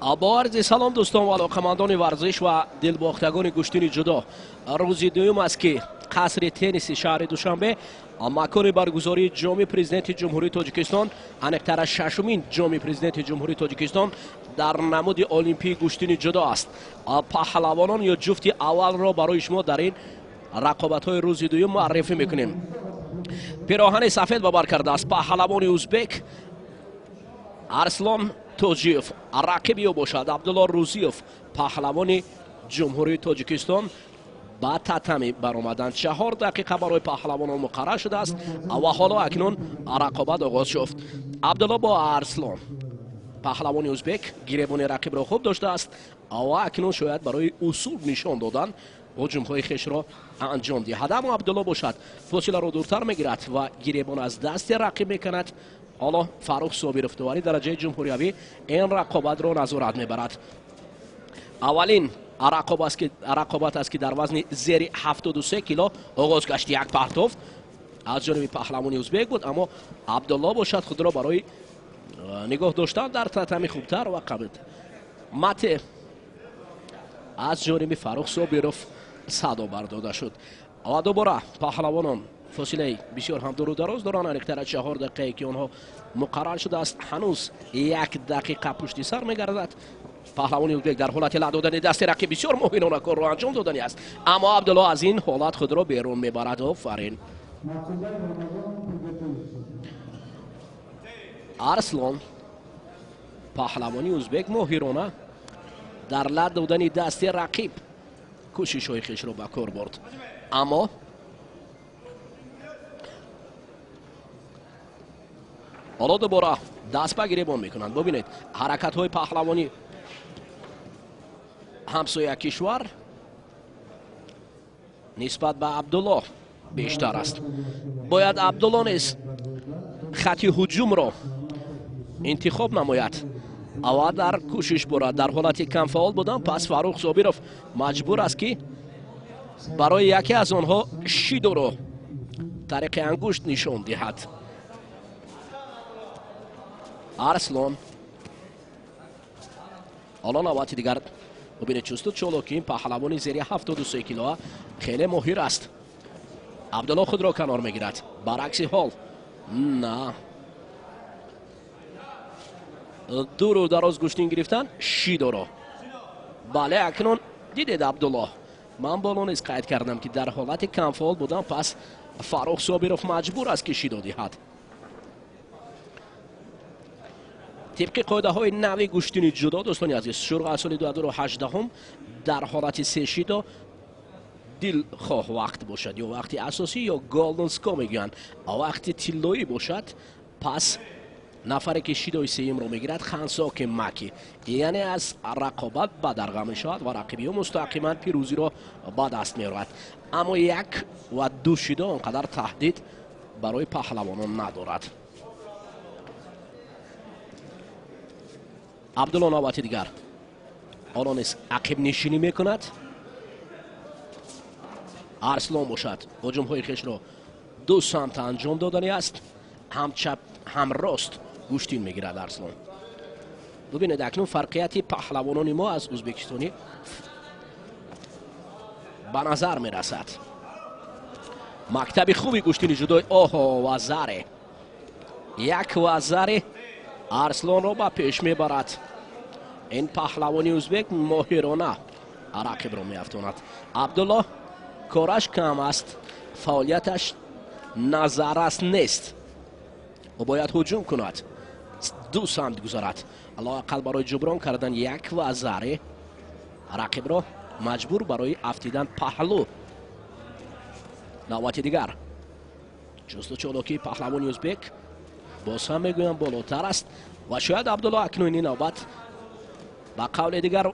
Бо арзи салом, дӯстон ва алоқамандони варзиш ва дилбохтагони гӯштини ҷудо. Рӯзи дуюм аст, ки қасри тенниси шаҳри Душанбе, макони баргузории Ҷоми Президенти Ҷумҳурии Тоҷикистон, аниқтара шашумин Ҷоми Президенти Ҷумҳурии Тоҷикистон дар намуди олимпии гӯштини ҷудо аст. Паҳлавонон ё ҷуфти аввалро барои шумо дар ин рақобатҳои рӯзи дуюм муаррифӣ мекунем. Пироҳани сафед ба бар кардааст паҳлавони узбек Арслон Тоҷиев, рақиби ӯ бошад Абдулло Рӯзиев, паҳлавони Ҷумҳурии Тоҷикистон. Ба татами баромаданд. 4 дақиқа барои паҳлавонон муқаррар шудааст ва ҳоло акнун рақобат оғоз шуд. Абдулло бо Арслон. Паҳлавони узбек гиребони рақибро хуб доштааст ва акнун шояд барои усул нишон додан ҳуҷумҳои хешро анҷом диҳад, аммо Абдулло бошад, фосиларо дуртар мегирад ва гиребон аз дасти рақиб мекунад. Ҳоло Фаррух Собиров, довари дараҷаи ҷумҳуриявӣ, ин рақобатро назорат мебарад. Аввалин рақобат аст, ки дар вазни зери 73 кило оғоз гашт. Як партофт аз ҷониби паҳлавони узбек буд, аммо Абдулло бошад, худро барои нигоҳ доштан дар татами хубтар ва қабил мате аз ҷониби Фаррух Собиров садо бардода шуд ва дубора паҳлавонон фосилаи бисёр ҳам дуру дароз доранд, аниқтара 4 дақиқае, ки онҳо муқаррар шудааст, ҳанӯз як дақиқа пушти сар мегардад. Паҳлавони узбек дар ҳолати лат додани дасти рақиб бисёр моҳирона корро анҷом додани аст, аммо Абдулло аз ин ҳолат худро берун мебарад. Офарин, Арслон! Паҳлавони узбек моҳирона дар лат додани дасти рақиб кӯшишҳои хешро ба кор бурд, аммо ҳоло дубора даст ба гиребон мекунанд. Бубинед, ҳаракатҳои паҳлавони ҳамсоя кишвар нисбат ба Абдулло бештар аст. Бояд Абдулло низ хати ҳуҷумро интихоб намояд ва дар кӯшиш бурад. Дар ҳолати камфаъол будан пас Фаррух Собиров маҷбур аст, ки барои яке аз онҳо шидоро тариқи ангушт нишон диҳад. Арслон ҳоло навбати дигар. Бубинед, чусту чолоки ин паҳлавони зери 73 килоа хеле моҳир аст. Абдулло худро канор мегирад, баръакси ҳол на дуру дароз гӯштин гирифтан шидоро. Бале, акнун дидед, Абдулло, ман боло низ қайд кардам, ки дар ҳолати камфаъол будан пас Фаррух Собиров маҷбур аст, ки шидо диҳад. Тибқи қоидаҳои нави гӯштини ҷудо, дӯстони азиз, шурӯъ аз соли 2018, дар ҳолати се шидо, дилхоҳ вақт бошад, ё вақти асосӣ, ё golden score мегӯянд, вақти тиллоӣ бошад, пас нафаре, ки шидои сеюмро мегирад, хансоки маки, яъне аз рақобат бадарға мешавад ва рақиби ӯ мустақиман пирӯзиро ба даст меорад. Аммо як ва ду шидо он қадар таҳдид барои паҳлавонон надорад. Абдулло навбати дигар ҳоло низ ақибнишинӣ мекунад. Арслон бошад, ҳуҷумҳои хешро ду самт анҷом додани аст, ҳам чап, ҳам рост гӯштин мегирад Арслон. Бубинед, акнун фарқияти паҳлавонони мо аз узбекистонӣ ба назар мерасад. Мактаби хуби гӯштини ҷудои оҳо, вазаре, як вазаре Арслонро ба пеш мебарад. Ин паҳлавони узбек моҳирона рақибро меафтонад. Абдулло кораш кам аст, фаъолияташ назаррас нест. Ӯ бояд ҳуҷум кунад, ду самт гузарад, лоақал барои ҷуброн кардан як вазаре рақибро маҷбур барои афтидан паҳлӯ. Навбати дигар чусту чолокии паҳлавони узбек, боз ҳам мегӯям, болотар аст ва шояд Абдулло акнун ин навбат ба қавли дигар.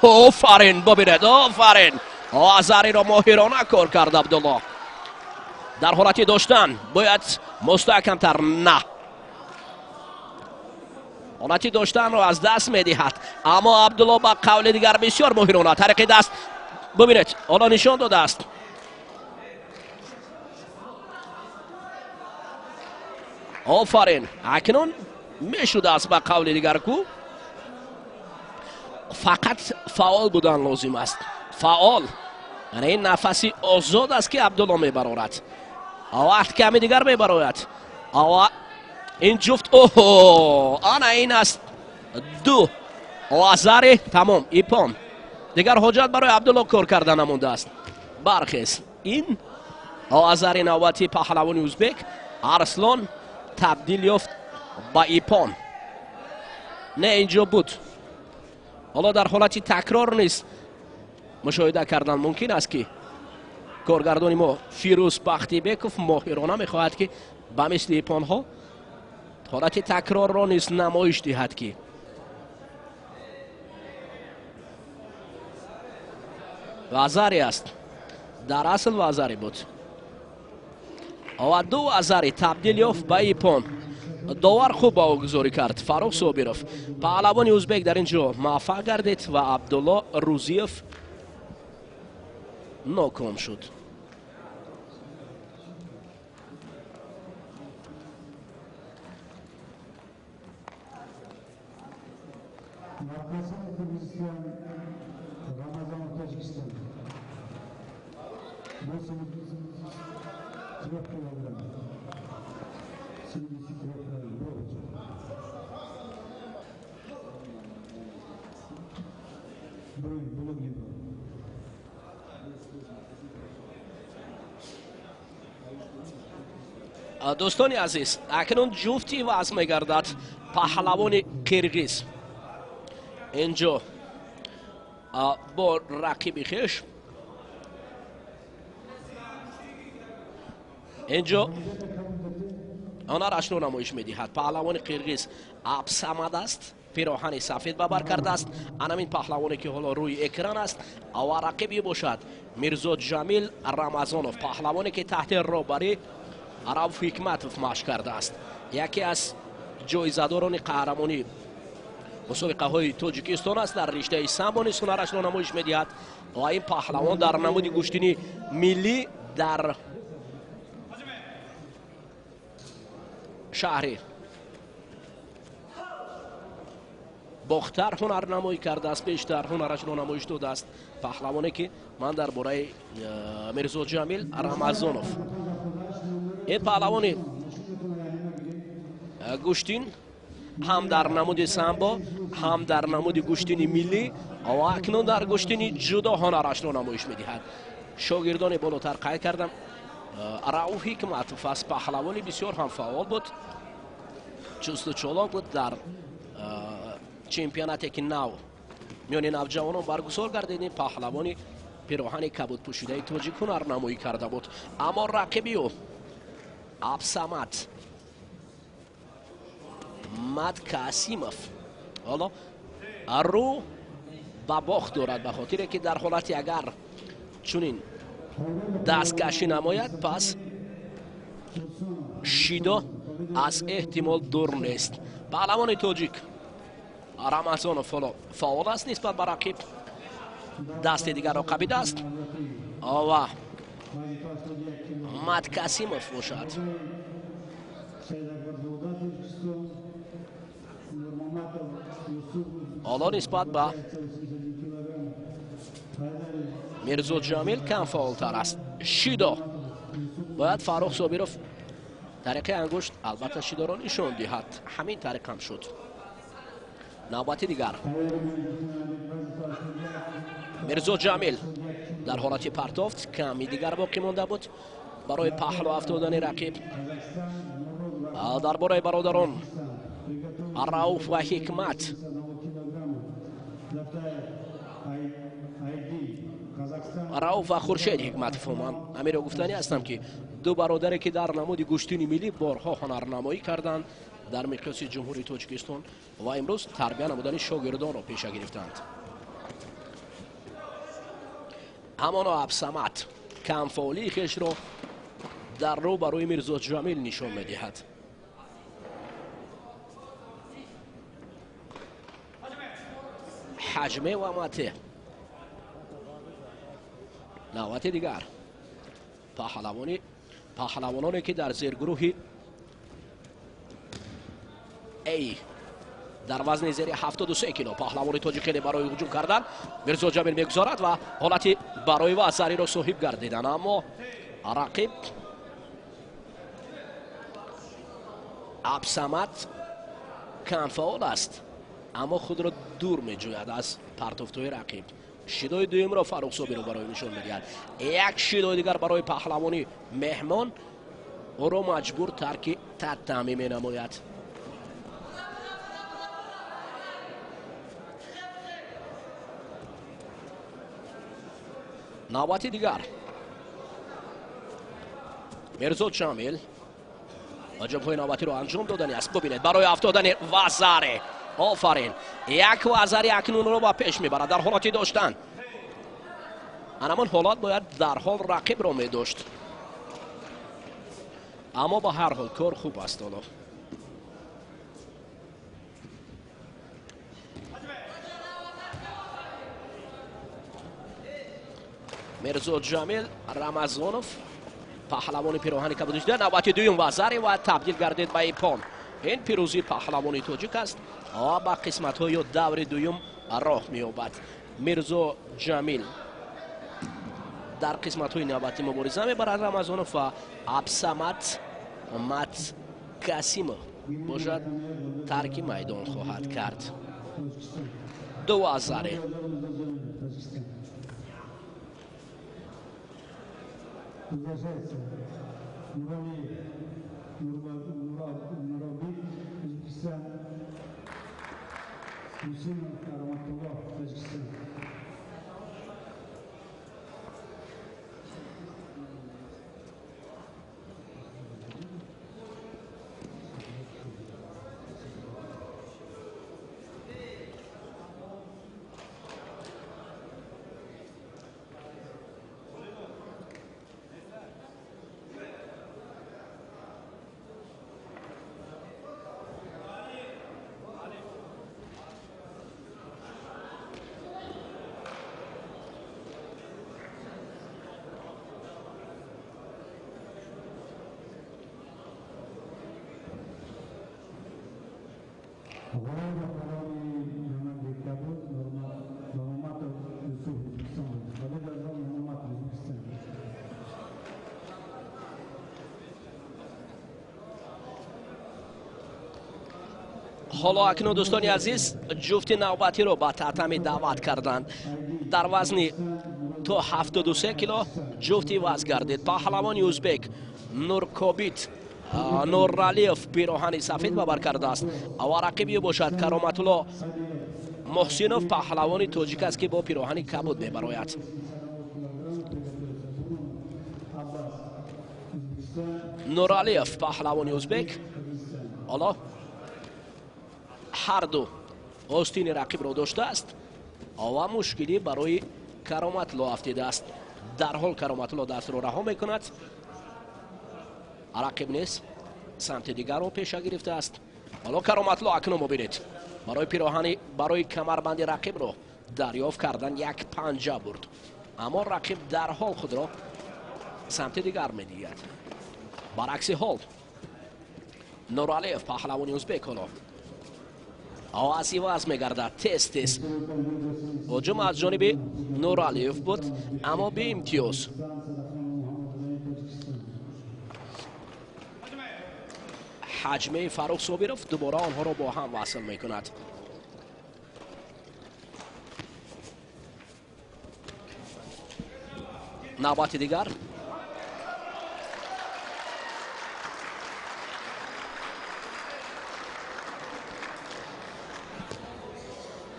Офарин! Бубинед, офарин! Вазариро моҳирона кор кард Абдулло. Дар ҳолати доштан бояд мустаҳкамтар. На, ҳолати доштанро аз даст медиҳад, аммо Абдулло ба қавли дигар бисёр моҳирона тариқи даст, бубинед, ҳоло нишон додааст. Офарин! Акнун мешудааст ба қавли дигар ку. Фақат фаъол будан лозим аст. Фаъол. Яъне ин нафаси озод аст, ки Абдулло мебарорад. Вақт ками дигар мебарояд. Ин ҷуфт, оҳо, ана ин аст ду вазари, тамом, ипон. Дигар ҳоҷат барои Абдулло кор карда намондааст. Бархез. Ин вазари навбати паҳлавони узбек Арслон табдил ёфт ба ипон. Не, инҷо буд. Ҳоло дар ҳолати такрор низ мушоҳида кардан мумкин аст, ки коргардони мо Фирӯз Бахтибеков моҳирона мехоҳад, ки ба мисли ипонҳо ҳолати такрорро низ намоиш диҳад, ки вазаре аст. Дар асл вазаре буд ва ду вазари табдил ёфт ба ипон. Довар хуб баҳогузорӣ кард Фаррух Собиров. Паҳлавони узбек дар ин ҷо муваффақ гардид ва Абдулло Рӯзиев ноком шуд. Дӯстони азиз, акнун ҷуфти вазн мегардад паҳлавони қирғиз инҷо бо рақиби хеш. Инҷо ҳунарашро намоиш медиҳад. Паҳлавони қирғиз Абсамад аст, пироҳани сафед ба бар кардааст. Анамин паҳлавоне, ки ҳоло рӯи экран аст, ва рақиби бошад Мирзо Ҷамил Рамазонов, паҳлавоне, ки таҳти роҳбарӣ Рауф Ҳикматов машқ кардааст. Яке аз ҷоизадорони қаҳрамонии мусобиқаҳои Тоҷикистон аст. Дар риштаи самбо низ ҳунарашро намоиш медиҳад ва ин паҳлавон дар намуди гӯштини миллӣ дар шаҳри Бохтар ҳунарнамоӣ кардааст, бештар ҳунарашро намоиш додааст. Паҳлавоне, ки ман дар бораи Мирзо Ҷамил Рамазонов, ин паҳлавони гӯштин ҳам дар намуди самбо, ҳам дар намуди гӯштини миллӣ ва акнун дар гӯштини ҷудо ҳунарашро намоиш медиҳад. Шогирдони болотар қайд кардам, Рауф Ҳикматов аст. Паҳлавони бисёр ҳам фаъол буд, чусту чолок буд. Дар чемпионате, ки нав миёни навҷавонон баргузор гардид, ин паҳлавони пироҳани кабудпӯшидаи тоҷик ҳунарнамоӣ карда буд. Аммо рақиби ӯ Абсамад Маткасимов ҳоло рӯ ба бохт дорад, ба хотире ки дар ҳолати агар чунин дасткашӣ намояд, пас шидо аз эҳтимол дур нест. Паҳлавони тоҷик Рамазонов ҳоло фаъол аст нисбат ба рақиб, дасти дигарро қабидааст ва Маткасимов бошад. Ҳоло нисбат ба Мирзо Ҷамил кам фаъолтар аст. Шидо бояд Фаррух Собиров тариқи ангушт албатта шидоро нишон диҳад. Ҳамин тариқ ҳам шуд. Навбати дигар Мирзо Ҷамил дар ҳолати партофт, ками дигар боқӣ монда буд барои паҳлу афтодани рақиб. Дар бораи бародарон Рауф ва Ҳикмат Рауф ва Хуршед Ҳикматов, ман амиро гуфтанӣ ҳастам, ки ду бародаре, ки дар намуди гӯштини миллӣ борҳо ҳунарнамоӣ карданд дар миқёси Ҷумҳурии Тоҷикистон ва имрӯз тарбия намудани шогирдонро пеша гирифтанд. Ҳамоно Абсамад камфаъолии хешро дар рӯ барои Мирзо Ҷамил нишон медиҳад. Ҳаҷме ва мате. Навбати дигар паҳлавононе, ки дар зергурӯҳи А Дар вазни зери 73 кило паҳлавони тоҷик хеле барои ҳуҷум кардан Мирзо Ҷамил мегузорад ва ҳолати барои вазариро соҳиб гардидан, аммо рақиб Абсамад камфаъол аст, аммо худро дур меҷӯяд аз партофтҳои рақиб. Шидои дуюмро Фаррух Собиров барои нишон медиҳад. Як шидои дигар барои паҳлавони меҳмон ӯро маҷбур тарки татами менамояд. Навбати дигар Мирзо Ҷамил ҳуҷумҳои навбатиро анҷом додани аст. Бубинед барои афтодани вазаре. Офарин, як вазари акнунро ба пеш мебарад дар ҳолати доштан. Анамон ҳолат бояд дарҳол рақибро медошт, аммо ба ҳар ҳол кор хуб аст. Ҳоло Мирзо Ҷамил Рамазонов паҳлавони пироҳани кабудишуда навбати дуюм вазаре ва табдил гардид ба ипон. Ин пирӯзии паҳлавони тоҷик аст ва ба қисматҳои даври дуюм роҳ меёбад. Мирзо Ҷамил дар қисматҳои навбатӣ мубориза мебарад Рамазонов ва Абсамад Маткасимов бошад тарки майдон хоҳад кард. Ду вазаре. Ҳоло акнун дӯстони азиз ҷуфти навбатиро ба татами даъват карданд. Дар вазни то 73 кило ҷуфти вазн гардид. Паҳлавони ӯзбек Нуркобит Нуралиев пироҳани сафед ба бар кардааст ва рақиби ӯ бошад Кароматулло Муҳсинов паҳлавони тоҷик аст, ки бо пироҳани кабуд мебарояд. Нуралиев паҳлавони ӯзбек ҳоло ҳар ду остини рақибро доштааст ва мушкилӣ барои Кароматло афтидааст. Дарҳол Кароматло дастро раҳо мекунад, рақиб низ самти дигарро пеша гирифтааст. Ҳоло Кароматло акнун мебинед барои пироҳани барои камарбанди рақибро дарёфт кардан як панҷа бурд, аммо рақиб дарҳол худро самти дигар медиҳад. Баръакси ҳол Нуралиев паҳлавони ӯзбек ҳоло оваз иваз мегардад. Тез тез ҳуҷум аз ҷониби Нуралиев буд, аммо беимтиёз. Ҳаҷмаи Фаррух Собиров дубора онҳоро бо ҳам васл мекунад. Навбати дигар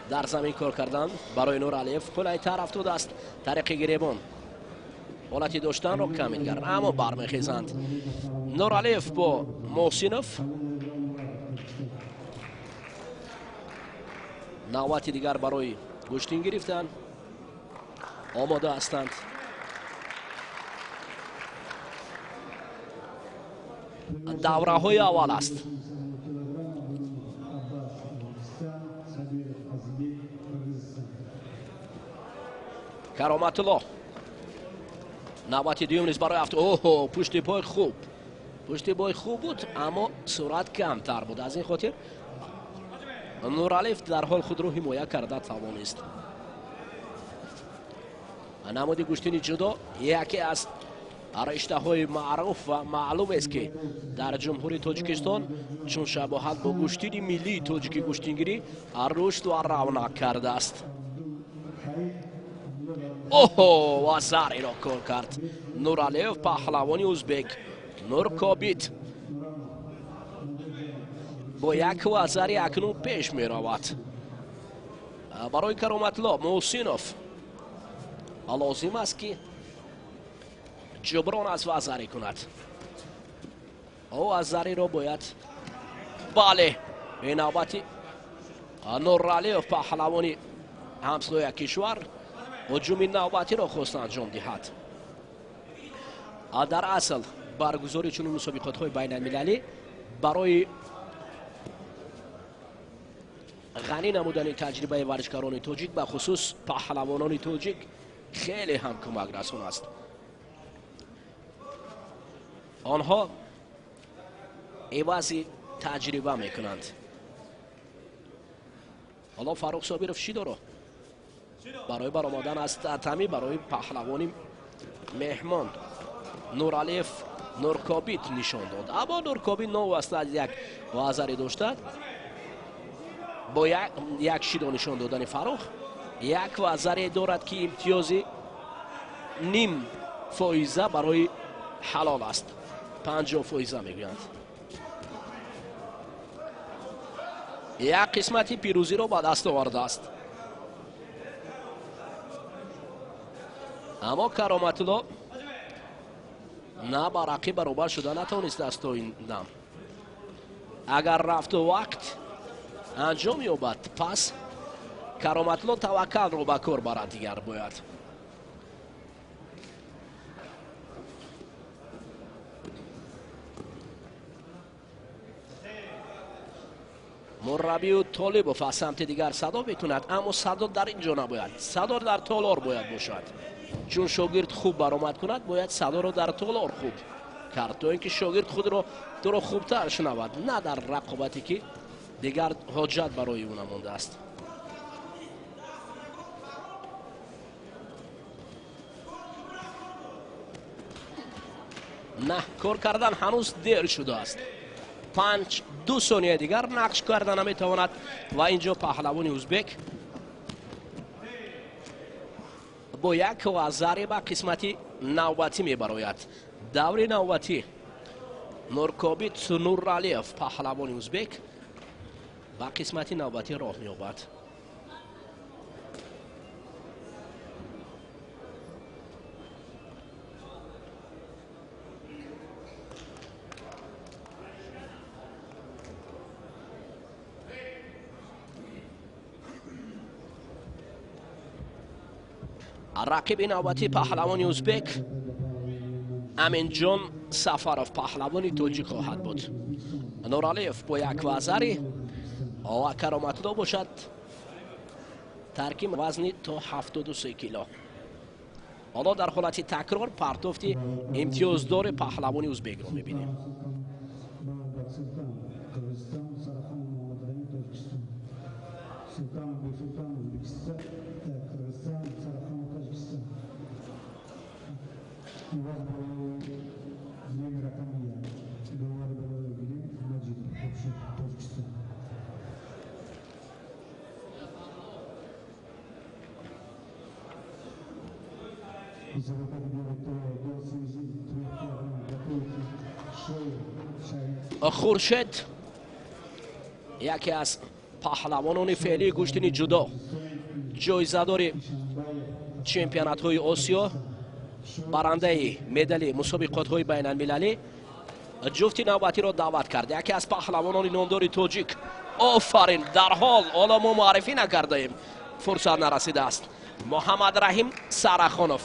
дар замин кор кардан барои Нуралиев қулайтар афтодааст. Тариқи гиребон ҳолати доштанро камин кард, аммо бармехезанд. Нуралиев бо Муҳсинов. Навбати дигар барои гӯштин гирифтан омода ҳастанд. Давраҳои аввал аст. Кароматулло навбати дуюм низ барои афт. Оҳо, пушти пой хуб, пушти пой хуб буд, аммо суръат камтар буд. Аз ин хотир Нуралиев дарҳол худро ҳимоя карда тавонист. Намуди гӯштини ҷудо яке аз риштаҳои маъруф ва маълум аст, ки дар Ҷумҳурии Тоҷикистон чун шабоҳат бо гӯштини миллии тоҷики гӯштингирӣ рушд ва равнақ кардааст. Оҳо, вазариро кор кард Нуралиев, паҳлавони узбек. Нуркобит бо як вазари акнун пеш меравад. Барои Кароматло Муҳсинов лозим аст, ки ҷуброн аз вазарӣ кунад. Ӯ вазариро бояд, бале, ин навбати Нуралиев, паҳлавони ҳамсоя кишвар, ҳуҷуми навбатиро хост анҷом диҳад. Дар асл баргузории чунин мусобиқотҳои байналмилалӣ барои ғанӣ намудани таҷрибаи варзишгарони тоҷик, ба хусус паҳлавонони тоҷик, хеле ҳам кӯмакрасон аст. Онҳо ивази таҷриба мекунанд. Ҳоло Фаррух Собиров шидоро барои баромадан аз татами барои паҳлавони меҳмон Нуралиев Нуркобит нишон дод. Аммо Нуркобит новобаста аз як вазаре дошта, бо як шидо нишон додани Фаррух, як вазаре дорад, ки имтиёзи ним фоиза барои ҳалол аст. 50% мегӯянд. Як қисмати пирӯзиро ба даст овардааст. Аммо Кароматулло на ба рақиб баробар шуда натавонистааст то ин дам. Агар рафту вақт анҷом ёбад, пас Кароматулло таваккалро ба кор барад дигар бояд. Мураббию Толибов аз самти дигар садо мекунад, аммо садо дар ин ҷо набояд. Садо дар толор бояд бошад. Чун шогирд хуб баромад кунад, бояд садоро дар толор хуб кард, то ин ки шогирд худро туро хубтар шунавад, на дар рақобате, ки дигар ҳоҷат барои ӯ намондааст. На, кор кардан ҳанӯз дер шудааст. 5-2 сония дигар нақш карда наметавонад ва инҷо паҳлавони узбек бо як вазаре ба қисмати навбатӣ мебарояд. Даври навбатӣ Нуркобит Нуралиев, паҳлавони узбек, ба қисмати навбатӣ роҳ меёбад. Рақиби навбатӣ паҳлавони узбек Аминҷон Сафаров, паҳлавони тоҷик хоҳад буд. Нуралиев бо як вазари ва Кароматло бошад таркиб вазни то 73 кило. Ҳоло дар ҳолати такрор партофти имтиёздори паҳлавони узбекро мебинем. Хуршед яке аз паҳлавонони феълии гӯштини ҷудо, ҷоизадори чемпионатҳои Осиё, барандаи медали мусобиқотҳои байналмилалӣ, ҷуфти навбатиро даъват кард. Яке аз паҳлавонони номдори тоҷик. Офарин, дарҳол ҳоло мо муаррифӣ накардаем, фурсат нарасидааст. Муҳаммадраҳим Сарахонов,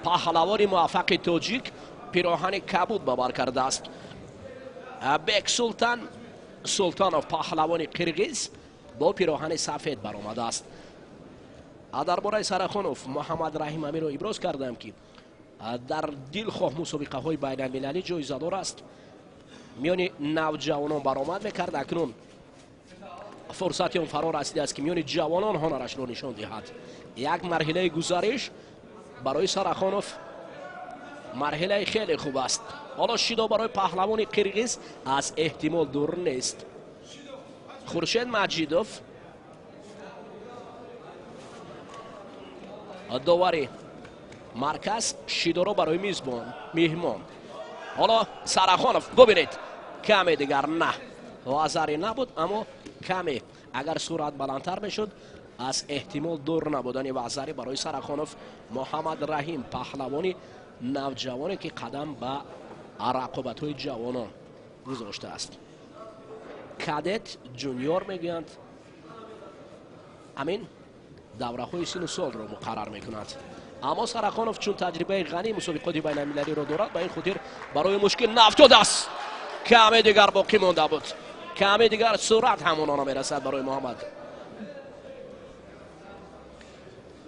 паҳлавони муваффақи тоҷик, пироҳани кабуд ба бар кардааст. Бек Султан Султанов, паҳлавони қирғиз, бо пироҳани сафед баромадааст. Дар бораи Сарахонов Муҳаммадраҳим амиро иброз кардам, ки дар дилхоҳ мусобиқаҳои байналмилалӣ ҷоизадор аст. Миёни навҷавонон баромад мекард, акнун Фурсати он фаро расидааст, ки миёни ҷавонон ҳунарашро нишон диҳад. Як марҳилаи гузариш барои Сарахонов марҳилаи хеле хуб аст. Ҳоло шидо барои паҳлавони қирғиз аз эҳтимол дур нест. Хуршед Маҷидов, довари марказ, шидоро барои мизбон меҳмон. Ҳоло Сарахонов бубинед, каме дигар на вазаре набуд, аммо каме агар суръат баландтар мешуд, аз эҳтимол дур набудани вазаре барои Сарахонов. Муҳаммад Раҳим, паҳлавони навҷавоне, ки қадам ба рақобатҳои ҷавонон гузоштааст, кадет, ҷуниор мегӯянд, ҳамин давраҳои сину солро муқаррар мекунад. Аммо Сарахонов чун таҷрибаи ғании мусобиқоти байналмилалиро дорад, ба ин хотир барои мушкил наафтодааст. Каме дигар боқӣ монда буд, каме дигар суръат ҳамонона мерасад барои Муҳаммад.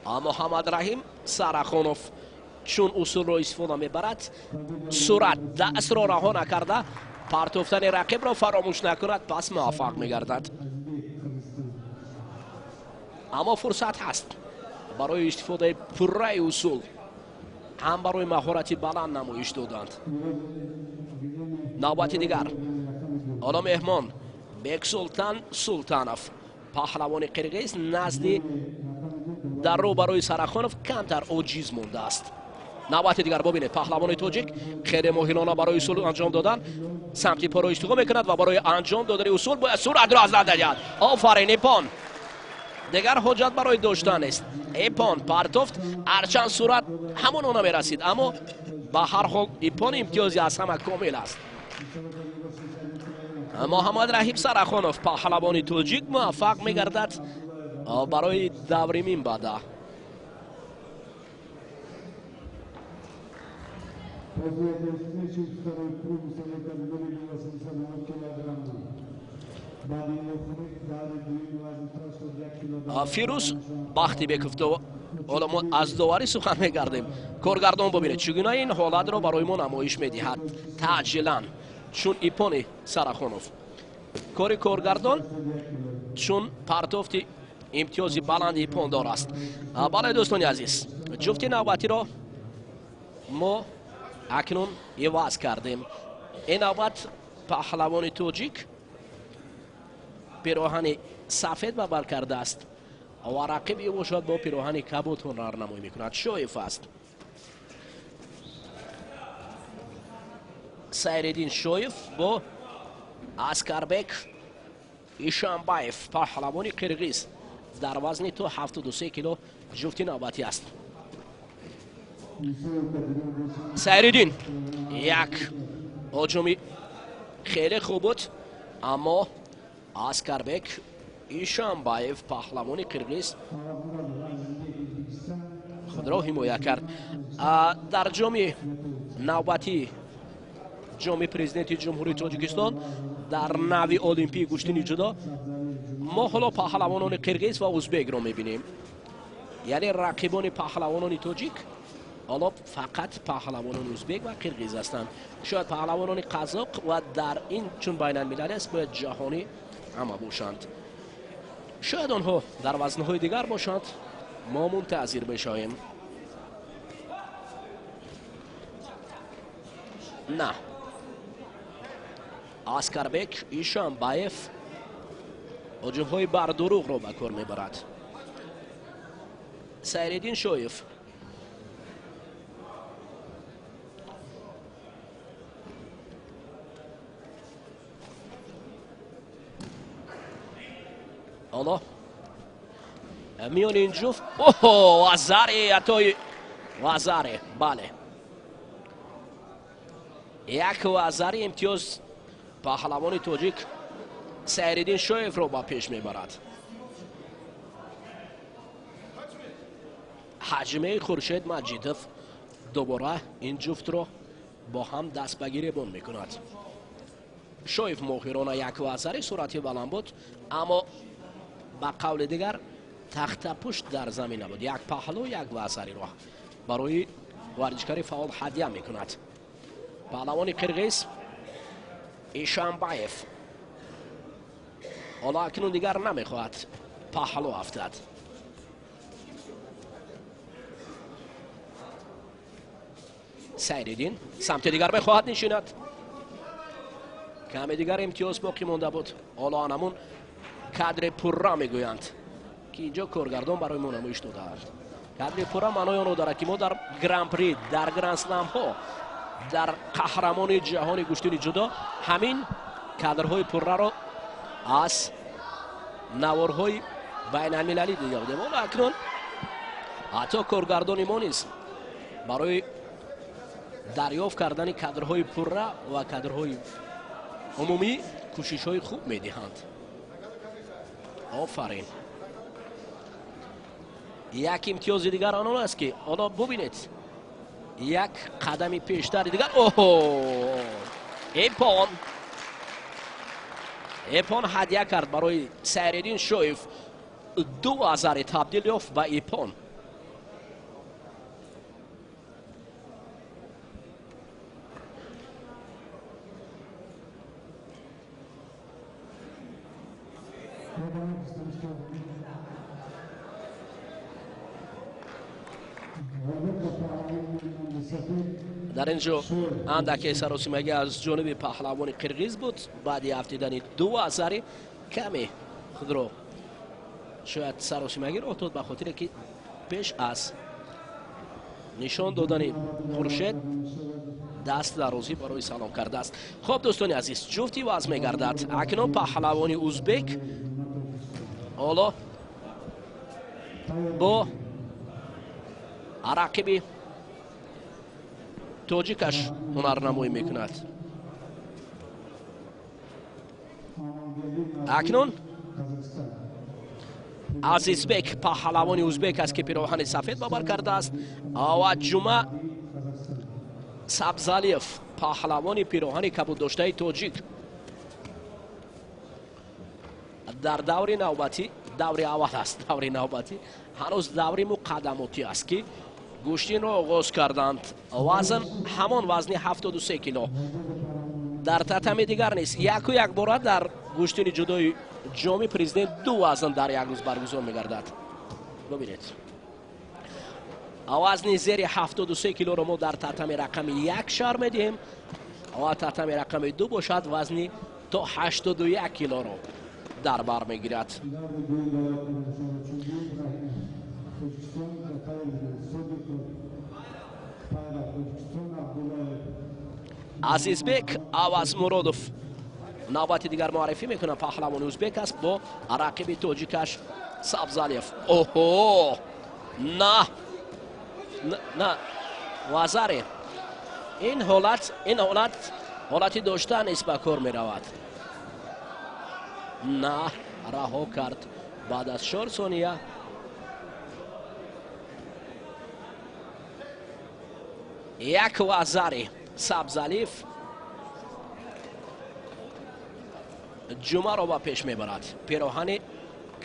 Муҳаммад Раҳим Сарахонов чун усулро истифода мебарад, суръат дастро раҳо накарда, партофтани рақибро фаромӯш накунад, пас муваффақ мегардад. Аммо фурсат ҳаст барои истифодаи пурраи усул, ҳам барои маҳорати баланд намоиш доданд. Навбати дигар ҳоло меҳмон Бексултан Султанов, паҳлавони қирғиз, назди дар рӯ барои Сарахонов камтар оҷиз мондааст. Навбати дигар бубинед, паҳлавони тоҷик хеле моҳирона барои усул анҷом додан самти поро истиғо мекунад ва барои анҷом додани усул бояд суръатро аз даст диҳад. Офарин, ипон, дигар ҳоҷат барои доштан нест. Ипон партофт, ҳарчанд суръат ҳамон намерасид, аммо ба ҳар ҳол ипон имтиёзи аз ҳама комил аст. Муҳаммад Раҳим Сарахонов, паҳлавони тоҷик, муваффақ мегардад барои даври минбаъда. Фирӯз Бахтибеков, ҳоло мо аз доварӣ сухан мегардем. Коргардон бубинед, чӣ гуна ин ҳолатро барои мо намоиш медиҳад таъҷилан, чун ипони Сарахонов. Кори коргардон чун партофти имтиёзи баланди ипондор аст. Бале, дӯстони азиз, ҷуфти навбатиро мо акнун иваз кардем. Ин навбат паҳлавони тоҷик пироҳани сафед ба бар кардааст ва рақиби ӯ бошад бо пироҳани кабуд ҳунарнамоӣ мекунад. Шоев аст. Сайриддин Шоев бо Аскарбек Ишамбаев, паҳлавони қирғиз, дар вазни то 73 кило ҷуфти навбатӣ аст. Сайриддин як ҳуҷуми хеле хуб буд, аммо Аскарбек Ишамбаев, паҳлавони қирғиз, худро ҳимоя кард. Дар ҷоми навбатӣ, ҷоми президенти Ҷумҳурии Тоҷикистон дар нави олимпии гӯштини ҷудо, мо ҳоло паҳлавонони қирғиз ва узбекро мебинем. Яъне рақибони паҳлавонони тоҷик ҳоло фақат паҳлавонони узбек ва қирғиз ҳастанд. Шояд паҳлавонони қазоқ ва дар ин чун байналмилалӣ аст, бояд ҷаҳонӣ ҳама бошанд. Шояд онҳо дар вазнҳои дигар бошанд, мо мунтазир мешавем. На, Аскарбек Ишамбаев ҳуҷумҳои бардурӯғро ба кор мебарад. Сайриддин Шоев ҳоло миёни ин ҷуфт, оҳо, вазаре, атои вазаре, бале, як вазари имтиёз паҳлавони тоҷик Сайриддин Шоевро ба пеш мебарад. Ҳаҷмаи Хуршед Маҷидов дубора ин ҷуфтро бо ҳам даст ба гиребон мекунад. Шоев моҳирона як вазари суръати баланд буд, аммо ба қавли дигар тахтапушт дар замин набуд. Як паҳлӯ, як вазариро барои варзишгари фаъол ҳадя мекунад. Паҳлавони қирғиз Ишамбаев Ҳоло акнун дигар намехоҳад паҳлӯ афтад. Сайриддин самти дигар мехоҳад нишинад. Каме дигар имтиёз боқӣ монда буд. Ҳоло анамун кадри пурра мегӯянд, ки инҷо коргардон барои мо намоиш додаанд. Кадри пурра маънои онро дорад, ки мо дар гран-при, дар гранд-сламҳо, дар қаҳрамони ҷаҳони гӯштини ҷудо ҳамин кадрҳои пурраро аз наворҳои байналмилалӣ дида будем. Ҳоло акнун ҳатто коргардони мо низ барои дарёфт кардани кадрҳои пурра ва кадрҳои умумӣ кӯшишҳои хуб медиҳанд. Офарин. Як имтиёзи дигар он аст, ки ҳоло бубинед, як қадами пештари дигар. Оҳо, иппон, иппон ҳадя кард барои Сайриддин Шоев. Ду азари табдил ёфт ба иппон. Дар ин ҷо андаке саросимагӣ аз ҷониби паҳлавони қирғиз буд. Баъди афтидани ду азари каме худро шояд саросимагӣ роҳ дод, ба хотире ки пеш аз нишон додани Хуршед даст дарозӣ барои салом кардааст. Хоб, дӯстони азиз, ҷуфти вазн мегардад. Акнун паҳлавони узбек ҳоло бо рақиби тоҷикаш ҳунарнамоӣ мекунад. Акнун Азизбек паҳлавони узбек аст, ки пироҳани сафед ба бар кардааст, ва Ҷума Сабзалиев паҳлавони пироҳани кабуддоштаи тоҷик. Дар даври навбатӣ, даври аввал аст, даври навбатӣ ҳанӯз даври муқаддамотӣ аст, ки гӯштинро оғоз карданд. Вазн ҳамон вазни 73 кило. Дар татами дигар нест. Яку якбора дар гӯштини ҷудои ҷоми президент ду вазн дар як рӯз баргузор мегардад. Бубинед, вазни зери 73 килоро мо дар татами рақами 1 шар медиҳем ва татами рақами 2 бошад вазни то 81 килоро дар бар мегирад. Азизбек Авазмуродов навбати дигар муаррифӣ мекунам. Паҳлавони узбек аст бо рақиби тоҷикаш Сабзалиев. Оҳо, на на, вазаре, ин ҳолат, ин ҳолат ҳолати дошта нест, ба кор меравад. На, раҳо кард баъд аз 4 сония. Як вазари Сабзалиев Ҷумаро ба пеш мебарад. Пироҳани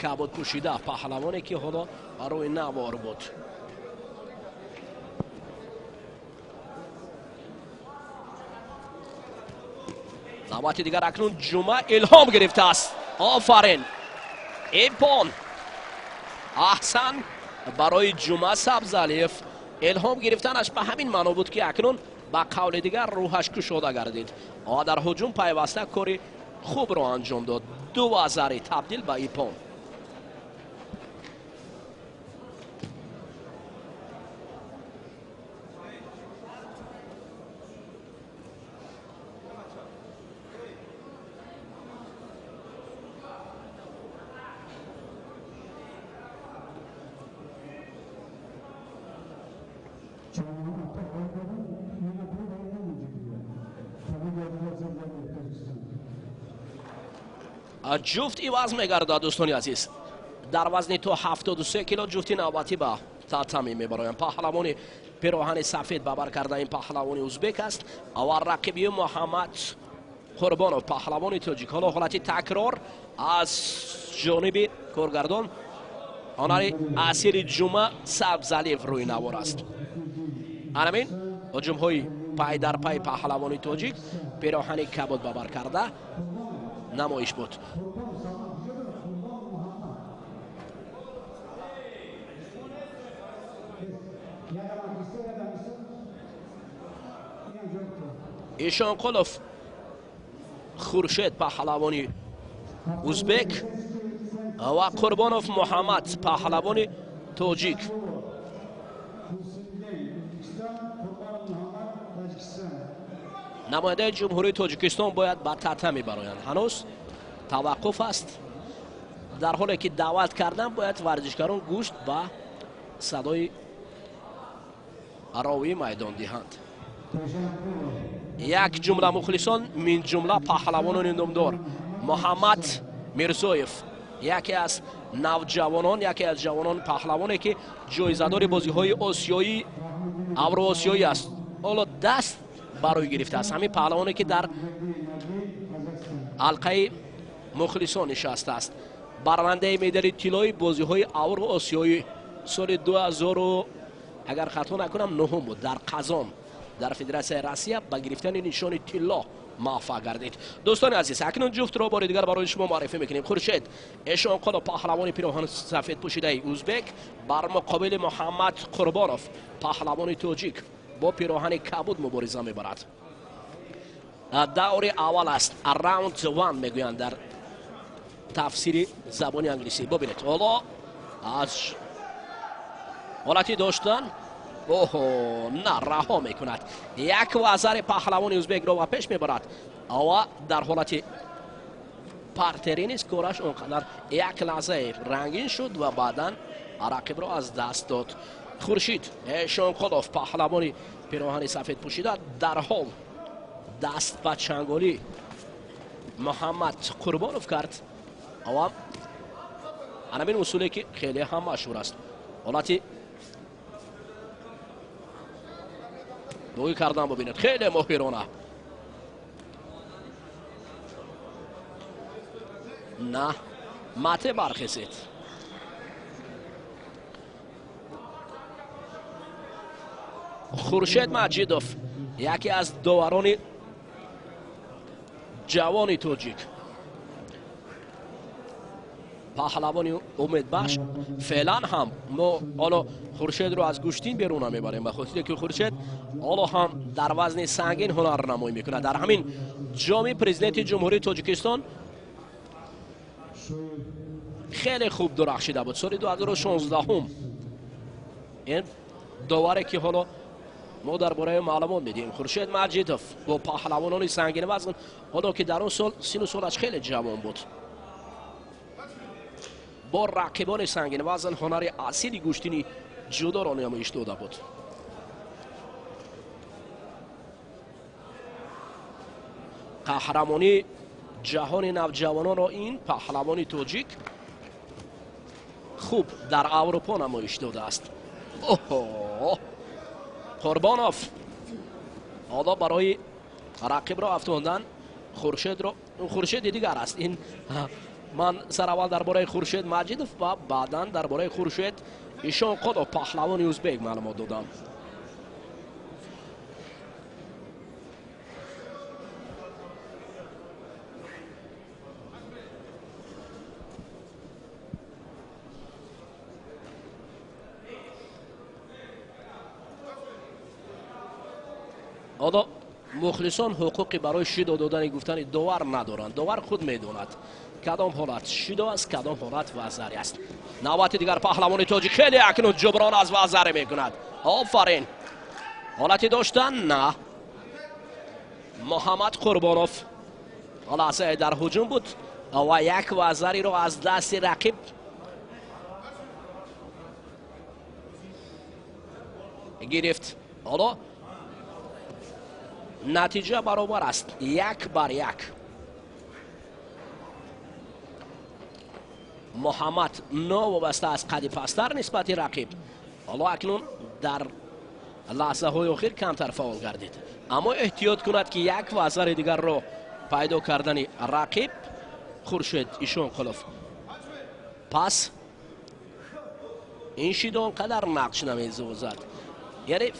кабуд пӯшида, паҳлавоне ки ҳоло рӯи навор буд. Навбати дигар акнун Ҷума илҳом гирифтааст. Офарин, иппон, аҳсан барои Ҷума Сабзалиев. Илҳом гирифтанаш ба ҳамин маъно буд, ки акнун ба қавли дигар рӯҳаш кушода гардид. Ва дар ҳуҷум пайваста кори хубро анҷом дод. Ду азари табдил ба иппон. Ҷуфт иваз мегардад, дӯстони азиз. Дар вазни то 73 кило ҷуфти навбатӣ ба татами мебароянд. Паҳлавони пироҳани сафед ба бар карда ин паҳлавони узбек аст ва рақиби Муҳаммад Қурбонов паҳлавони тоҷик. Ҳоло ҳолати такрор аз ҷониби коргардон ҳунари асири Ҷума Сабзалиев рӯи навор аст. Анамин ҳуҷумҳои пай дар пай паҳлавони тоҷик пироҳани кабуд ба бар карда. Намоиш буд. Ишонқулов Хуршед паҳлавони узбек ва Қурбонов Муҳаммад паҳлавони тоҷик. Намояндаи Ҷумҳурии Тоҷикистон бояд ба татами бароянд. Ҳанӯз таваққуф аст. Дар ҳоле ки даъват кардан бояд варзишгарон гӯшт ба садои ровии майдон диҳанд. Як ҷумла мухлисон, мин ҷумла паҳлавонони номдор Муҳаммад Мирзоев, яке аз навҷавонон, яке аз ҷавонон паҳлавоне ки ҷоизадори бозиҳои осиёӣ, авроосиёӣ аст. Ҳоло даст барои гирифтааст. Ҳамин паҳлавоне ки дар ҳалқаи мухлисон нишастааст. Барандаи медали тиллои бозиҳои авроосиёӣ соли 2000, агар хато накунам, 9 буд, дар Қазон дар Федератсияи Россия ба гирифтани нишони тилло муваффақ гардид. Дӯстони азиз, акнун ҷуфтро бори дигар барои шумо муаррифӣ мекунем. Хуршед Эшонқулов паҳлавони пироҳани сафед пӯшидаи узбек бар муқобили Муҳаммад Қурбонов паҳлавони тоҷик бо пироҳани кабуд мубориза мебарад. Даври аввал аст, раунд 1 мегӯянд дар тафсири забони англисӣ. Бубинед, ҳоло аз ҳолати доштан оҳо на раҳо мекунад. Як вазари паҳлавони узбекро ба пеш мебарад ва дар ҳолати партерӣ низ кораш он қадар як лаҳзае рангин шуд ва баъдан рақибро аз даст дод. Хуршид Эшонқулов паҳлавони пироҳани сафед пӯшида дарҳол даст ба чанголи Муҳаммад Қурбонов кард ва ҳамин усуле ки хеле ҳам машҳур аст. Ҳолати бӯй кардан бубинед, хеле моҳирона. На мате бархезед. Хуршед Маҷидов яке аз доварони ҷавони тоҷик, паҳлавони умедбахш. Феълан ҳам мо ҳоло Хуршедро аз гӯштин берун намебарем, ба хотире ки Хуршед ҳоло ҳам дар вазни сангин ҳунарнамоӣ мекунад. Дар ҳамин ҷоми президенти Ҷумҳурии Тоҷикистон хеле хуб дурахшида буд соли 2016. Ин доваре ки ҳоло мо дар бораи маълумот медиҳем, Хуршед Маҷидов бо паҳлавонони сангинвазн, ҳоло ки дар он сол сину солаш хеле ҷавон буд, бо рақибони сангинвазн ҳунари асили гӯштини ҷудоро намоиш дода буд. Қаҳрамонии ҷаҳони навҷавононро ин паҳлавони тоҷик хуб дар Аврупо намоиш додааст. Оҳо, Қурбонов ҳоло барои рақибро афтондан Хуршедро, Хуршеди дигар аст ин. Ман сараввал дар бораи Хуршед Маҷидов ва баъдан дар бораи Хуршед Ишонқулов паҳлавони узбек маълумот додам. Ҳоло мухлисон ҳуқуқи барои шидо додани гуфтани довар надоранд. Довар худ медонад кадом ҳолат шидо аст, кадом ҳолат вазари аст. Навбати дигар паҳлавони тоҷик хеле акнун ҷуброн аз вазаре мекунад. Офарин. Ҳолати доштан на. Муҳаммад Қурбонов лаҳзае дар ҳуҷум буд ва як вазариро аз дасти рақиб гирифт. Ҳоло натиҷа баробар аст, 1-1. Муҳаммад новобаста аз қади пасттар нисбати рақиб, ҳоло акнун дар лаҳзаҳои охир камтар фаъол гардид, аммо эҳтиёт кунад ки як вазари дигарро пайдо кардани рақиб Хуршед Ишонқулов. Пас ин шидо он қадар нақш намезозад, яъне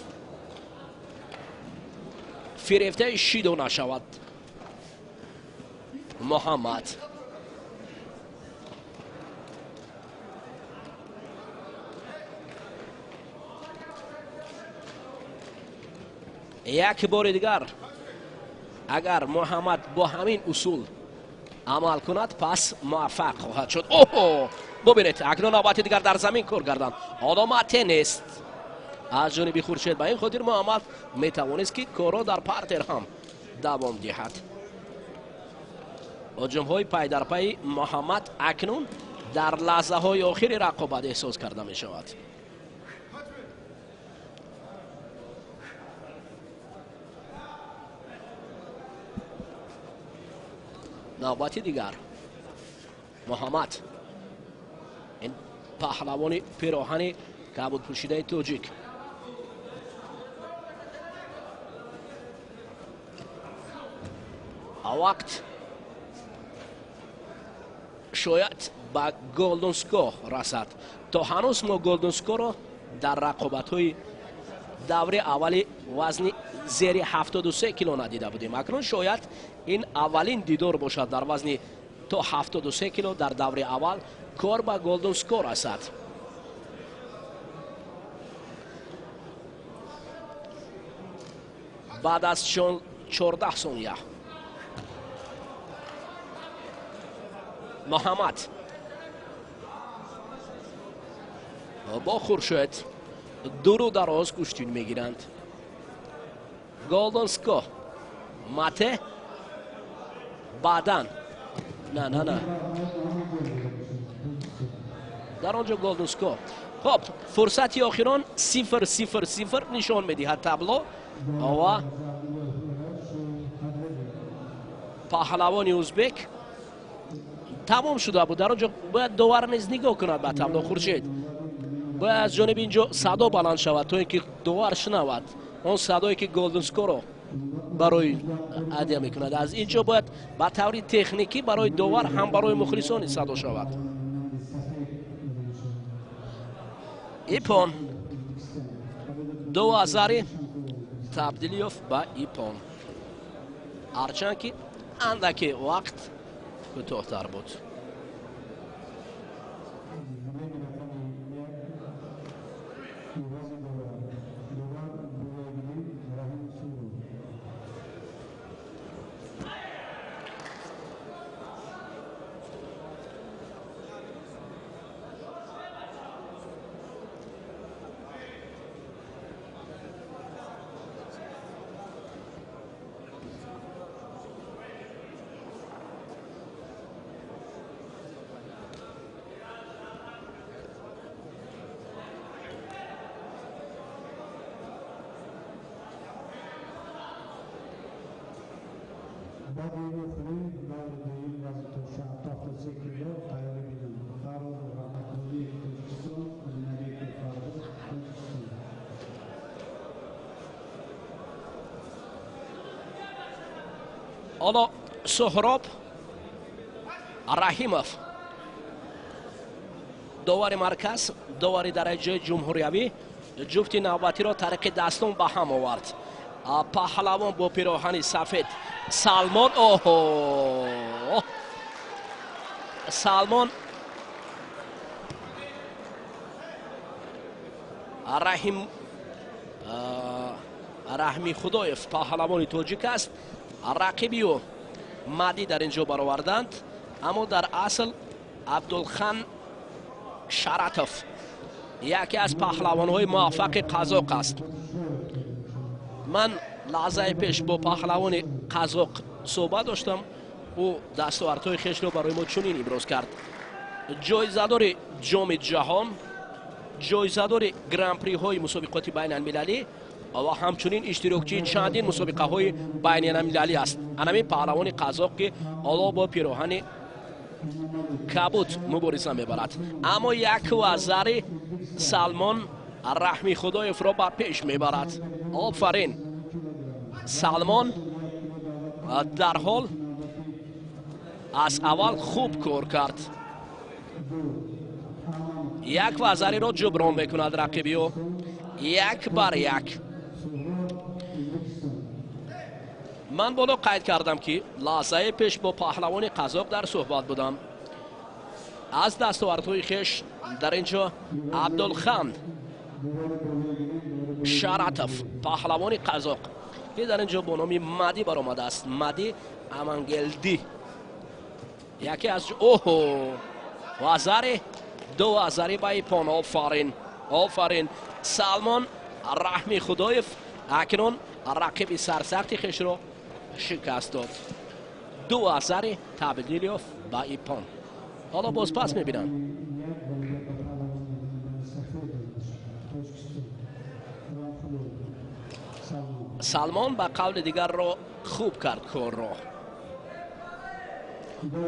фирефтаи шидо нашавад. Муҳаммад. Як бори дигар агар Муҳаммад бо ҳамин усул амал кунад, пас муваффақ хоҳад шуд. Оҳо, бубинед, акнун навбати дигар дар замин кор кардан. Ҳоло мате нест аз ҷониби Хуршед. Ба ин хотир Муҳаммад метавонист, ки корро дар партер ҳам давом диҳад. Ҳуҷумҳои пайдарпайи Муҳаммад акнун дар лаҳзаҳои охири рақобат эҳсос карда мешавад. Навбати дигар Муҳаммад, ин паҳлавони пироҳани кабудпӯшидаи тоҷик. Вақт шояд ба golden score расад. То ҳанӯз мо golden score-ро дар рақобатҳои даври аввали вазни зери 73 кило надида будем. Акнун шояд ин аввалин дидор бошад дар вазни то 73 кило дар даври аввал кор ба golden score расад. Баъд аз 14 сония Муҳаммад бо Хуршед дуру дароз гӯштин мегиранд. Golden score мате баъдан на на на дар он ҷо golden score. Хоб, фурсати охирон 0-0-0 нишон медиҳад табло ва паҳлавони узбек тамом шуда буд. Дар он ҷо бояд довар низ нигоҳ кунад ба табло. Хуршед бояд аз ҷониби ин ҷо садо баланд шавад, то ин ки довар шунавад он садое ки golden score-ро барои адия мекунад. Аз ин ҷо бояд ба таври техникӣ барои довар ҳам барои мухлисони садо шавад. Ипон ду азари табдил ёфт ба ипон, ҳарчанд ки андаке вақт кӯтоҳтар буд. Ҳоло Суҳроб Раҳимов, довари марказ, довари дараҷаи ҷумҳуриявӣ, ҷуфти навбатиро тариқи дастон ба ҳам овард. Паҳлавон бо пироҳани сафед Салмон. Оҳо, Салмон Раҳми Худоев паҳлавони тоҷик аст. Рақиби ӯ Мади дар ин ҷо бароварданд, аммо дар асл Абдулхан Шаратов яке аз паҳлавонҳои муваффақи қазоқ аст. Ман лаҳзаи пеш бо паҳлавони қазоқ суҳбат доштам. Ӯ дастовардҳои хешро барои мо чунин иброз кард: ҷоизадори ҷоми ҷаҳон, ҷоизадори гран-приҳои мусобиқоти байналмилалӣ ва ҳамчунин иштирокчии чандин мусобиқаҳои байналмилалӣ аст. Анамин паҳлавони қазоқ, ки ҳоло бо пироҳани кабуд мубориза мебарад, аммо як вазари Салмон Раҳми Худоевро ба пеш мебарад. Офарин, Салмон дарҳол аз аввал хуб кор кард. Як вазариро ҷуброн мекунад рақиби ӯ, 1-1. Ман боло қайд кардам, ки лаҳзаи пеш бо паҳлавони қазоқ дар суҳбат будам. Аз дастовардҳои хеш дар ин ҷо Абдулхан Шаратов, паҳлавони қазоқ, ки дар ин ҷо бо номи Мади баромадааст. Мади Амангелди яке аз оҳо вазари ду вазари ба ипон. Офарин, офарин. Салмон Раҳми Худоев акнун рақиби сарсахти хешро шикаст дод. Ду вазари табдил ёфт ба ипон. Ҳоло боз пас мебинанд. Салмон ба қавли дигарро хуб кард корро.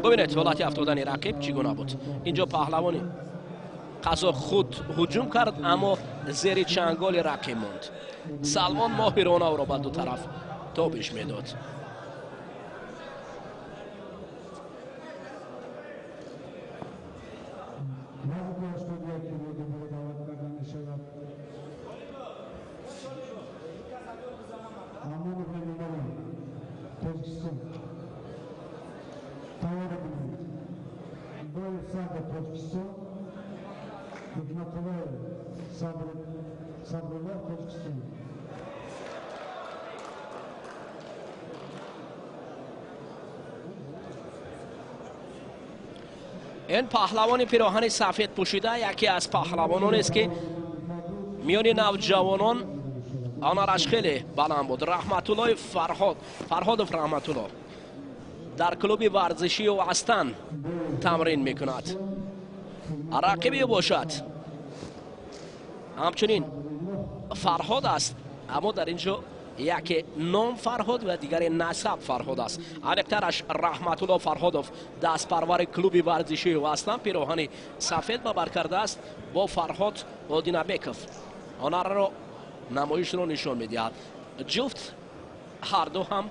Бубинед ҳолати афтодани рақиб чӣ гуна буд. Инҷо паҳлавони қазоқ худ ҳуҷум кард, аммо зери чанголи рақиб монд. Салмон моҳирона ӯро ба ду тараф тобиш медод. Ин паҳлавони пироҳани сафед пӯшида яке аз паҳлавононест, ки миёни навҷавонон ҳунараш хеле баланд буд. Раҳматуллои Фарҳод, Фарҳодов Раҳматулло дар клуби варзишии Астан тамрин мекунад. Рақиби ӯ бошад ҳамчунин Фарҳод аст, аммо дар ин ҷо яке ном Фарҳод ва дигаре насаб Фарҳод аст. Аниқтараш Раҳматулло Фарҳодов, дастпарвари клуби варзишии Астан, пироҳани сафед ба бар кардааст, бо Фарҳод Одинабеков ҳунарро намоишро нишон медиҳад. Ҷуфт ҳарду ҳам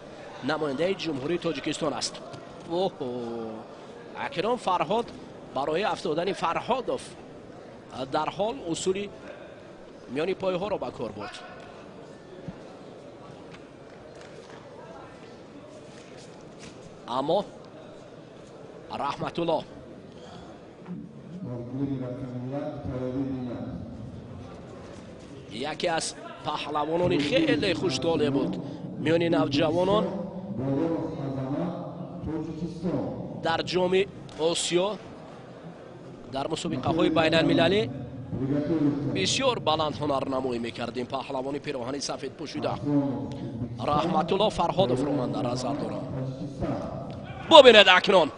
намояндаи Ҷумҳурии Тоҷикистон аст. Оҳо, акнун Фарҳод барои афтодани Фарҳодов дар ҳол усули миёни пойҳоро ба кор бурд. Аммо Раҳматулло яке аз паҳлавонони хеле хуштоле буд миёни навҷавонон дар ҷоми Осиё, дар мусобиқаҳои байналмилалӣ бисёр баланд ҳунарнамоӣ мекардем. Паҳлавони пироҳани сафед пӯшида Раҳматулло Фарҳодовро ман дар назар дорам. Бубинед акнун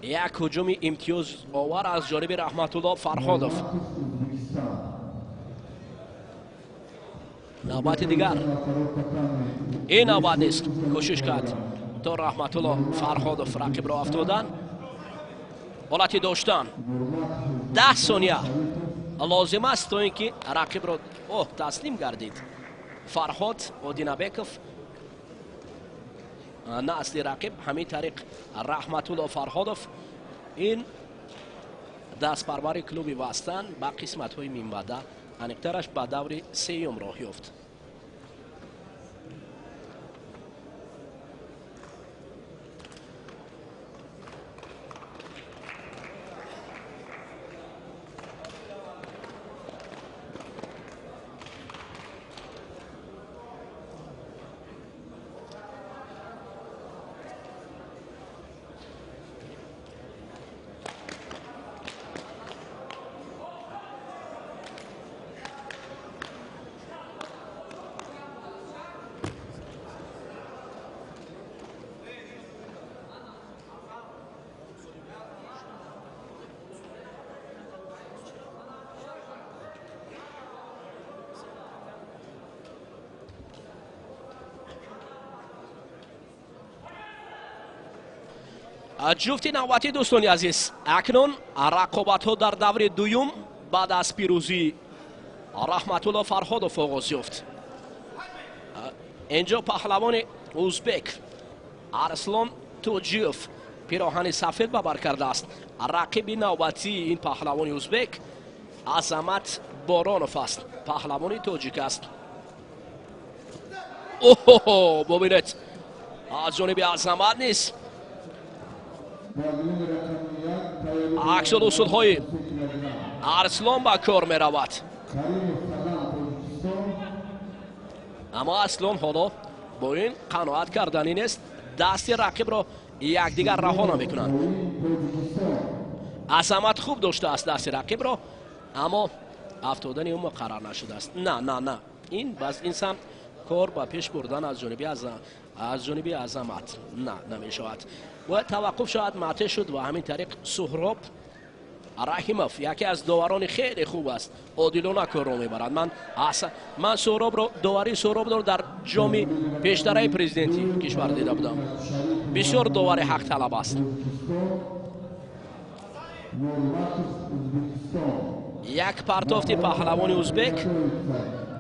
як ҳуҷуми имтиёзовар аз ҷониби Раҳматулло Фарҳодов. Навбати дигар ин навбат нест, кӯшиш кард то Раҳматулло Фарҳодов рақибро афтодан. Ҳолати доштан 10 сония лозим аст то ин ки рақибро таслим гардид. Фарҳод Одинабеков на асли рақиб, ҳамин тариқ Раҳматулло Фарҳодов, ин дастпарвари клуби Вастан, ба қисматҳои минбаъда, аниқтараш ба даври сеюм роҳ ёфт. Ҷуфти навбатӣ дӯстони азиз, акнун рақобатҳо дар даври дуюм баъд аз пирӯзии Раҳматулло Фарҳодов оғоз ёфт. Инҷо паҳлавони узбек Арслон Тоҷиев пироҳани сафед ба бар кардааст. Рақиби навбатии ин паҳлавони узбек Азамат Боронов аст, паҳлавони тоҷик аст. Оҳо, бубинед, аз ҷониби Азамат низ аксул усулҳои Арслон ба кор меравад. Аммо Арслон ҳоло бо ин қаноат карданӣ нест, дасти рақибро якдигар раҳо намекунанд. Азамат хуб доштааст дасти рақибро, аммо афтодани ӯ муқаррар нашудааст. На, на, на, ин бас ин самт кор ба пеш бурдан аз ҷониби Азамат на намешавад. Бояд таваққуф шавад, матеъ шуд ва ҳамин тариқ Суҳроб Раҳимов яке аз доварони хеле хуб аст, одилона корро мебарад. Ман Суҳробро, доварии Суҳробро дар ҷоми пештараи президенти кишвар дида будам. Бисёр довари ҳақталаб аст. Як партофти паҳлавони узбек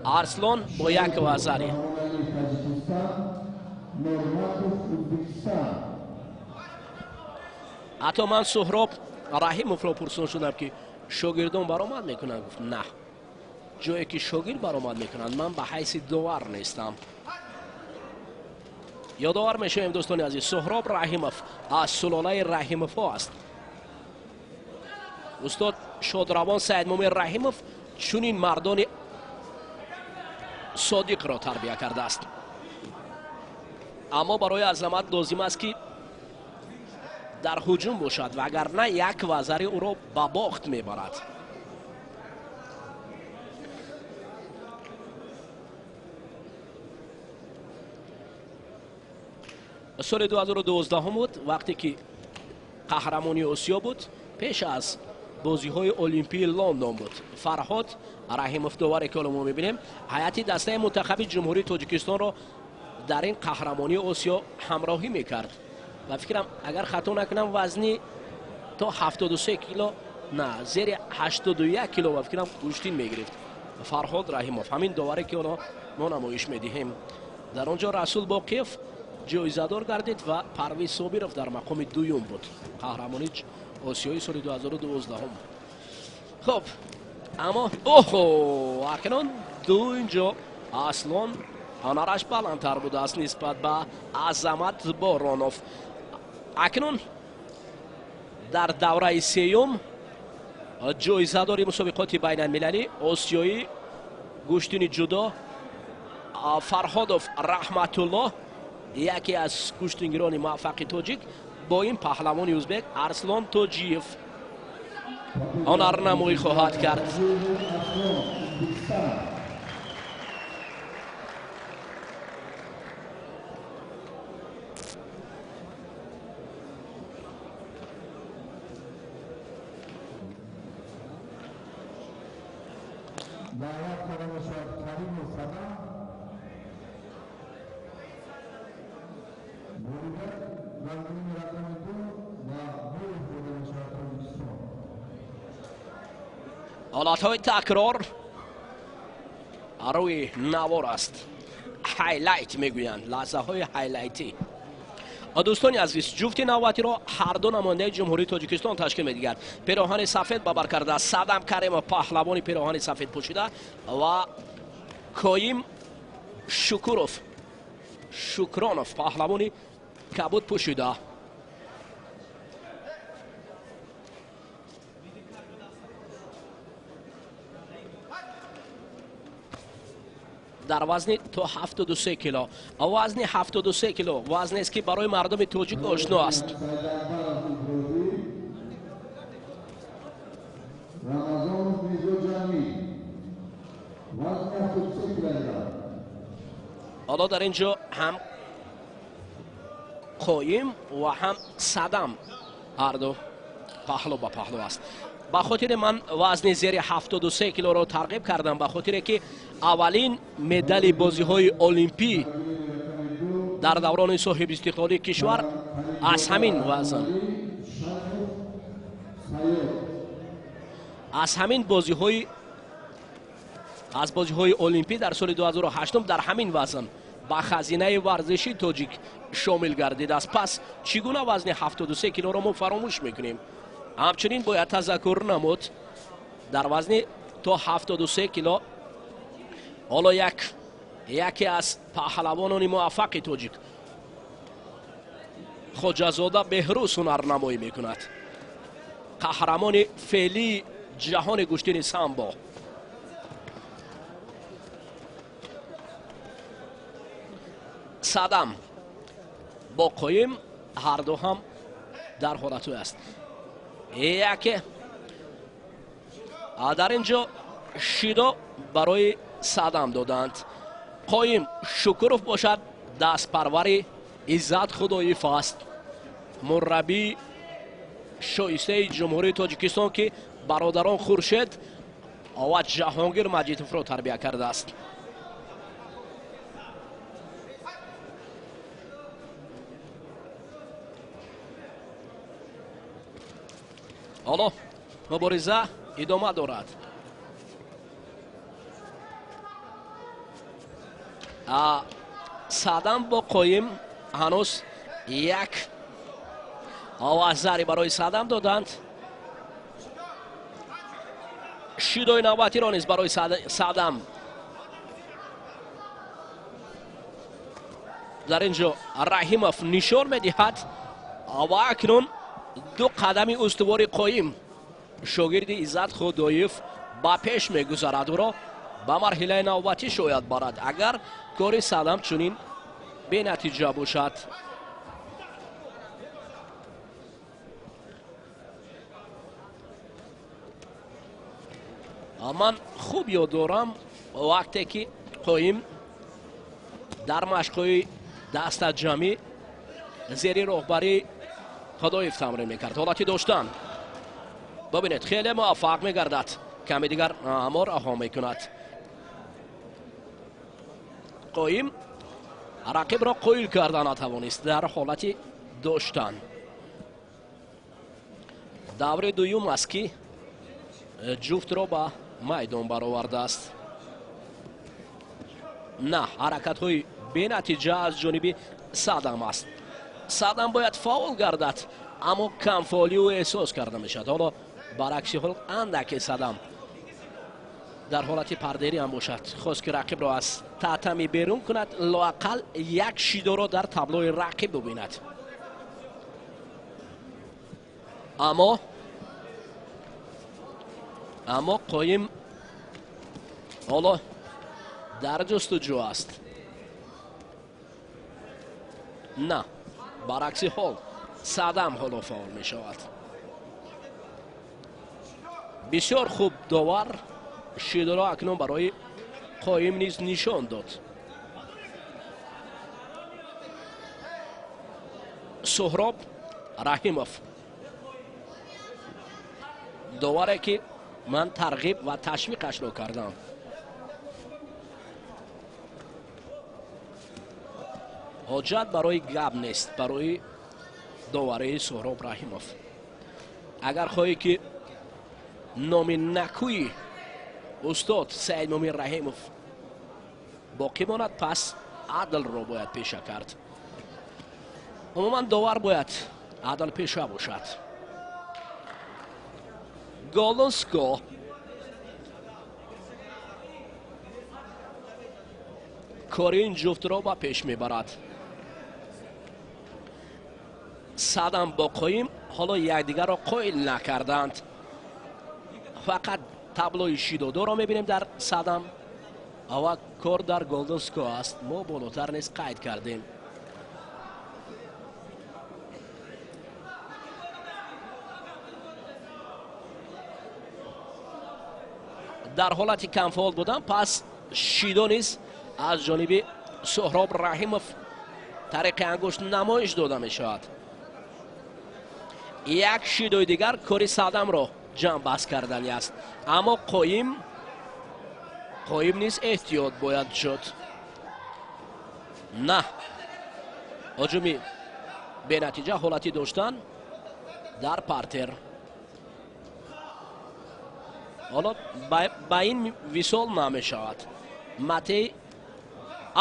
Арслон бо як вазари. Ҳатто ман Суҳроб Раҳимовро пурсон шудам, ки шогирдон баромад мекунанд. Гуфт на, ҷое ки шогирд баромад мекунанд, ман ба ҳайси довар нестам. Ёдовар мешавем, дӯстони азиз, Суҳроб Раҳимов аз сулолаи Раҳимовҳо аст. Устод Шодравон Саидмумин Раҳимов чунин мардони содиқро тарбия кардааст. Аммо барои Азамат лозим аст, ки дар ҳуҷум бошад, вагарна як вазари ӯро ба бохт мебарад. Соли 2012 буд, вақте ки қаҳрамони Осиё буд, пеш аз бозиҳои Олимпии Лондон буд. Фарҳод Раҳимов доваре, ки ҳоло мо мебинем, ҳайати дастаи мунтахаби Ҷумҳурии Тоҷикистонро дар ин қаҳрамонии Осиё ҳамроҳӣ мекард. Ва фикрам, агар хато накунам, вазни то 73 кило, на, зери 81 кило ва фикрам гӯштин мегирифт Фарҳод Раҳимов, ҳамин доваре, ки ҳоло мо намоиш медиҳем. Дар он ҷо Расул Боқиев ҷоизадор гардид ва Парвиз Собиров дар мақоми дуюм буд, қаҳрамони Осиёи соли 2012. Хуб, аммо оҳо, акнун ду инҷо Аслон ҳунараш баландтар будааст нисбат ба Азамат Боронов. Акнун дар давраи сеюм ҷоизадори мусобиқоти байналмилалӣ осиёӣ гӯштини ҷудо Фарҳодов Раҳматуллоҳ, яке аз гӯштингирони муваффақи тоҷик, бо ин паҳлавони узбек Арслон Тоҷиев ҳунарнамоӣ хоҳад кард. Ҳолатҳои такрор рӯи навор аст. Highlight мегӯянд, лаҳзаҳои highlight ӣ. Дӯстони азиз, ҷуфти навбатиро ҳар ду намояндаи Ҷумҳурии Тоҷикистон ташкил медиҳад. Пироҳани сафед ба бар кардааст Садам Каримов, паҳлавони пироҳани сафед пӯшида, ва Коим Шукуров, Шукронов, паҳлавони кабуд пӯшида. Дар вазни то 73 кило. Вазни 73 кило вазнест, ки барои мардуми тоҷик ошно аст. Ҳоло дар ин ҷо ҳам Қоим ва ҳам Садам ҳар ду паҳлӯ ба паҳлӯ аст. Ба хотири ман вазни зери 73 килоро тарғиб кардам, ба хотире ки аввалин медали бозиҳои олимпӣ дар даврони соҳибистиқлолии кишвар аз ҳамин вазн, аз ҳамин бозиҳои, аз бозиҳои олимпӣ дар соли 2008 дар ҳамин вазн ба хазинаи варзиши тоҷик шомил гардидааст. Пас чӣ гуна вазни 73 килоро мо фаромӯш мекунем? Ҳамчунин бояд тазаккур намуд, дар вазни то 73 кило ҳоло яке аз паҳлавонони муваффақи тоҷик Хоҷазода Беҳрӯз ҳунарнамоӣ мекунад, қаҳрамони феълии ҷаҳони гӯштини самбо. Садам бо Қоим ҳарду ҳам дар ҳолатҳое аст. Яке дар ин ҷо шидо барои Садам доданд. Қоим Шукуров бошад дастпарвари Иззат Худоев аст, мураббии шоистаи Ҷумҳурии Тоҷикистон, ки бародарон Хуршед ва Ҷаҳонгир Маҷидовро тарбия кардааст. Ҳоло мубориза идома дорад. Садам бо Қоим ҳанӯз як овозари барои Садам доданд. Шидои навбатиро низ барои Садам дар ин ҷо Раҳимов нишон медиҳад ва акнун ду қадами устувори Қоим, шогирди Иззат Худоев, ба пеш мегузарад. Ӯро ба марҳилаи навбатӣ шояд барад, агар кори Садам чунин бенатиҷа бошад. Ман хуб ёд дорам вақте ки Қоим дар машқҳои дастаҷамӣ зери роҳбарии Худоев тамрин мекард. Ҳолати доштан бибинед, хеле муваффақ мегардад, каме дигар аммо раҳо мекунад. Қоим рақибро қоил карда натавонист дар ҳолати доштан. Даври дуюм аст, ки ҷуфтро ба майдон баровардааст. На, ҳаракатҳои бенатиҷа аз ҷониби Садам аст. Садам бояд фаъол гардад, аммо камфаъолиу эҳсос карда мешавад. Ҳоло баръакси ҳол андаке Садам дар ҳолати пардерӣ ҳам бошад, хост ки рақибро аз татами берун кунад, лоақал як шидоро дар таблои рақиб бубинад. Аммо Қоим ҳоло дар ҷустуҷӯ аст. На, баръакси ҳол Садам ҳоло фаъол мешавад. Бисёр хуб довар шидоро акнун барои Қоим низ нишон дод. Суҳроб Раҳимов, доваре ки ман тарғиб ва ташвиқашро кардам. Ҳоҷат барои гап нест барои доварии Суҳроб Раҳимов. Агар хоҳӣ ки номи накӯи устод Саидмумин Раҳимов боқӣ монад, пас адлро бояд пеша кард. Умуман довар бояд адл пеша бошад. Голонско кори ин ҷуфтро ба пеш мебарад. Садам бо Қоим ҳоло якдигарро қоил накарданд. Фақат таблои шидодоро мебинем дар Садам ва кор дар Голденско аст. Мо болотар низ қайд кардем. Дар ҳолати камфаъол будан пас шидо низ аз ҷониби Суҳроб Раҳимов тариқи ангушт намоиш дода мешавад. Як шидои дигар кори Садамро ҷамъбаст кардани аст, аммо Қоим низ эҳтиёт бояд шуд. На, ҳуҷуми бенатиҷа ҳолати доштан дар партер. Ҳоло ба ин висол намешавад. Матей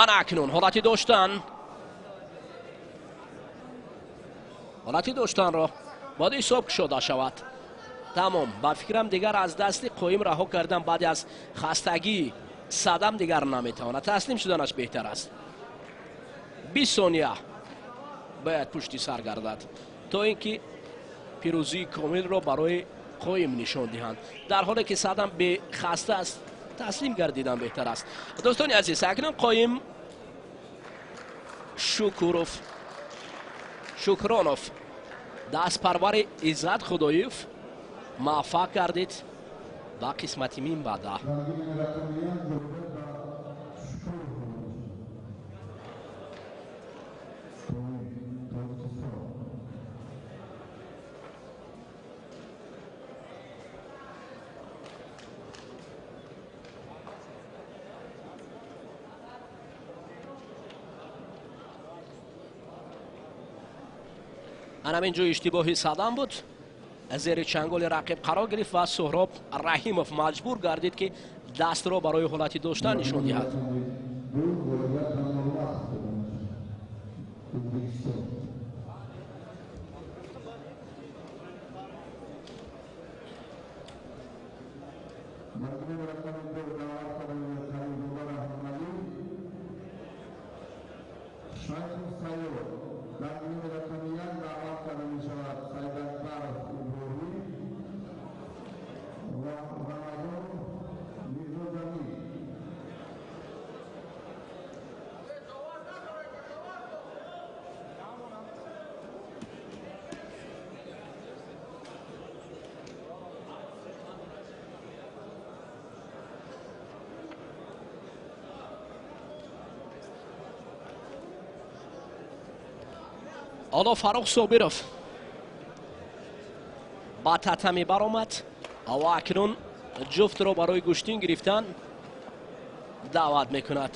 Ана акнун ҳолати доштан, ҳолати доштанро бояд ҳисоб кушода шавад. Тамом, ба фикрам дигар аз дасти Қоим раҳо кардан баъди аз хастагӣ Садам дигар наметавонад, таслим шуданаш беҳтар аст. 20 сония бояд пушти сар гардад то ин ки пирӯзии комилро барои Қоим нишон диҳанд. Дар ҳоле ки Садам бехаста аст, таслим гардидан беҳтар аст. Дӯстони азиз, акнун Қоим Шукуров, Шукронов, дастпарвари Иззат Худоев муваффақ гардид ба қисмати минбаъда. Анам инҷо иштибоҳи Садам буд. Зери чанголи рақиб қарор гирифт ва Суҳроб Раҳимов маҷбур гардид, ки дастро барои ҳолати доштан нишон диҳад. Ҳоло Фаррух Собиров ба татами баромад ва акнун ҷуфтро барои гӯштин гирифтан даъват мекунад.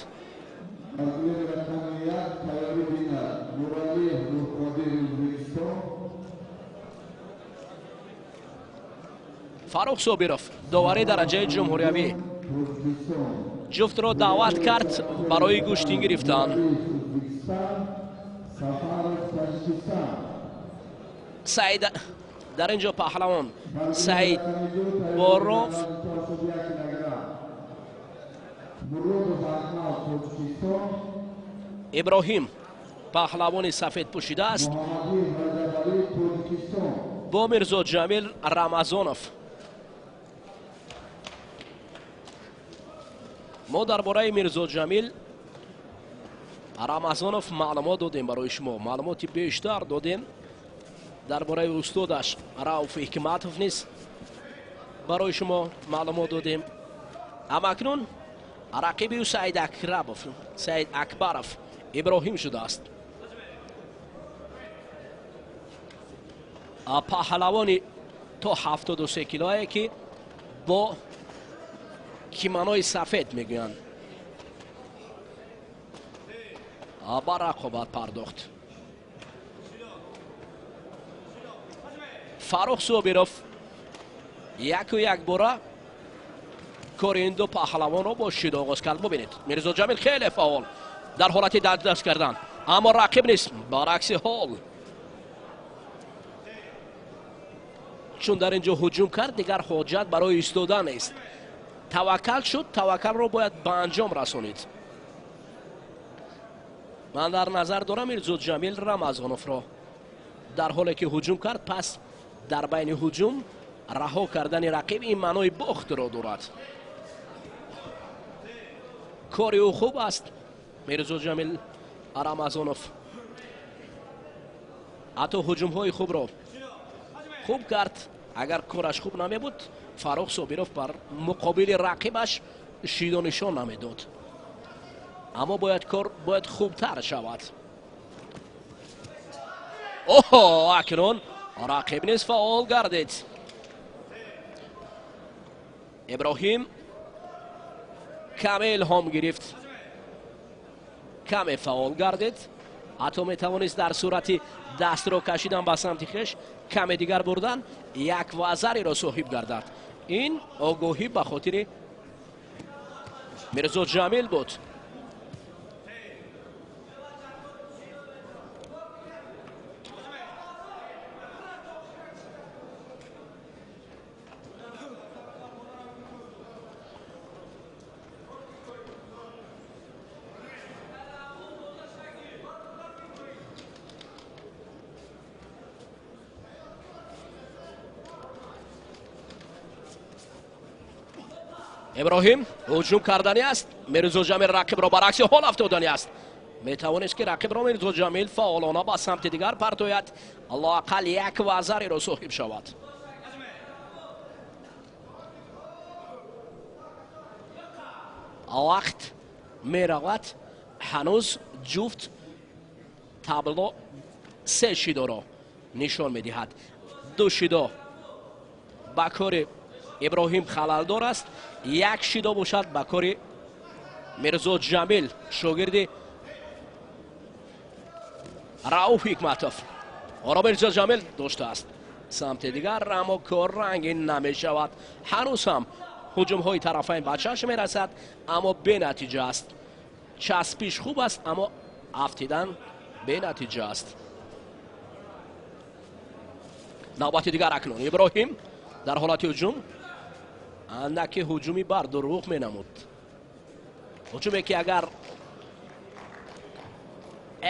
Фаррух Собиров, довари дараҷаи ҷумҳуриявӣ, ҷуфтро даъват кард барои гӯштин гирифтан. Саид дар ин ҷо паҳлавон Саид Боров Иброҳим паҳлавони сафед пӯшида аст бо Мирзо Ҷамил Рамазонов. Мо дар бораи Мирзо Ҷамил Рамазонов маълумот додем барои шумо, маълумоти бештар додем дар бораи устодаш Рауф Ҳикматов низ барои шумо маълумот додем. Аммо акнун рақиби ӯ Саид Акрабов, Саид Акбаров Иброҳим шудааст. Паҳлавони то 73 килое ки бо кимонои сафед мегӯянд ба рақобат пардохт. Фаррух Собиров яку як бора кори ин ду паҳлавонро бо шид оғоз кард. Бубинед, Мирзо Ҷамил хеле фаъол дар ҳолати даст кардан, аммо рақиб нест, баръакси ҳол чун дар ин ҷо ҳуҷум кард, дигар ҳоҷат барои истодан нест. Таваккал шуд, таваккалро бояд ба анҷом расонид. Ман дар назар дорам Мирзо Ҷамил Рамазоновро дар ҳоле ки ҳуҷум кард, пас дар байни ҳуҷум раҳо кардани рақиб ин маънои бохтро дорад. Кори ӯ хуб аст, Мирзо Ҷамил Рамазонов ҳатто ҳуҷумҳои хубро хуб кард. Агар кораш хуб намебуд, Фаррух Собиров бар муқобили рақибаш шидо нишон намедод. Аммо бояд кор бояд хубтар шавад. Оҳо, акнун рақиб низ фаъол гардид. Иброҳим каме илҳом гирифт, каме фаъол гардид. Ҳатто метавонист дар сурати дастро кашидан ба самти хеш каме дигар бурдан як вазареро соҳиб гардад. Ин огоҳӣ ба хотири Мирзо Ҷамил буд. Иброҳим ҳуҷум кардани аст. Мирзо Ҷамил рақибро баръакси ҳол афтодани аст. Метавонист ки рақибро Мирзо Ҷамил фаъолона ба самти дигар партояд, лоақал як вазареро соҳиб шавад. Вақт меравад, ҳанӯз ҷуфт табло се шидоро нишон медиҳад. Ду шидо ба кори Иброҳим халалдор аст, як шидо бошад ба кори Мирзо Ҷамил, шогирди Рауф Ҳикматов. Оро Мирзо Ҷамил доштааст самти дигар, аммо кор рангин намешавад. Ҳанӯз ҳам ҳуҷумҳои тарафайн ба чашм мерасад, аммо бенатиҷа аст. Часпиш хуб аст, аммо афтидан бенатиҷа аст. Навбати дигар акнун Иброҳим дар ҳолати ҳуҷум, андаки ҳуҷуми бардурӯғ менамуд. Ҳуҷуме ки агар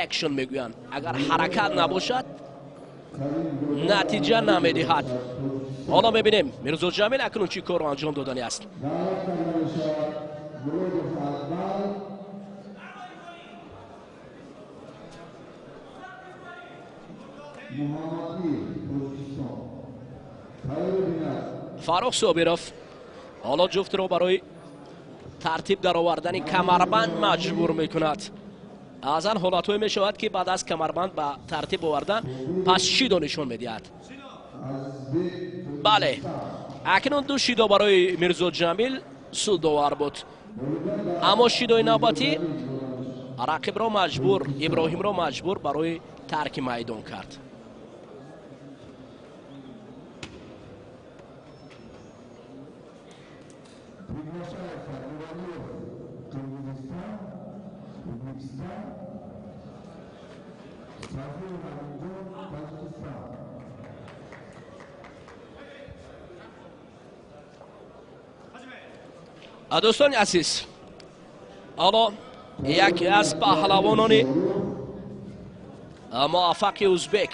экшн мегӯянд, агар ҳаракат набошад натиҷа намедиҳад. Ҳоло мебинем Мирзо Ҷамил акнун чӣ корро анҷом додани аст. Фаррух Собиров ҳоло ҷуфтро барои тартиб даровардани камарбанд маҷбур мекунад. Баъзан ҳолатҳое мешавад ки баъд аз камарбанд ба тартиб овардан пас шидо нишон медиҳад. Бале, акнун ду шидо барои Мирзо Ҷамил судовар буд, аммо шидои навбатӣ рақибро маҷбур, Иброҳимро маҷбур барои тарки майдон кард. Дӯстони азиз, ҳоло яке аз паҳлавонони муваффақи узбек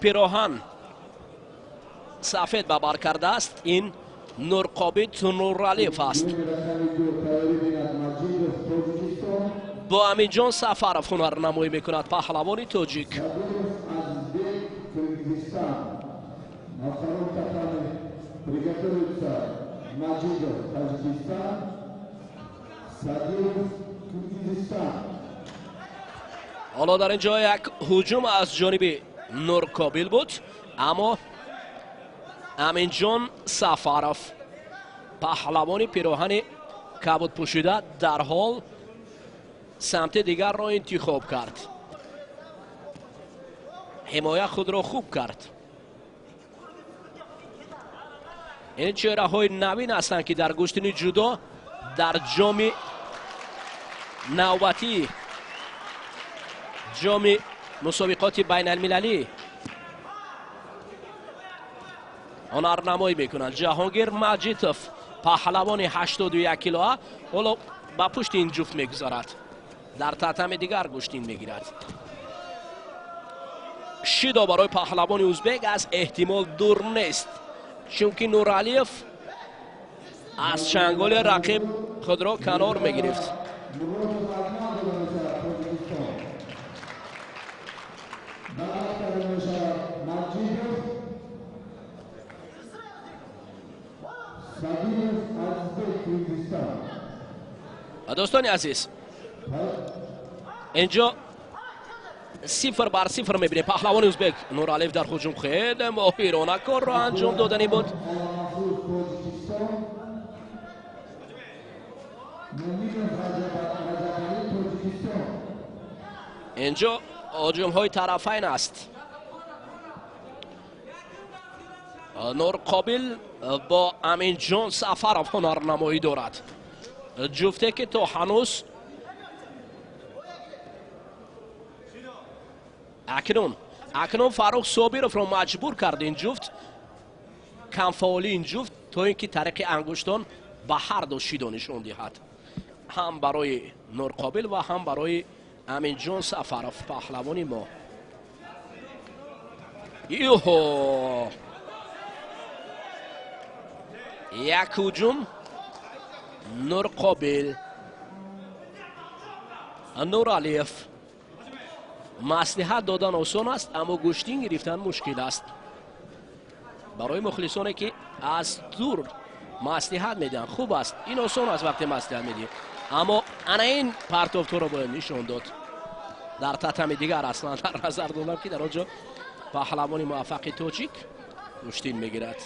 пироҳан сафед ба бар кардааст. Ин Нурқобил Нуралиев аст. Бо Аминҷон Сафаров ҳунарнамоӣ мекунад паҳлавони тоҷик. Ҳоло дар ин ҷо як ҳуҷум аз ҷониби Нурқобил буд, аммо Аминҷон Сафаров паҳлавони пироҳани кабуд пӯшида дарҳол самти дигарро интихоб кард. Ҳимоя худро хуб кард. Ин чеҳраҳои навин ҳастанд ки дар гӯштини ҷудо дар ҷоми навбатӣ, ҷоми мусобиқоти байналмилалӣ ҳунарнамоӣ мекунанд. Ҷаҳонгир Маҷитов паҳлавони 81 килоа ҳоло ба пушти ин ҷуфт мегузарад, дар татами дигар гӯштин мегирад. Шидо барои паҳлавони узбек аз эҳтимол дур нест, чунки Нуралиев аз чанголи рақиб худро канор мегирифт. Дӯстони азиз, инҷо 0-0 мебинем. Паҳлавони узбек Нуралиев дар ҳуҷум хеле моҳирона корро анҷом додани буд. Инҷо ҳуҷумҳои тарафайн аст. Нурқобил бо Аминҷон Сафаров ҳунарнамоӣ дорад. Ҷуфте ки то ҳанӯз акнун Фаррух Собировро маҷбур кард ин ҷуфт, камфаъолии ин ҷуфт, то ин ки тариқи ангуштон ба ҳар ду шидо нишон диҳад, ҳам барои Нурқобил ва ҳам барои Аминҷон Сафаров паҳлавони мо. Юҳо! Як ҳуҷум Нурқобил Нуралиев. Маслиҳат додан осон аст, аммо гӯштин гирифтан мушкил аст. Барои мухлисоне ки аз дур маслиҳат медиҳанд хуб аст, ин осон аст вақте маслиҳат медиҳӣ, аммо ана ин партофторо бояд нишон дод. Дар татами дигар аслан дар назар додам ки дар он ҷо паҳлавони муваффақи тоҷик гӯштин мегирад.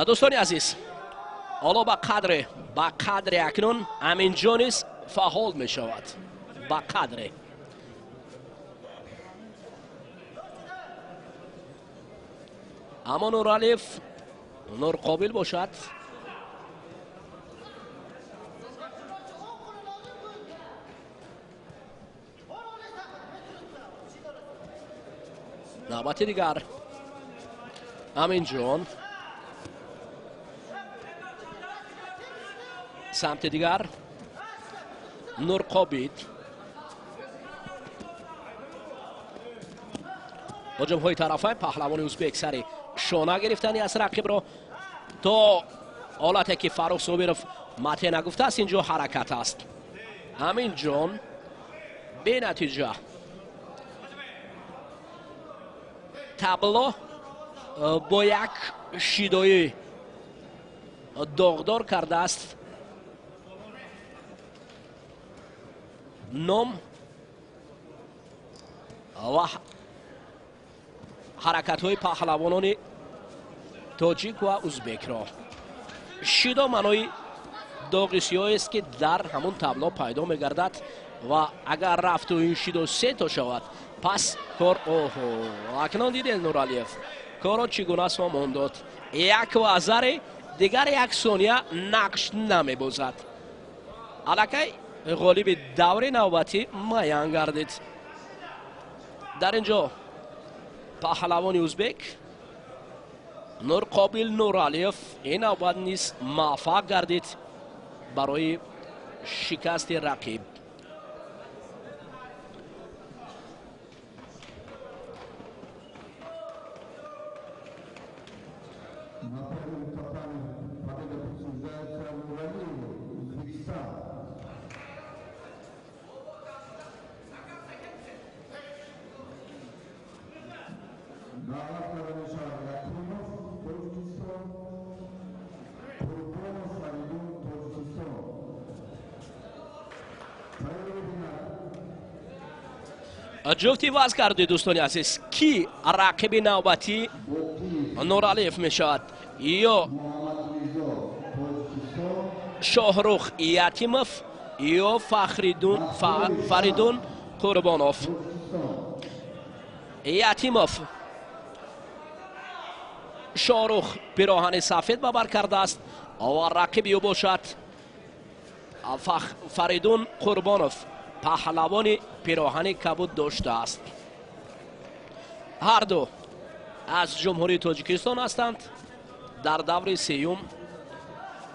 Дӯстони азиз, ҳоло ба қадре акнун Аминҷон низ фаъол мешавад. Ба қадре аммо Нуралиев Нурқобил бошад. Навбати дигар Аминҷон, самти дигар Нурқобил. ҳуҷумҳои тарафайн паҳлавони узбек сари шона гирифтани аз рақибро то ҳолате ки Фаррух Собиров мате нагуфтааст, инҷо ҳаракат аст. Аминҷон бенатиҷа. Табло бо як шидоӣ доғдор кардааст. Ном ва ҳаракатҳои паҳлавонони тоҷик ва узбекро. Шидо маънои доғи сиёҳест ки дар ҳамун табло пайдо мегардад ва агар рафту ин шидо се то шавад, пас кор оҳо акнун дидед Нуралиев корро чӣ гуна сомон дод. Як вазари дигар як сония нақш намебозад. Аллакай ғолиби даври навбатӣ муайян гардид. Дар ин ҷо паҳлавони узбек Нурқобил Нуралиев ин навбат низ муваффақ гардид барои шикасти рақиб. Ҷуфти ваз карди дӯстони азиз, ки рақиби навбатӣ Нуралиев мешавад? Ё Шоҳрух Ятимов ё Фаридун Қурбонов. Ятимов Шоҳрух пироҳани сафед ба бар кардааст ва рақиби ӯ бошад Фаридун Қурбонов, паҳлавони пироҳани кабуд доштааст. Ҳар ду аз Ҷумҳурии Тоҷикистон ҳастанд. Дар даври сеюм,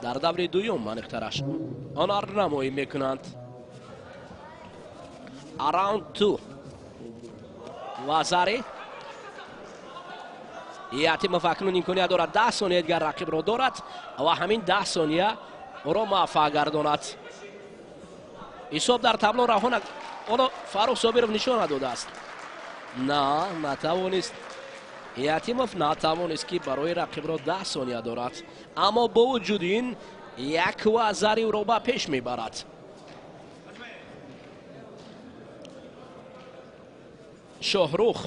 дар даври дуюм аниқтараш ҳунарнамоӣ мекунанд. Раунд 2 вазари Ятимов акнун имконият дорад 10 сония дигар рақибро дорад ва ҳамин 10 сония ӯро муваффақ гардонад. Ҳисоб дар табло раҳона ҳоло Фаррух Собиров нишон надодааст. На, натавонист. Ятимов натавонист ки барои рақибро 10 сония дорад, аммо бо вуҷуди ин як вазари ӯро ба пеш мебарад. Шоҳрух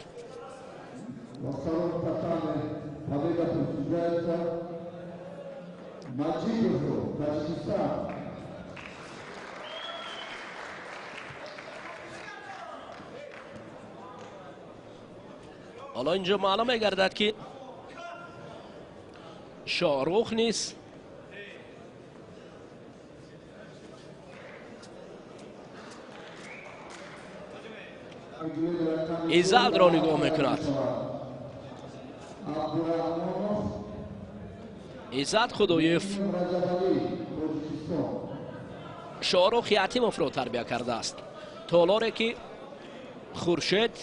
ҳоло инҷо маълум мегардад ки Шоҳрух низ Иззатро нигоҳ мекунад. Иззат Худоев Шоҳрух Ятимовро тарбия кардааст. Толоре ки Хуршед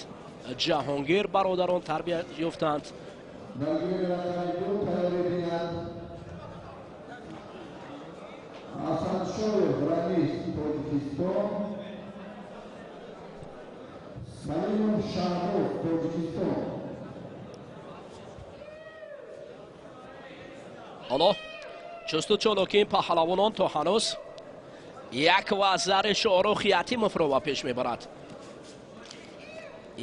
Ҷаҳонгир бародарон тарбия ёфтанд Ҳоло чусту чолоки ин паҳлавонон то ҳанӯз як вазари Шоҳрух Ятимовро ба пеш мебарад.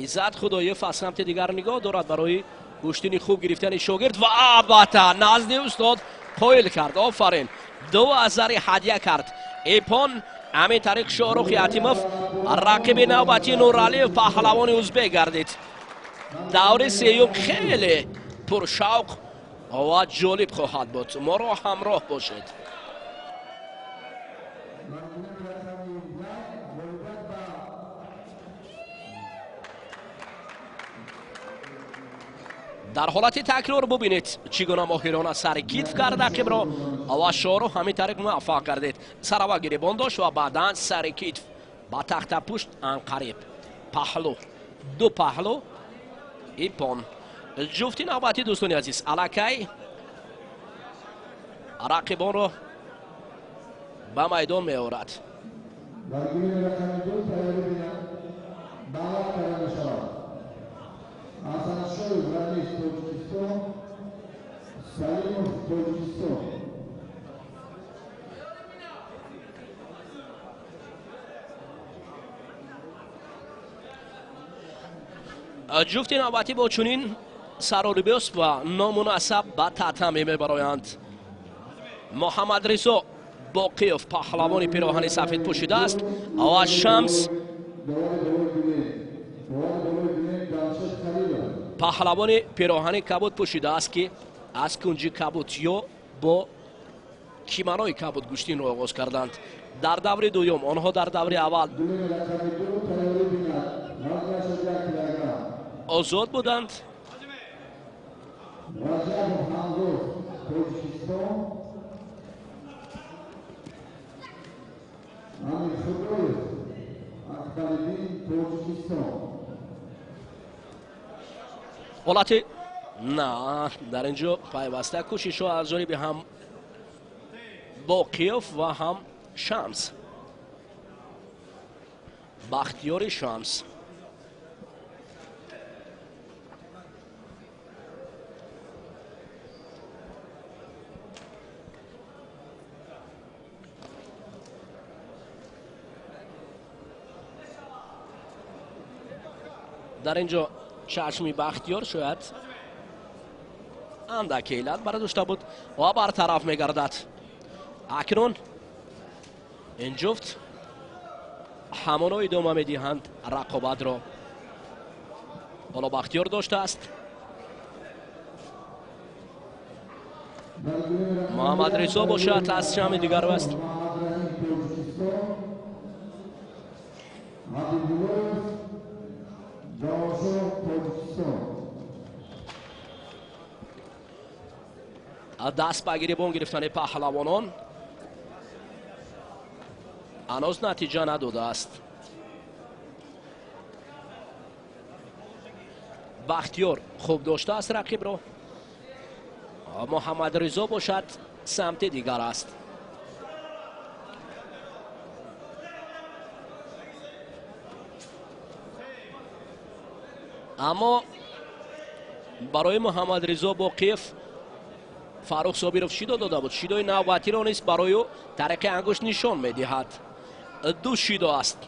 Иззат Худоев аз самти дигар нигоҳ дорад барои гӯштини хуб гирифтани шогирд ва албатта назди устод қоил кард. Офарин, ду вазари ҳадя кард. Ипон ҳамин тариқ Шоҳрух Ятимов рақиби навбатии Нуралиев паҳлавони узбек гардид. Даври сеюм хеле пуршавқ ва ҷолиб хоҳад буд. Моро ҳамроҳ бошед. Дар ҳолати такрор бубинед, чӣ гуна моҳирона сари китф кард рақибро ва Шоҳрух ҳамин тариқ муваффақ гардид. Сарава гиребон дошт ва баъдан сари китф ба тахтапушт анқариб. Паҳлу, ду паҳлу, ипон. Ҷуфти навбатӣ дӯстони азиз, аллакай рақибонро ба майдон меорад. Ҷуфти навбатӣ бо чунин саролибос ва номунасаб ба татами мебароянд. Муҳаммадризо Боқиев паҳлавони пироҳани сафед пӯшидааст ва Шамс паҳлавони пироҳани кабуд пӯшидааст, ки аз кунҷи кабуд ё бо киманои кабуд гӯштинро оғоз карданд. Дар даври дуюм онҳо дар даври аввал озод буданд. Ҳолати на дар ин ҷо пайваста кӯшишҳо аз ҷониби ҳам Боқиев ва ҳам Шамс, Бахтиёри Шамс. Дар ин ҷо чашми Бахтиёр шояд андаке иллат бардошта буд ва бартараф мегардад. Акнун ин ҷуфт ҳамоно идома медиҳанд рақобатро. Ҳоло Бахтиёр доштааст. Муҳаммадризо бошад аз шами дигар аст. Даст ба гиребон гирифтани паҳлавонон ҳанӯз натиҷа надодааст. Бахтиёр хуб доштааст рақибро, Муҳаммадризо бошад самти дигар аст. Аммо барои Муҳаммадризо Боқиев Фаррух Собиров шидо дода буд. Шидои навбатиро низ барои ӯ тариқи ангушт нишон медиҳад. Ду шидо аст.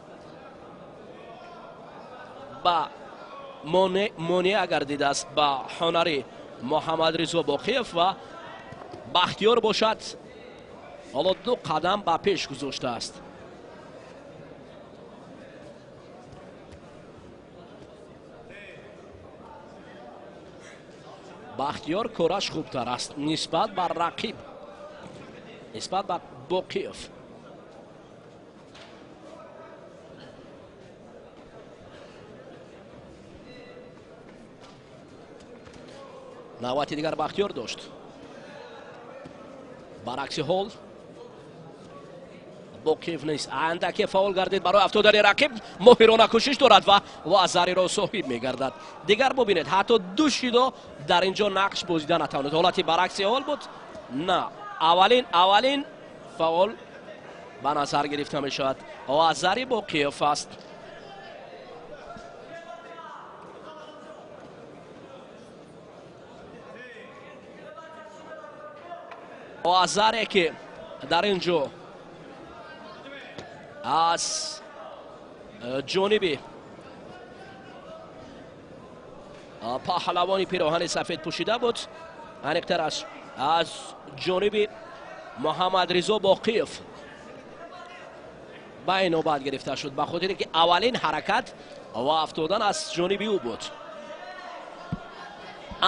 Ба монеа гардидааст ба ҳунари Муҳаммадризо Боқиев ва Бахтиёр бошад ҳоло ду қадам ба пеш гузоштааст. Бахтиёр кораш хубтар аст нисбат ба рақиб, нисбат ба Боқиев. Навбати дигар Бахтиёр дошт. Баракси ҳол Боқиев нест. Андаке фаъол гардид барои афтодани рақиб, моҳирона кӯшиш дорад ва вазариро соҳиб мегардад. Дигар бубинед, ҳатто ду шидо дар инҷо нақш бозида натавонид. Ҳолати баръакси ҳол буд. На, аввалин фаъол ба назар гирифта мешавад. Вазари Боқиев аст. Вазаре ки дар ин ҷо аз ҷониби паҳлавони пироҳани сафед пӯшида буд, аниқтар аз ҷониби Муҳаммадризо Боқиев ба инобат гирифта шуд, ба хотире ки аввалин ҳаракат ва афтодан аз ҷониби ӯ буд.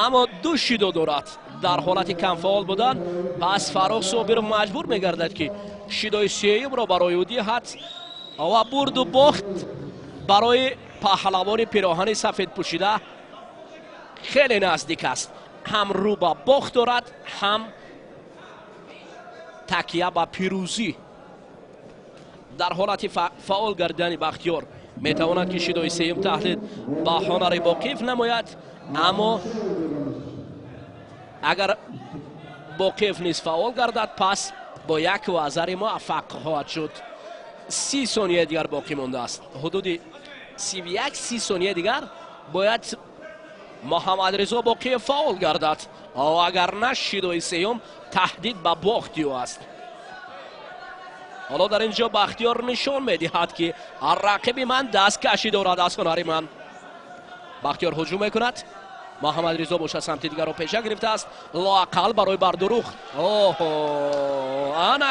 Аммо ду шидо дорад дар ҳолати камфаъол будан. Пас Фаррух Собиров маҷбур мегардад ки шидои сеюмро барои ӯ диҳад ва бурду бохт барои паҳлавони пироҳани сафед пӯшида хеле наздик аст. Ҳам рӯ ба бохт дорад, ҳам такя ба пирӯзӣ. Дар ҳолати фаъол гардидани Бахтиёр метавонад ки шидои сеюм таҳдид ба ҳунари Боқиев намояд, аммо агар Боқиев низ фаъол гардад, пас бо як вазари муваффақ хоҳад шуд. 30 сония дигар боқӣ мондааст. Ҳудуди 31-30 сония дигар бояд Муҳаммадризо Боқиев фаъол гардад, агар на шидои сеюм таҳдид ба бохти ӯ аст. Ҳоло дар ин ҷо Бахтиёр нишон медиҳад ки рақиби ман дасткашӣ дорад аз ҳунари ман. Бахтиёр ҳуҷум мекунад. Муҳаммадризо бошад самти дигарро пеша гирифтааст, лоақал барои бардурух. Оҳо, ана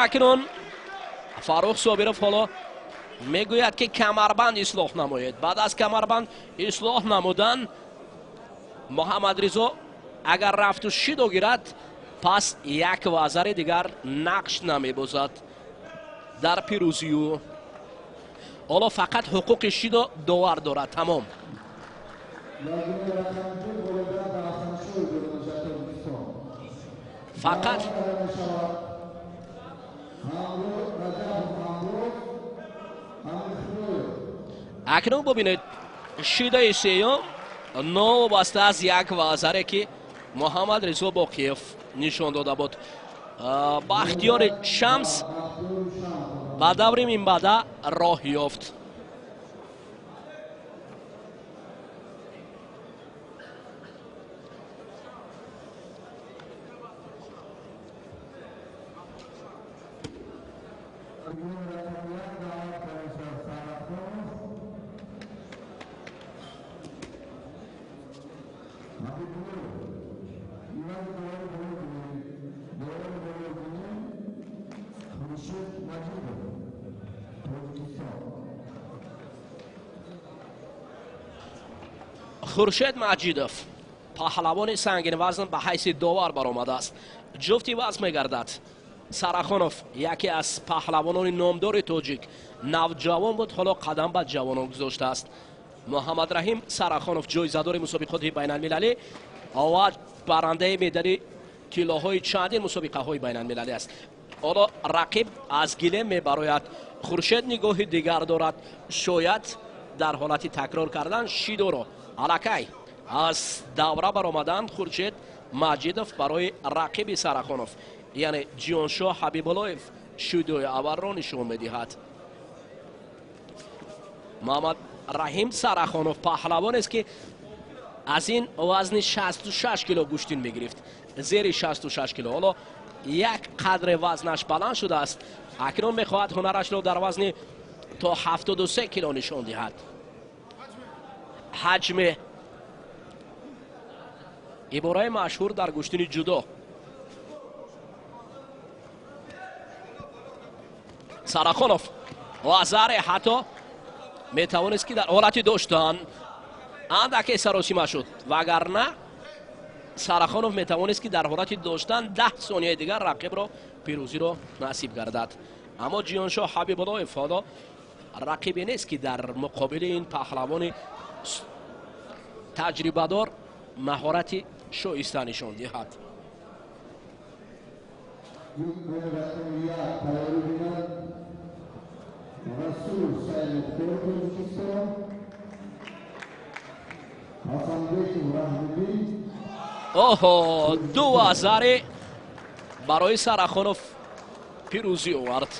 акнун Фаррух Собиров ҳоло мегӯяд ки камарбанд ислоҳ намоед. Баъд аз камарбанд ислоҳ намудан Муҳаммадризо агар рафту шидо гирад, пас як вазари дигар нақш намебозад дар пирӯзию. Ҳоло фақат ҳуқуқи шидо довар дорад, тамом. Фақат акнун бубинед, шидаи сеюм новобаста аз як вазаре ки Муҳаммадризо Боқиев нишон дода буд. Бахтиёри Шамс ба даври минбаъда роҳ ёфт. Хуршед Маҷидов паҳлавони сангинвазн ба ҳайси довар баромадааст. Ҷуфти вазн мегардад. Сарахонов яке аз паҳлавонони номдори тоҷик, навҷавон буд, ҳоло қадам ба ҷавонон гузоштааст. Муҳаммадраҳим Сарахонов ҷоизадори мусобиқоти байналмилалӣ ва барандаи медали тиллоҳои чандин мусобиқаҳои байналмилалӣ аст. Ҳоло рақиб аз гилем мебарояд. Хуршед нигоҳи дигар дорад, шояд дар ҳолати такрор кардан шидоро. Аллакай аз давра баромадан Хуршед Маҷидов барои рақиби Сарахонов, яъне Ҷионшоҳ Ҳабибуллоев, шидои аввалро нишон медиҳад. Муҳаммад Раҳим Сарахонов паҳлавонест ки аз ин вазни 66 кило гӯштин мегирифт, зери 66 кило. Ҳоло як қадре вазнаш баланд шудааст. Акнун мехоҳад ҳунарашро дар вазни то 73 кило нишон диҳад. Ҳаҷме ибораи машҳур дар гӯштини ҷудо. Сарахонов вазаре ҳатто метавонист ки дар ҳолати доштан андаке саросима шуд, вагарна Сарахонов метавонист ки дар ҳолати доштан 10 сонияи дигар рақибро пирӯзиро насиб гардад. Аммо Ҷионшоҳ Ҳабибуллоев ҳоло рақибе нест ки дар муқобили ин паҳлавони таҷрибадор маҳорати шоиста нишон диҳад. Оҳо, ду азаре барои Сарахонов пирӯзӣ овард.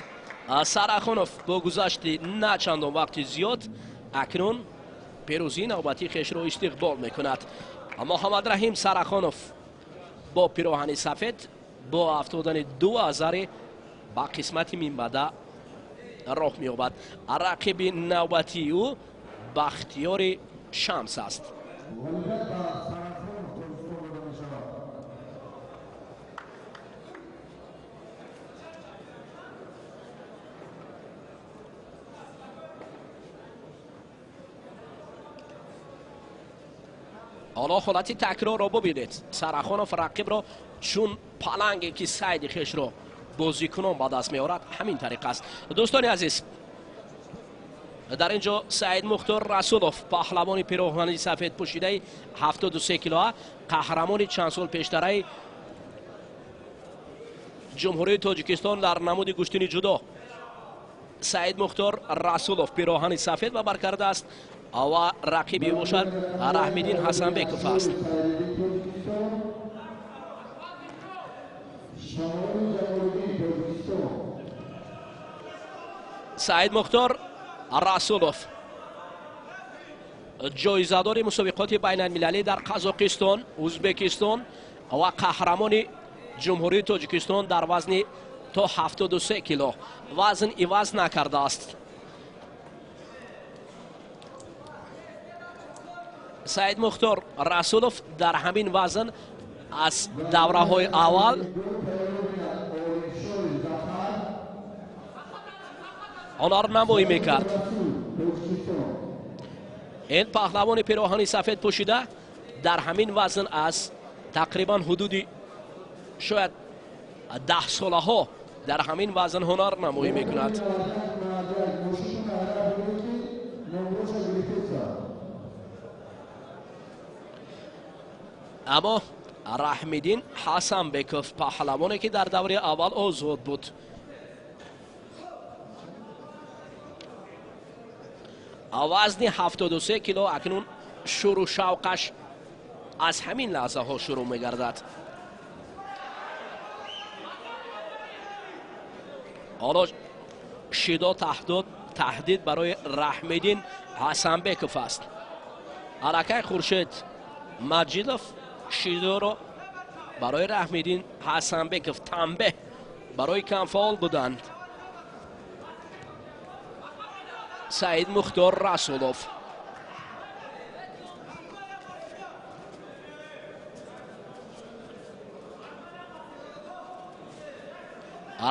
Сарахонов бо гузашти на чандон вақти зиёд акнун пирӯзии навбатии хешро истиқбол мекунад. Муҳаммадраҳим Сарахонов бо пироҳани сафед бо афтодани ду азаре ба қисмати минбаъда роҳ меёбад. Рақиби навбатии ӯ Бахтиёри Шамс аст. Ҳоло ҳолати такрорро бубинед. Сарахонов рақибро чун паланге ки сайди хешро бозикунон ба даст меорад, ҳамин тариқ аст. Дӯстони азиз, дар ин ҷо Саид Мухтор Расулов, паҳлавони пироҳани сафед пӯшидаи 73 килоа, қаҳрамони чанд сол пештараи Ҷумҳурии Тоҷикистон дар намуди гӯштини ҷудо. Саид Мухтор Расулов пироҳани сафед ба бар кардааст ва рақиби бошад Раҳмиддин Ҳасанбеков аст. Саид Мухтор Расулов ҷоизадори мусобиқоти байналмилалӣ дар Қазоқистон, Ӯзбекистон ва қаҳрамони Ҷумҳурии Тоҷикистон дар вазни то 73 кило вазн иваз накардааст. Саид Мухтор Расулов дар ҳамин вазн аз давраҳои аввал ҳунарнамоӣ мекард. Ин паҳлавони пироҳани сафед пӯшида дар ҳамин вазн аз тақрибан ҳудуди шояд 10 солаҳо дар ҳамин вазн ҳунарнамоӣ мекунад. Аммо Раҳмиддин Ҳасанбеков, паҳлавоне ки дар давраи аввал озод буд, вазни 73 кило акнун шуру шавқаш аз ҳамин лаҳзаҳо шурӯъ мегардад. Ҳоло шидо таҳдид барои Раҳмиддин Ҳасанбеков аст. Аллакай Хуршед Маҷидов шидоро барои Раҳмиддин Ҳасанбеков танбеҳ барои камфаъол буданд. Саид Мухтор Расулов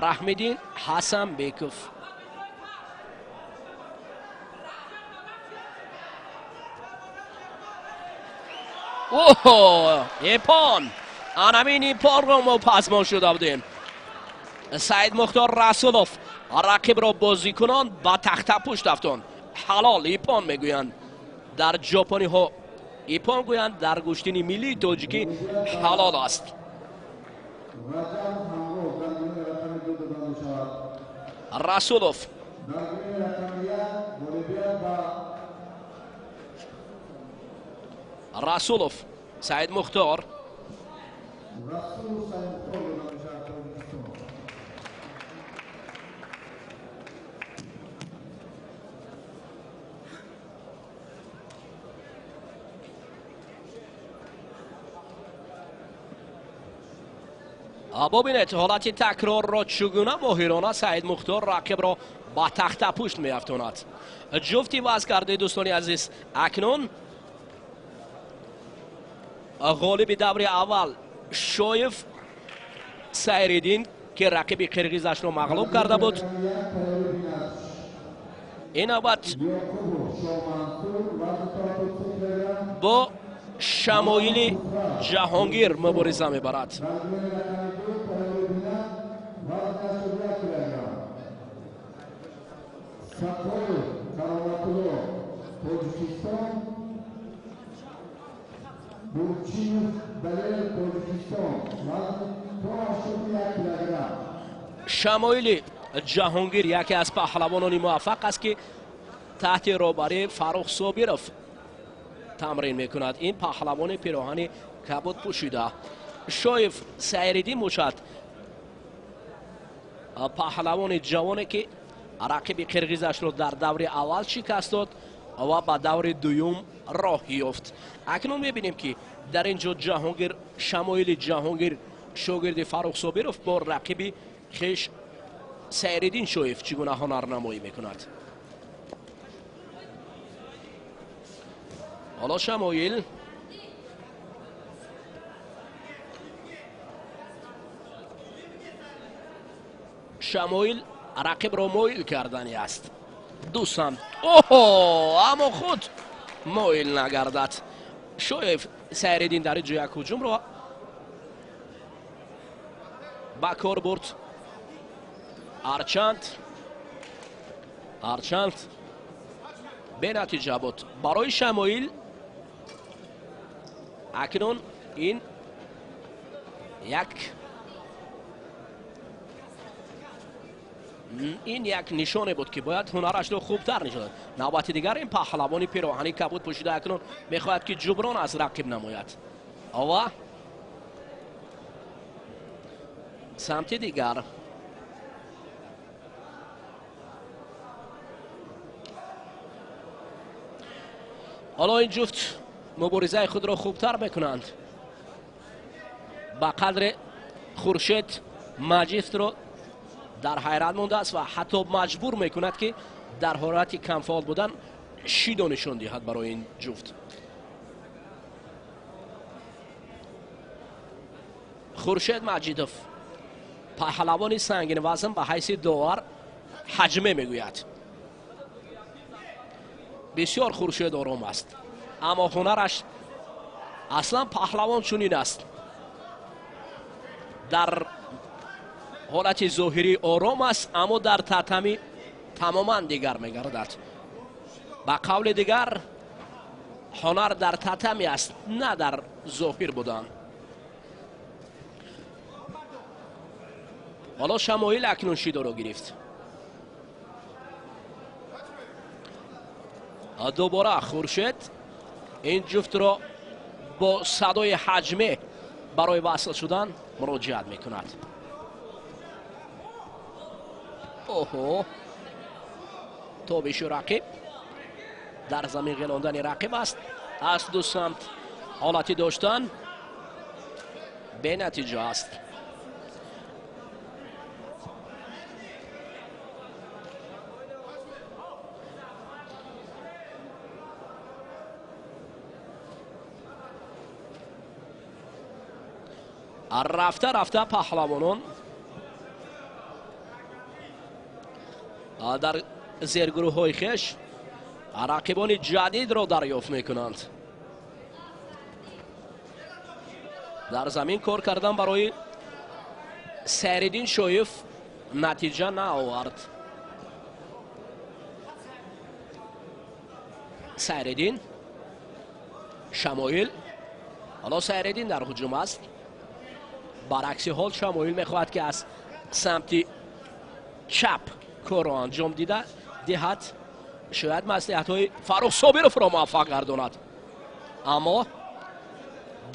Раҳмиддин Ҳасанбеков. Оҳо, ипон! Анамин ипонро мо пазмон шуда будем. Саид Мухтор Расулов рақибро бозикунон ба тахтапушт афтонд. Ҳалол ипон мегӯянд. Дар ҷопониҳо ипон гӯянд, дар гӯштини миллии тоҷикӣ ҳалол аст. Расулов Расулов Саид Мухтор бубинед ҳолати такрорро чӣ гуна моҳирона Саид Мухтор рақибро ба тахтапушт меафтонад. Ҷуфти вазн кардаи дӯстони азиз, акнун ғолиби даври аввал Шоев Сайриддин, ки рақиби қирғизашро мағлуб карда буд, ин навбат бо Шамоили Ҷаҳонгир мубориза мебарад. Бурчинов Далер, Тоҷикистон, вазн то 81 килограмм. Шамоили Ҷаҳонгир яке аз паҳлавонони муваффақ аст, ки таҳти роҳбарии Фаррух Собиров тамрин мекунад. Ин паҳлавони пироҳани кабуд пӯшида. Шоев Сайриддин бошад, паҳлавони ҷавоне, ки рақиби қирғизашро дар даври аввал шикаст дод ва ба даври дуюм роҳ ёфт. Акнун мебинем, ки дар ин ҷо Ҷаҳонгир, Шамоили Ҷаҳонгир, шогирди Фаррух Собиров, бо рақиби хеш Сайриддин Шоев чӣ гуна ҳунарнамоӣ мекунад. Ҳоло Шамоил рақибро моил кардани аст. Ду самт. Оҳо, аммо худ моил нагардад. Шоев Сайриддин дар ин ҷо як ҳуҷумро ба кор бурд. Ҳарчанд бенатиҷа буд. Барои Шамоил акнун ин як нишоне буд, ки бояд ҳунарашро хубтар нишон дод. Навбати дигар ин паҳлавони пироҳани кабуд пӯшида акнун мехоҳад, ки ҷуброн аз рақиб намояд. Ва самти дигар ҳоло ин ҷуфт муборизаи худро хубтар мекунанд. Ба қадре Хуршед Маҷидро дар ҳайрат мондааст ва ҳатто маҷбур мекунад, ки дар ҳолати камфаъол будан шидо нишон диҳад барои ин ҷуфт. Хуршед Маҷидов, паҳлавони сангинвазн, ба ҳайси довар ҳаҷме мегӯяд. Бисёр Хуршед ором аст, аммо ҳунараш аслан паҳлавон чунин аст. Дар ҳолати зоҳирӣ ором аст, аммо дар татами тамоман дигар мегардад. Ба қавли дигар, ҳунар дар татами аст, на дар зоҳир будан. Ҳоло Шамоил акнун шидоро гирифт. Дубора Хуршед ин ҷуфтро бо садои ҳаҷме барои васл шудан муроҷиат мекунад. Оҳо, тобишу рақиб дар замин ғелондани рақиб аст. Аз ду самт ҳолати доштан бенатиҷа аст. Рафта рафта паҳлавонон дар зергурӯҳҳои хеш рақибони ҷадидро дарёфт мекунанд. Дар замин кор кардан барои Сайриддин Шоев натиҷа наовард. Сайриддин, Шамоил. Ҳоло Сайриддин дар ҳуҷум аст. Баръакси ҳол Шамоил мехоҳад, ки аз самти чап корро анҷом диҳад. Шояд маслиҳатҳои Фаррух Собировро муваффақ гардонад, аммо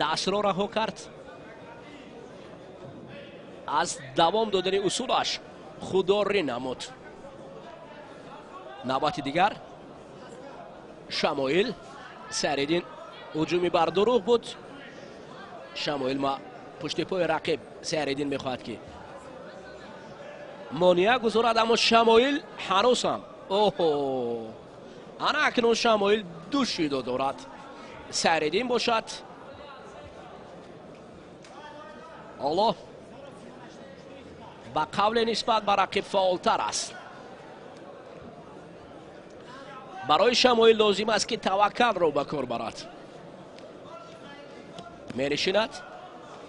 дастро раҳо кард. Аз давом додани усулаш худдорӣ намуд. Навбати дигар Шамоил. Сайриддин ҳуҷуми бардурӯғ буд. Шамоил ма пушти пои рақиб Сайриддин мехоҳад, ки монеа гузорад, аммо Шамоил ҳанӯз ҳам оҳо, ана акнун Шамоил ду шидо дорад. Сайриддин бошад ҳоло ба қавле нисбат ба рақиб фаъолтар аст. Барои Шамоил лозим аст, ки таваккалро ба кор барад. Мерешинад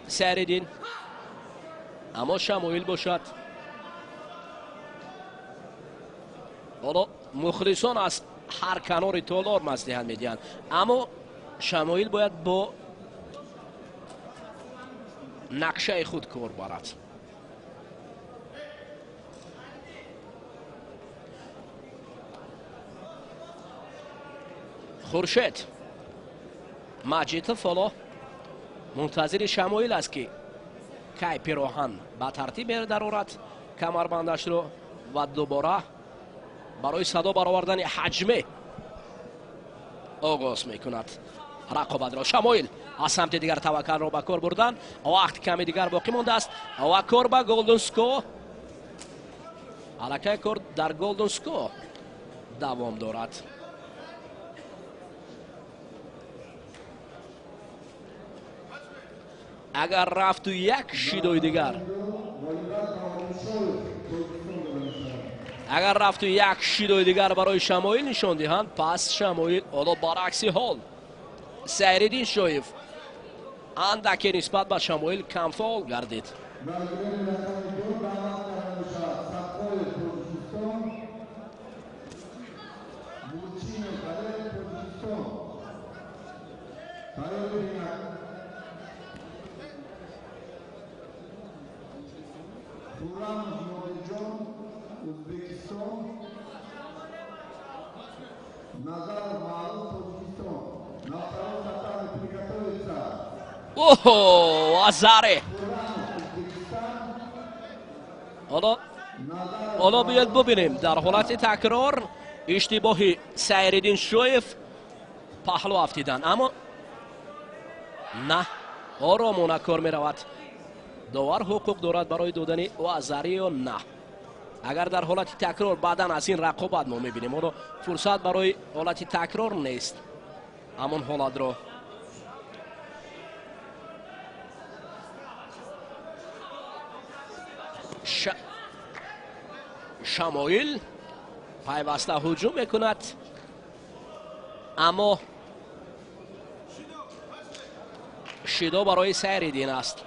Сайриддин, аммо Шамоил бошад ҳоло мухлисон аз ҳар канори толор маслиҳат медиҳанд, аммо Шамоил бояд бо нақшаи худ кор барад. Хуршед Маҷидов ҳоло мунтазири Шамоил аст, ки кай пироҳан ба тартиб дарорад камарбандашро ва дубора барои садо баровардани ҳаҷме оғоз мекунад рақобатро. Шамоил аз самти дигар таваккалро ба кор бурдан. Вақт ками дигар боқӣ мондааст ва кор ба Голден Скор, аллакай кор дар Голден Скор давом дорад. Агар рафту як шидои дигар, агар рафту як шидои дигар барои Шамоил нишон диҳанд, пас Шамоил ҳоло баръакси ҳол Сайриддин Шоев андаке нисбат ба Шамоил камфаъол гардид. Оҳо, азаре. Ҳоло биёед бубинем дар ҳолати такрор иштибоҳи Сайриддин Шоев паҳлӯ афтидан, аммо на, оромона кор меравад. Довар ҳуқуқ дорад барои додани вазари ё на. Агар дар ҳолати такрор баъдан аз ин рақобат мо мебинем, ҳоло фурсат барои ҳолати такрор нест. Ҳамон ҳолатро Шамоил пайваста ҳуҷум мекунад, аммо шидо барои Сайриддин аст.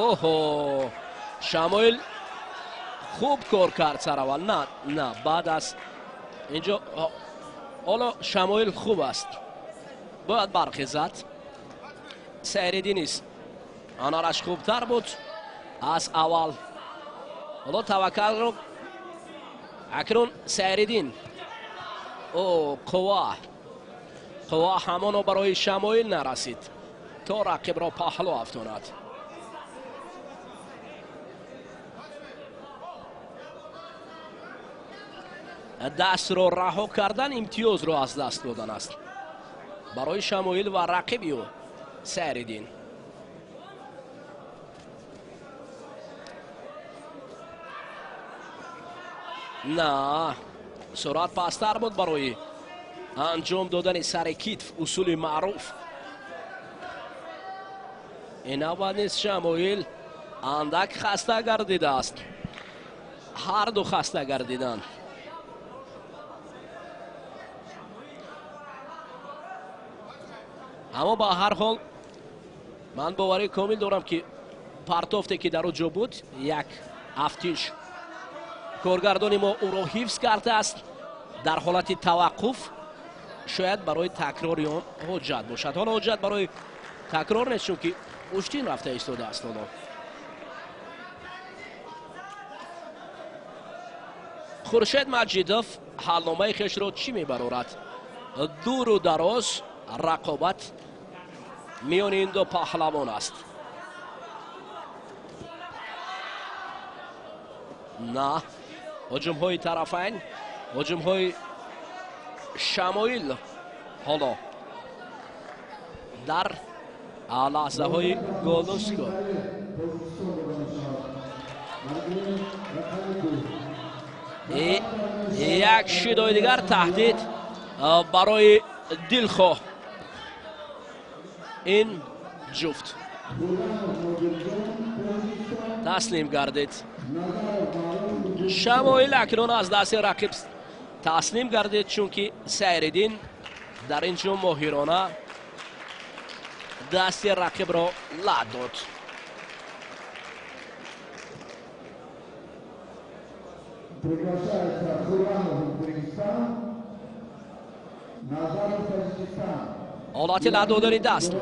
Оҳо, Шамоил хуб кор кард сараввал. На, на, баъд аз инҷо ҳоло Шамоил хуб аст, бояд бархезад. Сайриддин низ ҳунараш хубтар буд аз аввал. Ҳоло таваккалро акнун Сайриддин. О, қувва ҳамоно барои Шамоил нарасид то рақибро паҳлӯ афтонад. Дастро раҳо кардан имтиёзро аз даст додан аст барои Шамоил ва рақиби ӯ Сайриддин. На, суръат пасттар буд барои анҷом додани сари китф, усули маъруф. Ин навбат низ Шамоил андак хаста гардидааст. Ҳарду хаста гардиданд. Аммо ба ҳар ҳол ман боварии комил дорам, ки партофте ки дар он ҷо буд, як афтиш, коргардони мо ӯро ҳифз кардааст. Дар ҳолати таваққуф шояд барои такрори он ҳоҷат бошад. Ҳоло ҳоҷат барои такрор нест, чунки уштин рафта истодааст. Ҳоло Хуршед Маҷидов ҳалномаи хешро чӣ мебарорад? Дуру дароз рақобат миёни ин ду паҳлавон аст. На, ҳуҷумҳои тарафайн, ҳуҷумҳои Шамоил ҳоло дар лаҳзаҳои Голден Скор. Як шидои дигар таҳдид барои дилхоҳ ин ҷуфт таслим гардид. Шамоил акнун аз дасти рақиб таслим гардид, чунки Сайриддин дар ин ҷо моҳирона дасти рақибро лат дод. Приглашается Хурамов, Узбекистан, Назаров, Таджикистан. Ҳолати лат додани даст.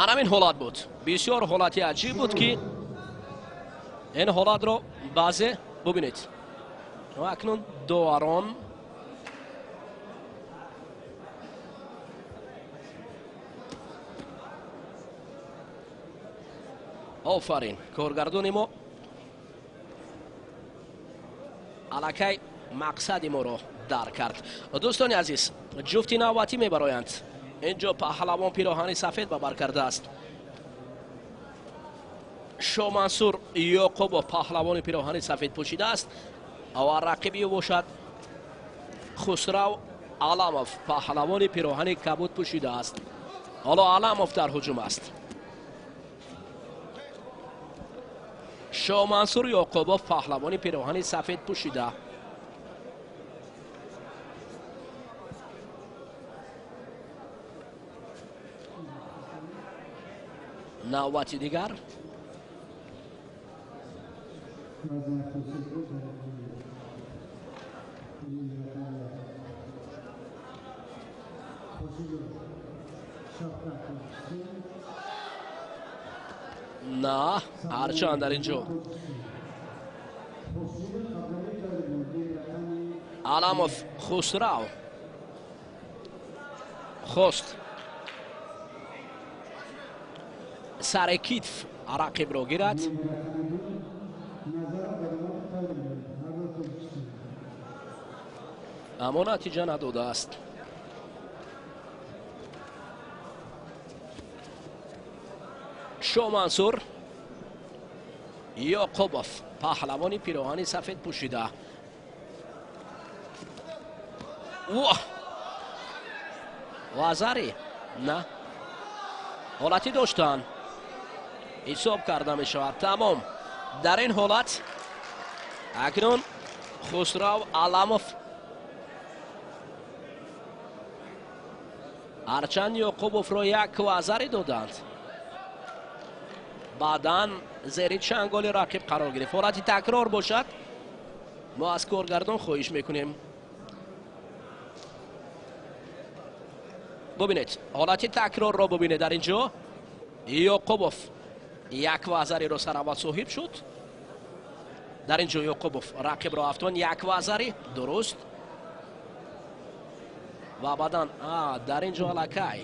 Анамин ҳолат буд. Бисёр ҳолати аҷиб буд, ки ин ҳолатро баъзе бубинед. Ва акнун доварон офарин, коргардони мо аллакай мақсади моро дарк кард. Дӯстони азиз, ҷуфти навбатӣ мебароянд. Инҷо паҳлавон пироҳани сафед ба бар кардааст. Шоҳмансур Ёқубов паҳлавони пироҳани сафед пӯшидааст ва рақиби ӯ бошад Хусрав Аламов паҳлавони пироҳани кабуд пӯшидааст. Ҳоло Аламов дар ҳуҷум аст. Шоҳмансур Ёқубов паҳлавони пироҳани сафед пӯшида. Навбати дигар. На, ҳарчанд дар ин ҷо Аламов Хусрав хост сари китф рақибро гирад. Аммо натиҷа надодааст. Шоҳмансур Ёқубов паҳлавони пироҳани сафед пӯшида. Воҳ! Вазари? На. Ҳолатӣ доштан. Ҳисоб карда мешавад. Тамом. Дар ин ҳолат акнун Хусрав Аламов ҳарчанд Ёқубовро як вазари доданд, баъдан зери чанголи рақиб қарор гирифт. Ҳолати такрор бошад, мо аз коргардон хоҳиш мекунем. Бубинед, ҳолати такрорро бубинед. Дар ин ҷо Ёқубов як вазариро сараввал соҳиб шуд. Дар ин ҷо Ёқубов рақибро афтон, як вазари дуруст, ва баъдан дар ин ҷо аллакай,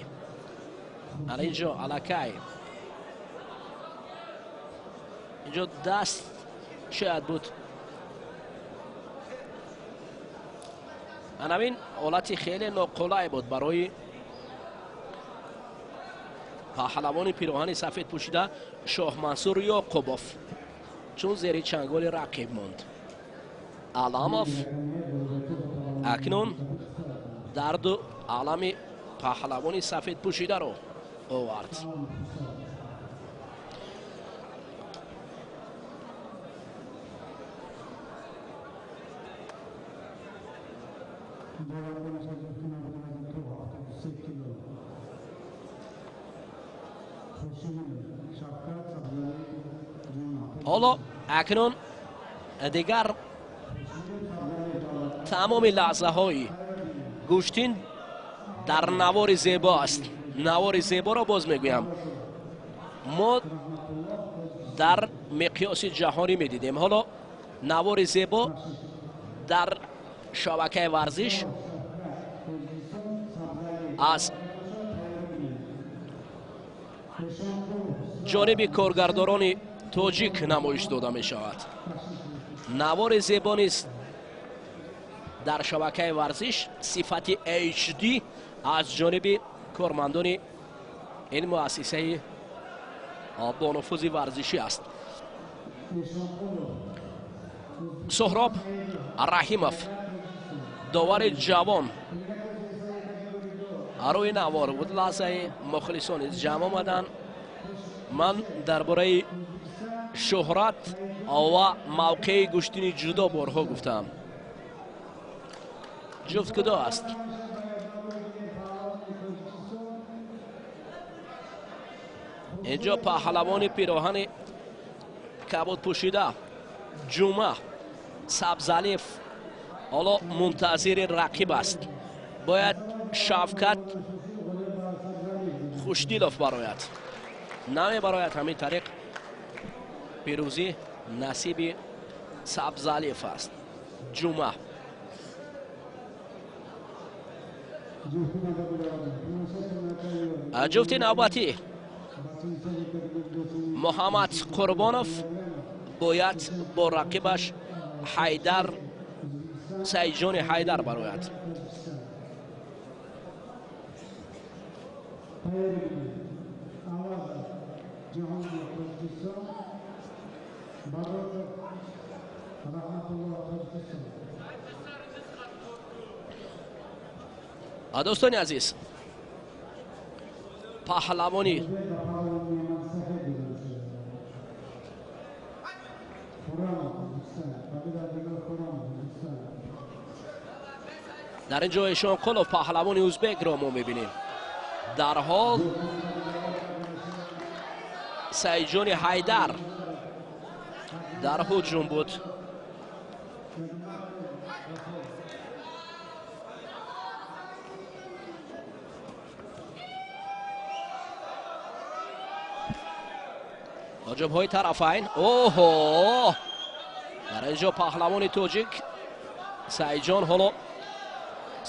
дар ин ҷо аллакай инҷо даст шояд буд. Анамин ҳолати хеле ноқулай буд барои паҳлавони пироҳани сафед пӯшида Шоҳмансур Ёқубов, чун зери чанголи рақиб монд. Аламов акнун дарду алами паҳлавони сафед пӯшидаро овард. Ҳоло акнун дигар тамоми лаҳзаҳои гӯштин дар навори зебо аст. Навори зеборо боз мегӯям, мо дар миқёси ҷаҳонӣ медидем. Ҳоло навори зебо дар шабакаи варзиш аз ҷониби коргардорони тоҷик намоиш дода мешавад. Навори зебо низ дар шабакаи варзиш сифати HD аз ҷониби кормандони ин муассисаи бонуфузи варзишӣ аст. Соҳроб Раҳимов довари ҷавон рӯи навор буд. Лаҳзаи мухлисон низ ҷамъ омаданд. Ман дар бораи шӯҳрат ва мавқеи гӯштини ҷудо борҳо гуфтам. Ҷуфт кудо аст? Инҷо паҳлавони пироҳани кабуд пӯшида Ҷума Сабзалиев Ҳоло мунтазири рақиб аст. Бояд Шавкат Хушдилов барояд. Намебарояд. Ҳамин тариқ пирӯзӣ насиби Сабзалиев аст. Ҷума. Ҷуфти навбатӣ Муҳаммад Қурбонов бояд бо рақибаш Ҳайдар Саидҷони Ҳайдар барояд. Дӯстони азиз, паҳлавони дар ин ҷо Эшонқулов паҳлавони ӯзбекро мо мебинем. Дарҳол Саидҷони Ҳайдар дар ҳуҷум буд. Ҳуҷумҳои тарафайн. Оҳо, дар ин ҷо паҳлавони тоҷик Саидҷон ҳоло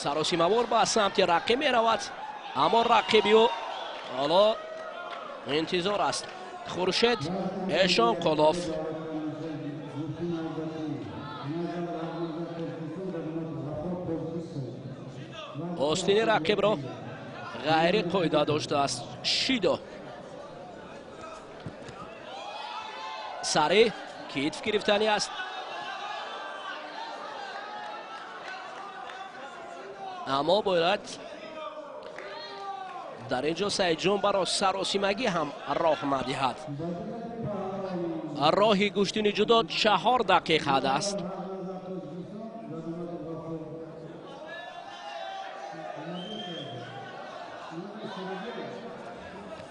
саросимавор ба самти рақиб меравад, аммо рақиби ӯ ҳоло интизор аст. Хуршед Эшонқулов. Остини рақибро ғайри қоида доштааст. Шидо сари китф гирифтанӣ аст, аммо бояд дар ин ҷо Саидҷон баро саросимагӣ ҳам роҳ надиҳад. Роҳи гӯштини ҷудо 4 дақиқа аст.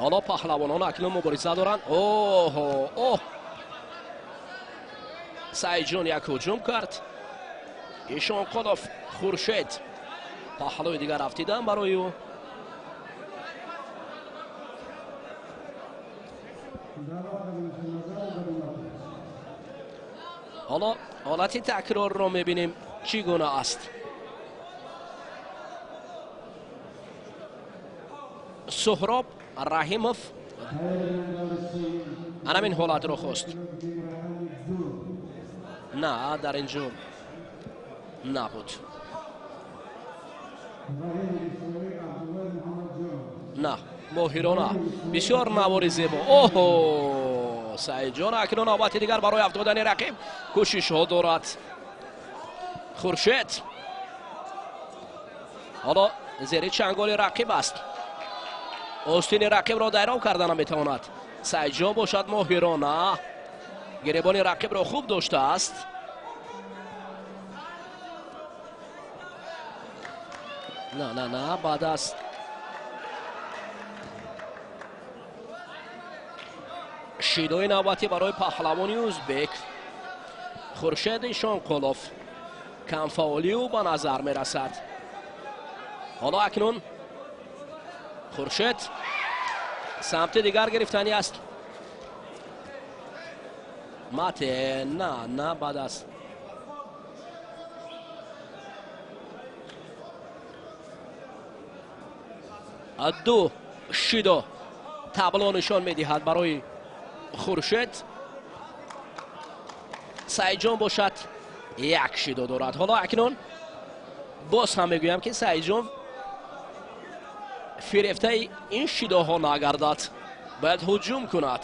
Ҳоло паҳлавонон акнун мубориза доранд. Оҳо, оҳ, Саидҷон як ҳуҷум кард. Эшонқулов Хуршед паҳлӯи дигар афтидан барои ӯ. Ҳоло ҳолати такрорро мебинем чӣ гуна аст. Суҳроб Раҳимов ҳамин ҳолатро хост. На, дар ин ҷо набуд. На, моҳирона бисёр навори зебо. Оҳо, Саидҷон акнун навбати дигар барои афтодани рақиб кӯшишҳо дорад. Хуршед ҳоло зери чанголи рақиб аст. Остини рақибро дайроб карда наметавонад. Саидҷон бошад моҳирона гиребони рақибро хуб доштааст. На, на, на, баъд аз шидои навбатӣ барои паҳлавони ӯзбек Хуршед Эшонқулов камфаъолии ӯ ба назар мерасад. Ҳоло акнун Хуршед самти дигар гирифтанӣ аст. Мате, на, на, баъд аз ду шидо табло нишон медиҳад барои Хуршед. Саидҷон бошад як шидо дорад. Ҳоло акнун боз ҳам мегӯям ки Саидҷон фирефтаи ин шидоҳо нагардад, бояд ҳуҷум кунад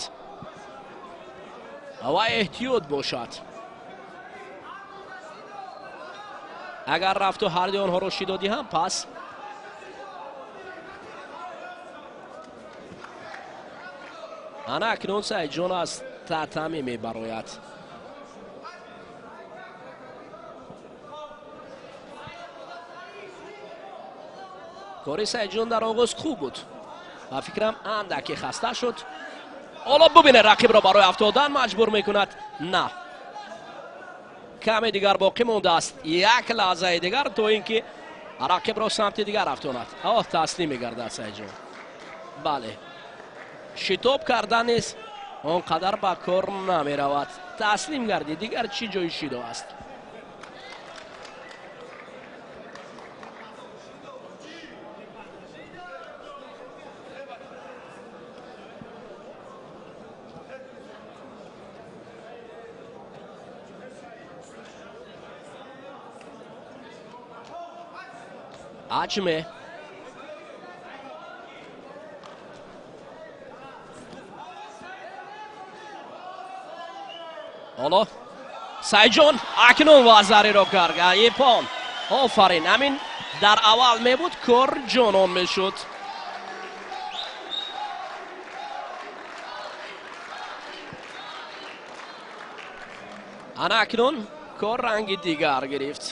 ва эҳтиёт бошад. Агар рафту ҳарди онҳоро шидо диҳам, пас ана акнун Саидҷон аз татами мебарояд. Кори Саидҷон дар оғоз хуб буд ва фикрам андаке хаста шуд. Ҳоло бубинед, рақибро барои афтодан маҷбур мекунад. На, Каме дигар боқӣ мондааст, як лаҳзаи дигар то ин ки рақибро самти дигар афтонад. Оҳ, таслим мегардад Сайҷон. Бале, шитоб кардан низ он қадар ба кор намеравад. Таслим гардид, дигар чӣ ҷои шидо аст? Ачме ҳоло Сайҷон акнун вазариро кард. Ипон, офарин, ҳамин дар аввал мебуд, кор ҷонон мешуд. Ана акнун кор ранги дигар гирифт,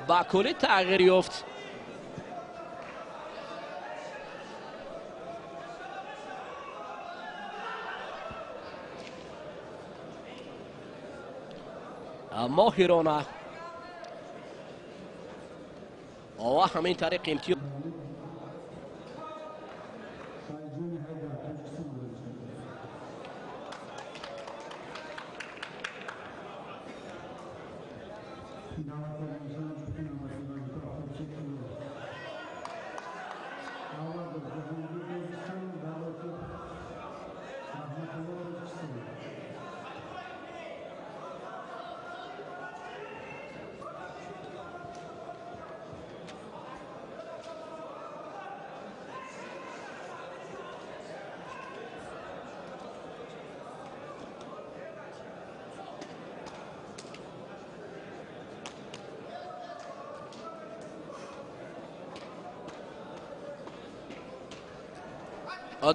ба куллӣ тағйир ёфт. Моҳирона ва ҳамин тариқ имтиёз.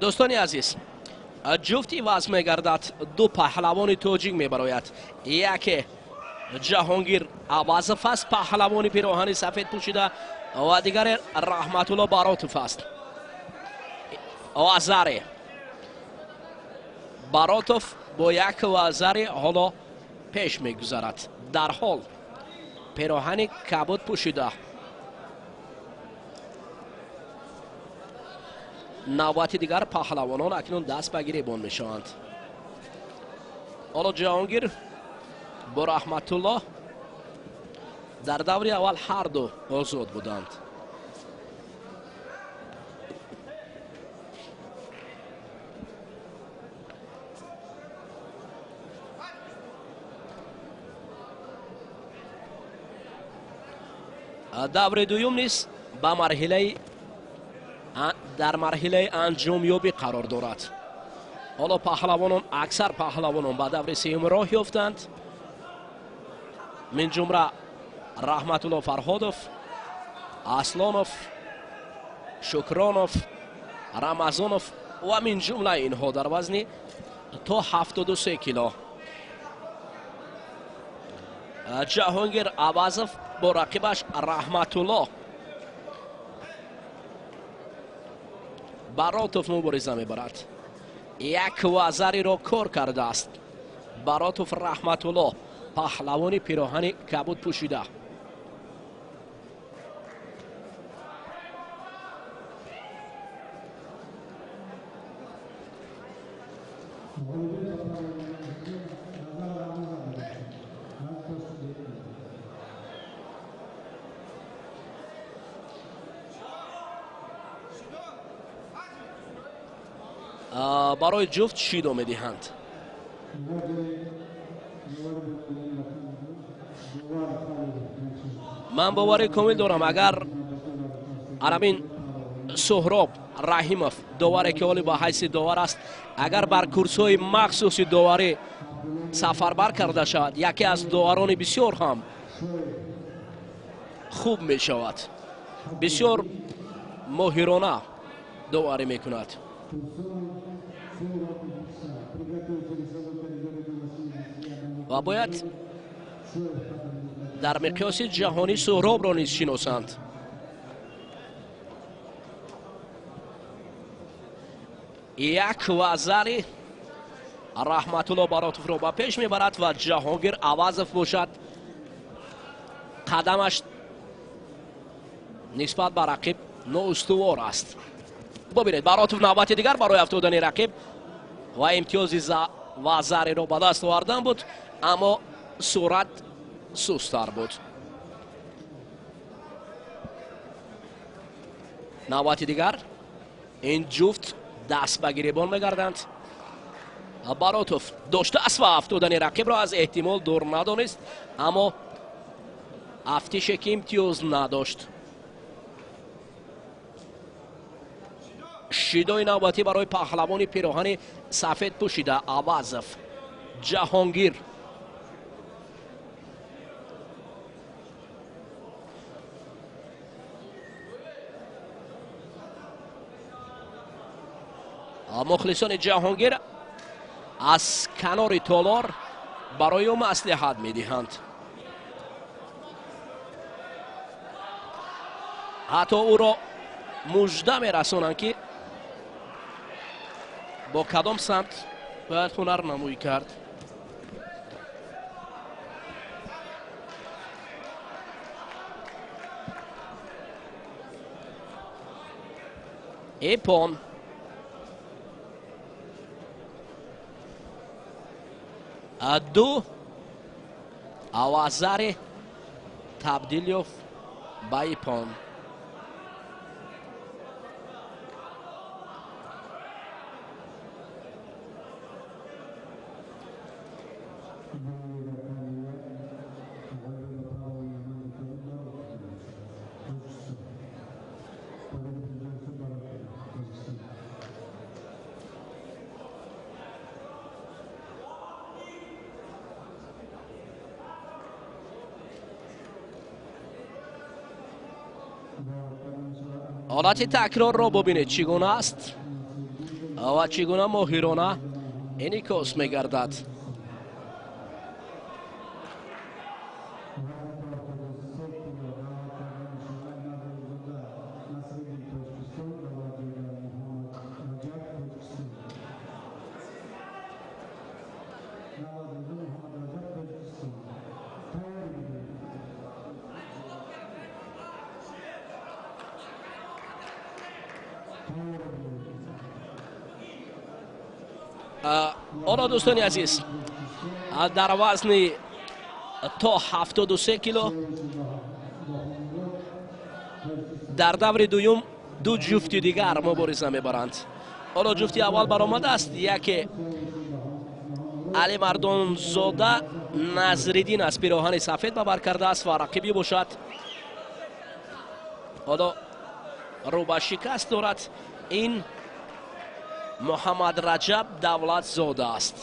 Дӯстони азиз, ҷуфти вазн мегардад, ду паҳлавони тоҷик мебарояд. Яке Ҷаҳонгир Авазов аст, паҳлавони пироҳани сафед пӯшида, ва дигаре Раҳматулло Баротов аст. Вазаре Баротов бо як вазари ҳоло пеш мегузарад. Дар ҳол пироҳани кабуд пӯшида. Навбати дигар паҳлавонон акнун даст ба гиребон мешаванд. Ҳоло Ҷаҳонгир бо Раҳматуллоҳ дар даври аввал ҳар ду озод буданд. Даври дуюм низ ба марҳилаи дар марҳилаи анҷомёбӣ қарор дорад. Ҳоло паҳлавонон, аксар паҳлавонон ба даври сеюм роҳ ёфтанд. Мин ҷумла Раҳматулло Фарҳодов, Аслонов, Шукронов, Рамазонов ва мин ҷумла инҳо дар вазни то 73 кило. Ҷаҳонгир Авазов бо рақибаш Раҳматулло Баротов мубориза мебарад. Як вазариро кор кардааст. Баротов Раҳматулло, паҳлавони пироҳани кабуд пӯшида. Барои ҷуфт шидо медиҳанд. Ман боварӣ комил дорам, агар арамин Суҳроб Раҳимов, доваре ки ҳоли ба ҳайси довар аст, агар бар курсҳои махсуси доварӣ сафарбар карда шавад, яке аз доварони бисёр ҳам хуб мешавад. Бисёр моҳирона доварӣ мекунад. Ва бояд дар миқёси ҷаҳонӣ Суҳробро низ шиносанд. Як вазари Раҳматулло Баротовро ба пеш мебарад ва Ҷаҳонгир Авазов бошад Қадамаш нисбат ба рақиб ноустувор аст. Бубинед, Баротов навбати дигар барои афтодани рақиб ва имтиёзи вазариро ба даст овардан буд, аммо сурат сустар буд. Навбати дигар ин ҷуфт даст ба гиребон мегарданд. Баротов доштааст ва афтодани рақибро аз эҳтимол дур надонист, аммо афтише ки имтиёз надошт. Шидои навбатӣ барои паҳлавони пироҳани сафед пӯшида Авазов Ҷаҳонгир. Мухлисони Ҷаҳонгир аз канори толор барои ӯ маслиҳат медиҳанд. Ҳатто ӯро мужда мерасонанд, ки бо кадом самт бояд ҳунарнамоӣ кард. Эпон ду авазари табдил ёфт ба ипон. Ҳолати такрорро бубинед, чӣ гуна аст ва чӣ гуна моҳирона инъикос мегардад. Ҳоло дӯстони азиз, дар вазни то 73 кило дар даври дуюм ду ҷуфти дигар мубориза мебаранд. Ҳоло ҷуфти аввал баромадааст, яке Алимардонзода Назриддин аз пироҳани сафед ба бар кардааст ва рақибӣ бошад. Ҳоло рӯ ба шикаст дорад. Ин Муҳаммад Раҷаб Давлатзода аст.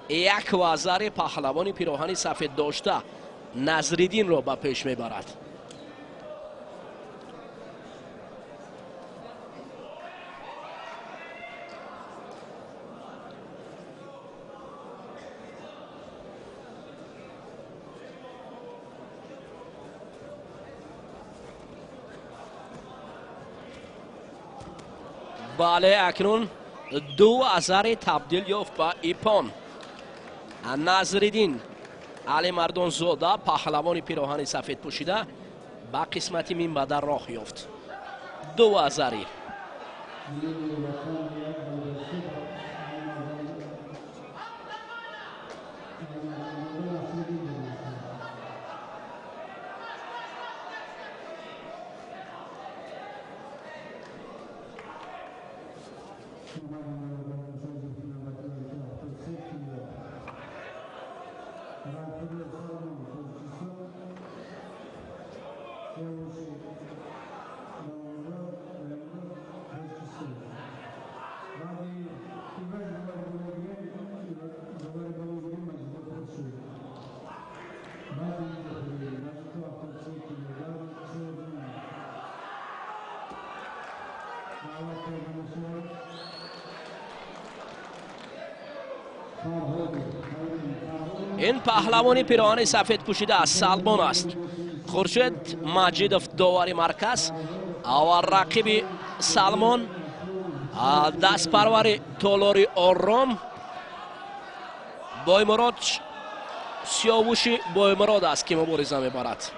Як вазари паҳлавони пироҳани сафед дошта Назриддинро ба пеш мебарад. Бале, акнун ду азари табдил ёфт ба ипон. Назриддин Алимардонзода паҳлавони пироҳани сафед пӯшида ба қисмати минбаъда роҳ ёфт. Ду азари. Ин паҳлавони пироҳани сафед пӯшида аз Салмон аст. Хуршед Маҷидов довари марказ ва рақиби Салмон дастпарвари толори Ором Боймурод Сиёвуши Боймурод аст ки мубориза мебарад.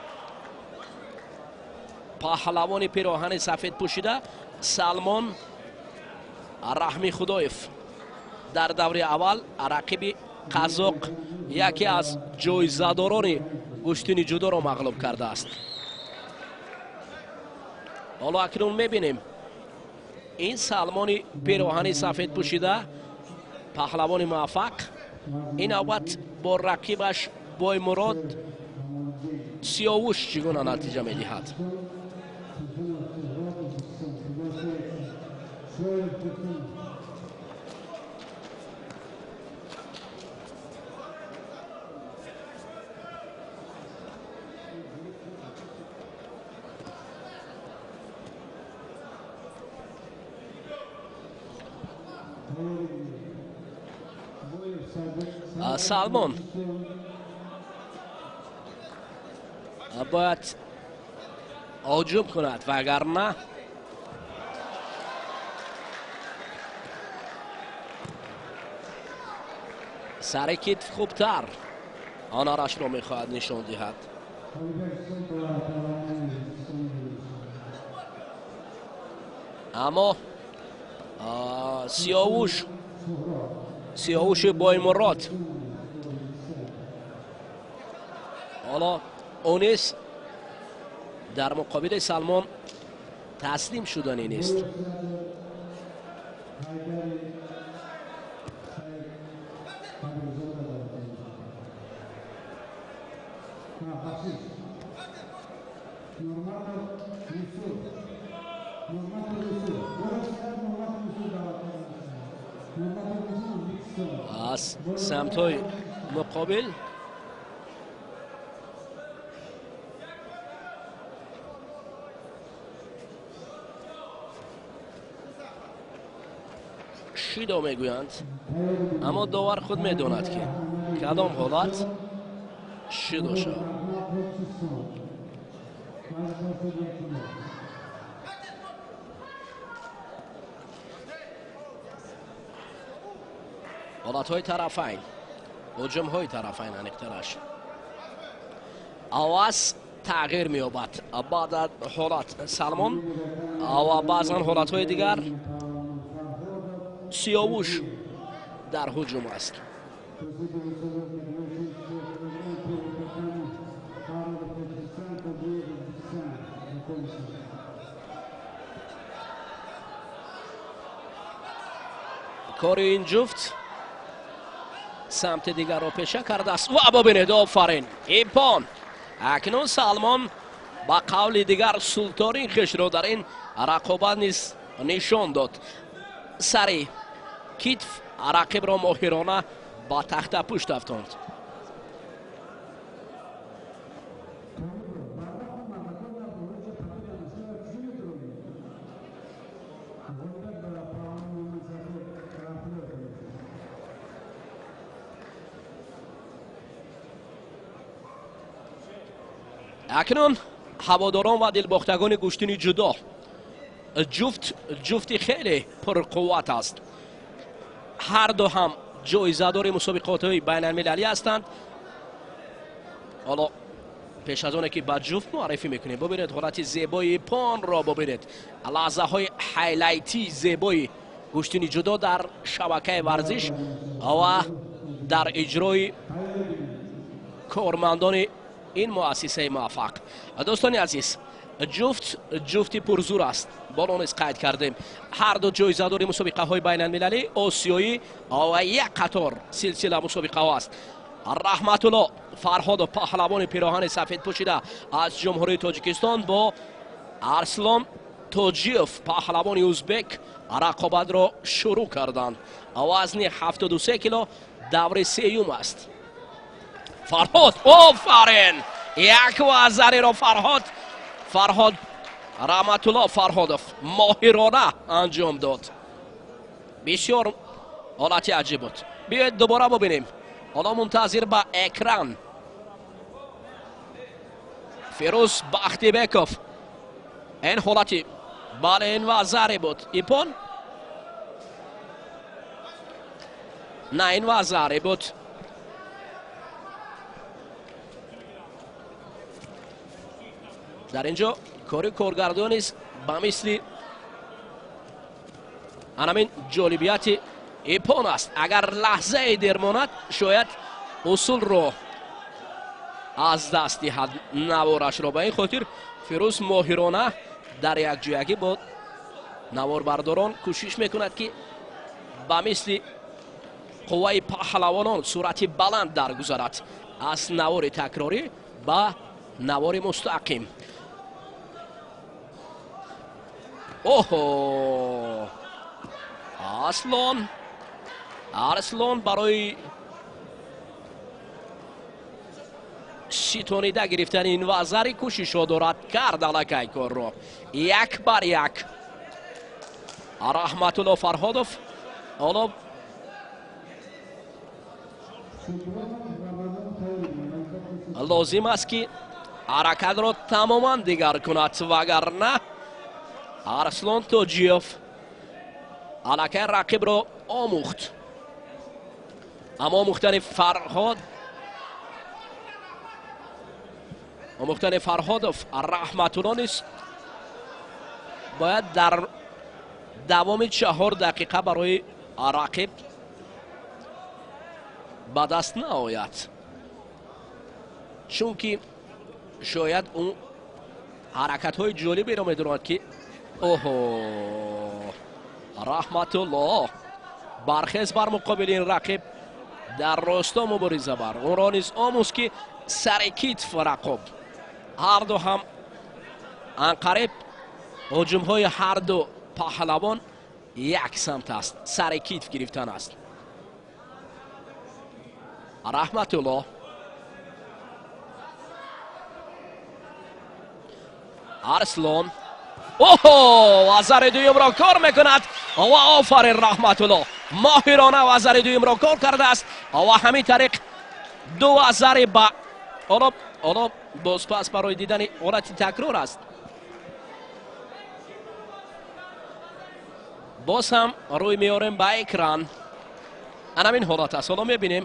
Паҳлавони пироҳани сафед пӯшида Салмон Раҳми Худоев дар даври аввал рақиби қазоқ, яке аз ҷоизадорони гӯштини ҷудоро мағлуб кардааст. Ҳоло акнун мебинем ин Салмони пироҳани сафед пӯшида, паҳлавони муваффақ, ин навбат бо рақибаш Боймурод Сиёвуш чӣ гуна натиҷа медиҳад. Салмон бояд ҳуҷум кунад, вагарна сари китф хубтар ҳунарашро мехоҳад нишон диҳад. Аммо Сиёвуши Боймурод ҳоло ӯ низ дар муқобили Салмон таслим шуданӣ нест. Аз самтҳои муқобил шидо мегӯянд, аммо довар худ медонад ки кадом ҳолат шидо шавад. Ҳолатҳои тарафайн, ҳуҷумҳои тарафайн аниқтараш. Оваз тағйир меёбад баъд аз ҳолат Салмон ва баъзан ҳолатҳои дигар Сиёвуш дар ҳуҷум аст. Кори ин ҷуфт самти дигарро пеша кардааст ва бибинед, офарин, импон. Акнун Салмон ба қавли дигар султонии хешро дар ин рақобат низ нишон дод. Сари китф рақибро моҳирона ба тахта пушт афтонд. Акнун ҳаводорон ва дилбохтагони гӯштини ҷудо, ҷуфти хеле пурқувват аст. Ҳар ду ҳам ҷоизадори мусобиқотҳои байналмилалӣ ҳастанд. Ҳоло пеш аз оне ки ба ҷуфт муаррифӣ мекунем, бубинед ҳолати зебои понро, бубинед лаҳзаҳои хайлайтии зебои гӯштини ҷудо дар шабакаи варзиш ва дар иҷрои кормандони ин муассисаи муваффақ. Дӯстони азиз, ҷуфт ҷуфти пурзур аст. Боло низ қайд кардем, ҳар ду ҷоизадори мусобиқаҳои байналмилалӣ, осиёӣ ва як қатор силсила мусобиқаҳо аст. Раҳматулло Фарҳодов, паҳлавони пироҳани сафед пӯшида аз Ҷумҳурии Тоҷикистон, бо Арслон Тоҷиев, паҳлавони узбек, рақобатро шурӯъ карданд. Вазни 73 кило, даври сеюм аст. Фарҳод, офарин! Як вазариро Фарҳод Раҳматулло Фарҳодов моҳирона анҷом дод. Бисёр ҳолати аҷиб буд. Биёед дубора бубинем. Ҳоло мунтазир ба экран. Фирӯз Бахтибеков. Ин ҳолати, бале, ин вазаре буд. Ипон? На, ин вазаре буд. Дар инҷо кори коргардон низ ба мисли анамин ҷолибияти иппон аст. Агар лаҳзае дер монад, шояд усулро аз даст диҳад наворашро. Ба ин хотир Фирӯз моҳирона дар якҷоягӣ бо наворбардорон кӯшиш мекунад, ки ба мисли қувваи паҳлавонон суръати баланд даргузарад аз навори такрорӣ ба навори мустақим. Оҳо, Арслон барои ситонида гирифтани ин вазари кӯшишҳо дорад, кард аллакай корро 1-1. Раҳматулло Фарҳодов ҳоло лозим аст, ки ҳаракатро тамоман дигар кунад, вагарна Арслон Тоҷиев аллакай рақибро омӯхт. Аммо омӯхтани Фарҳодов Раҳматулло низ бояд дар давоми 4 дақиқа барои рақиб ба даст наояд, чунки шояд ӯ ҳаракатҳои ҷолиберо медонад, ки оҳо, Раҳматулло бархез бар муқобили ин рақиб дар росто мубориза бар. Ӯро низ омӯз, ки сари китф рақоб. Ҳарду ҳам анқариб ҳуҷумҳои ҳарду паҳлавон як самт аст, сари китф гирифтан аст. Раҳматулло Арслон, оҳо, вазари дуюмро кор мекунад ва офарин Раҳматулло, моҳирона вазари дуюмро кор кардааст ва ҳамин тариқ ду вазари ба ҳоло бозпас барои дидани ҳолати такрор аст. Боз ҳам рӯй меорем ба экран. Анамин ҳолат аст, ҳоло мебинем.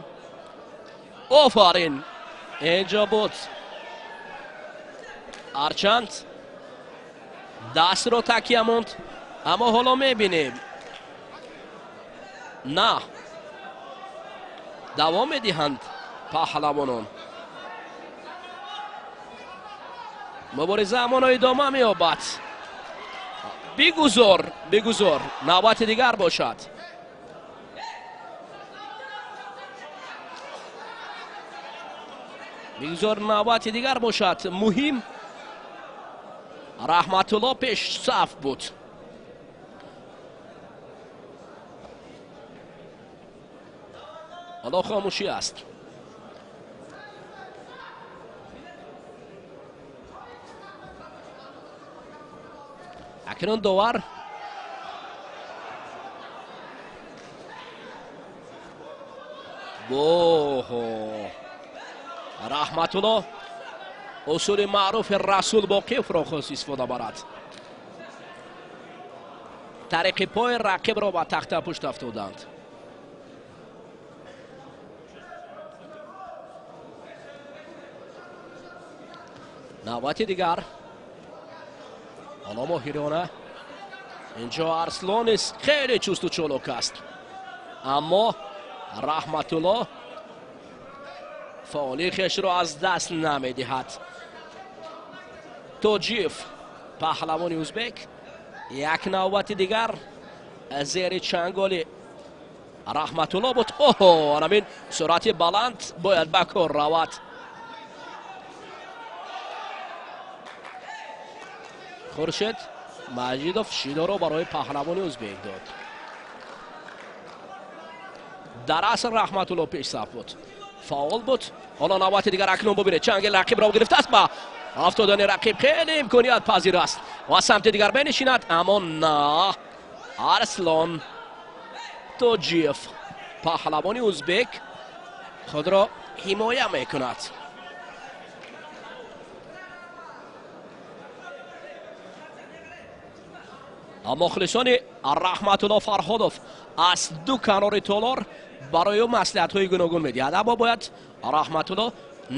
Офарин, инҷо буд, ҳарчанд дастро такя монд, аммо ҳоло мебинем. На, давом медиҳанд паҳлавонон. Мубориза ҳамоно идома меёбад. Бигузор навбати дигар бошад. Бигузор навбати дигар бошад. Муҳим Раҳматулло пеш саф буд. Ҳоло хомӯшӣ аст. Акнун довар боҳо, Раҳматулло усули маъруфи Расул Боқиевро хост истифода барад. Тариқи пои рақибро ба тахта пушт афтоданд. Навбати дигар. Ҳоло моҳирона инҷо Арслон низ хеле чусту чолок аст, аммо Раҳматулло фаъолии хешро аз даст намедиҳад. Тоҷиев паҳлавони узбек як навбати дигар зери чанголи Раҳматулло буд. Оҳо, анамин суръати баланд бояд ба кор равад. Хуршед Маҷидов шидоро барои паҳлавони узбек дод. Дар асл Раҳматулло пешсаф буд, фаъол буд. Ҳоло навбати дигар акнун бубинед, чангел рақибро гирифтааст. Ба афтодани рақиб хеле имконият пазир аст ва самти дигар менишинад, аммо на, Арслон Тоҷиев паҳлавони узбек худро ҳимоя мекунад. Мухлисони Раҳматулло Фарҳодов аз ду канори толор барои ӯ маслиҳатҳои гуногун медиҳад, аммо бояд Раҳматулло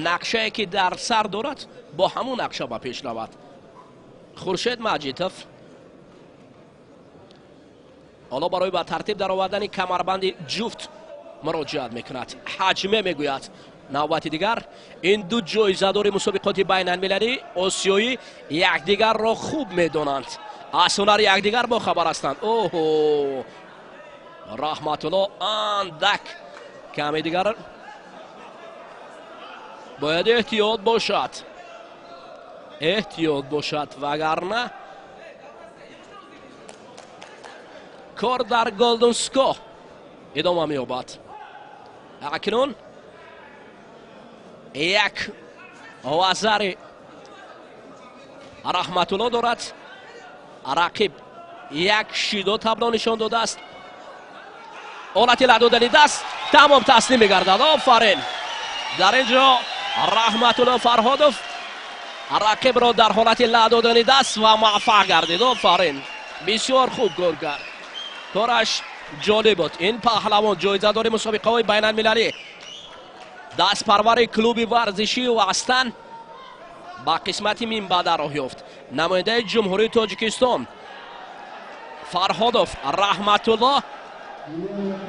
нақшае ки дар сар дорад бо ҳамун нақша ба пеш равад. Хуршед Маҷитов ҳоло барои ба тартиб даровардани камарбанди ҷуфт муроҷиат мекунад. Ҳаҷме мегӯяд. Навбати дигар ин ду ҷоизадори мусобиқоти байналмилалӣ осиёӣ якдигарро хуб медонанд, аз ҳунари якдигар бохабар ҳастанд. Оҳо, Раҳматулло андак каме дигар бояд эҳтиёт бошад, эҳтиёт бошад, вагарна кор дар Голден Ско идома меёбад. Акнун як вазари Раҳматулло дорад. Рақиб як шидо табло нишон додааст. Ҳолати ла додани даст, тамом, таслим мегардад. Офарин! Дар ин ҷо Раҳматулло Фарҳодов рақибро дар ҳолати ла додани даст ва муваффақ гардид. Офарин, бисёр хуб кор кард, кораш ҷолиб буд. Ин паҳлавон ҷоизадори мусобиқаҳои байналмилалӣ, дастпарвари клуби варзишии Вастан ба қисмати минбаъда роҳ ёфт. Намояндаи Ҷумҳурии Тоҷикистон Фарҳодов Раҳматулло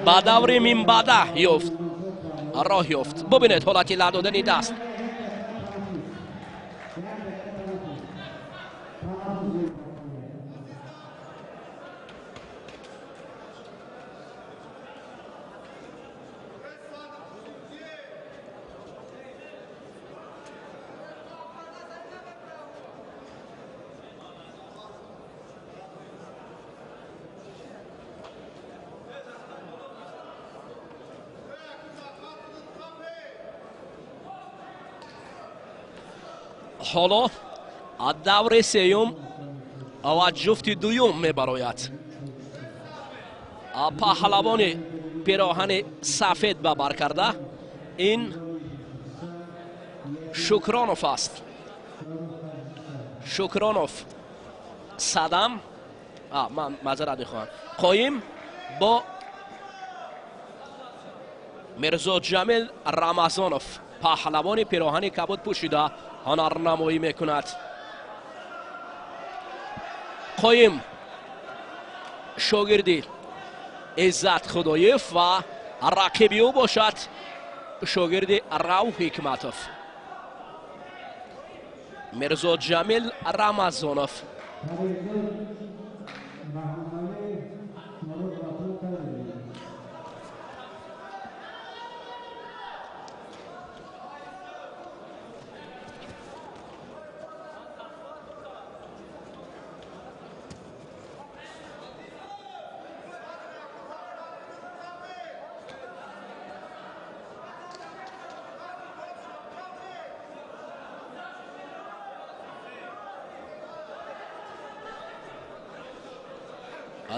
ба даври минбаъда ёфт, роҳ ёфт. Бубинед ҳолати ла додани даст. Ҳоло даври сеюм ва ҷуфти дуюм мебарояд. Паҳлавони пироҳани сафед ба бар карда ин Шукронов аст. Шукронов Садам, ман маъзарат мехоҳам, Қоим бо Мирзоҷамил Рамазонов, паҳлавони пироҳани кабуд пӯшида ҳунарнамоӣ мекунад. Қоим шогирди Иззат Худоев ва рақиби ӯ бошад шогирди Рав Ҳикматов, Мирзоҷамил Рамазонов.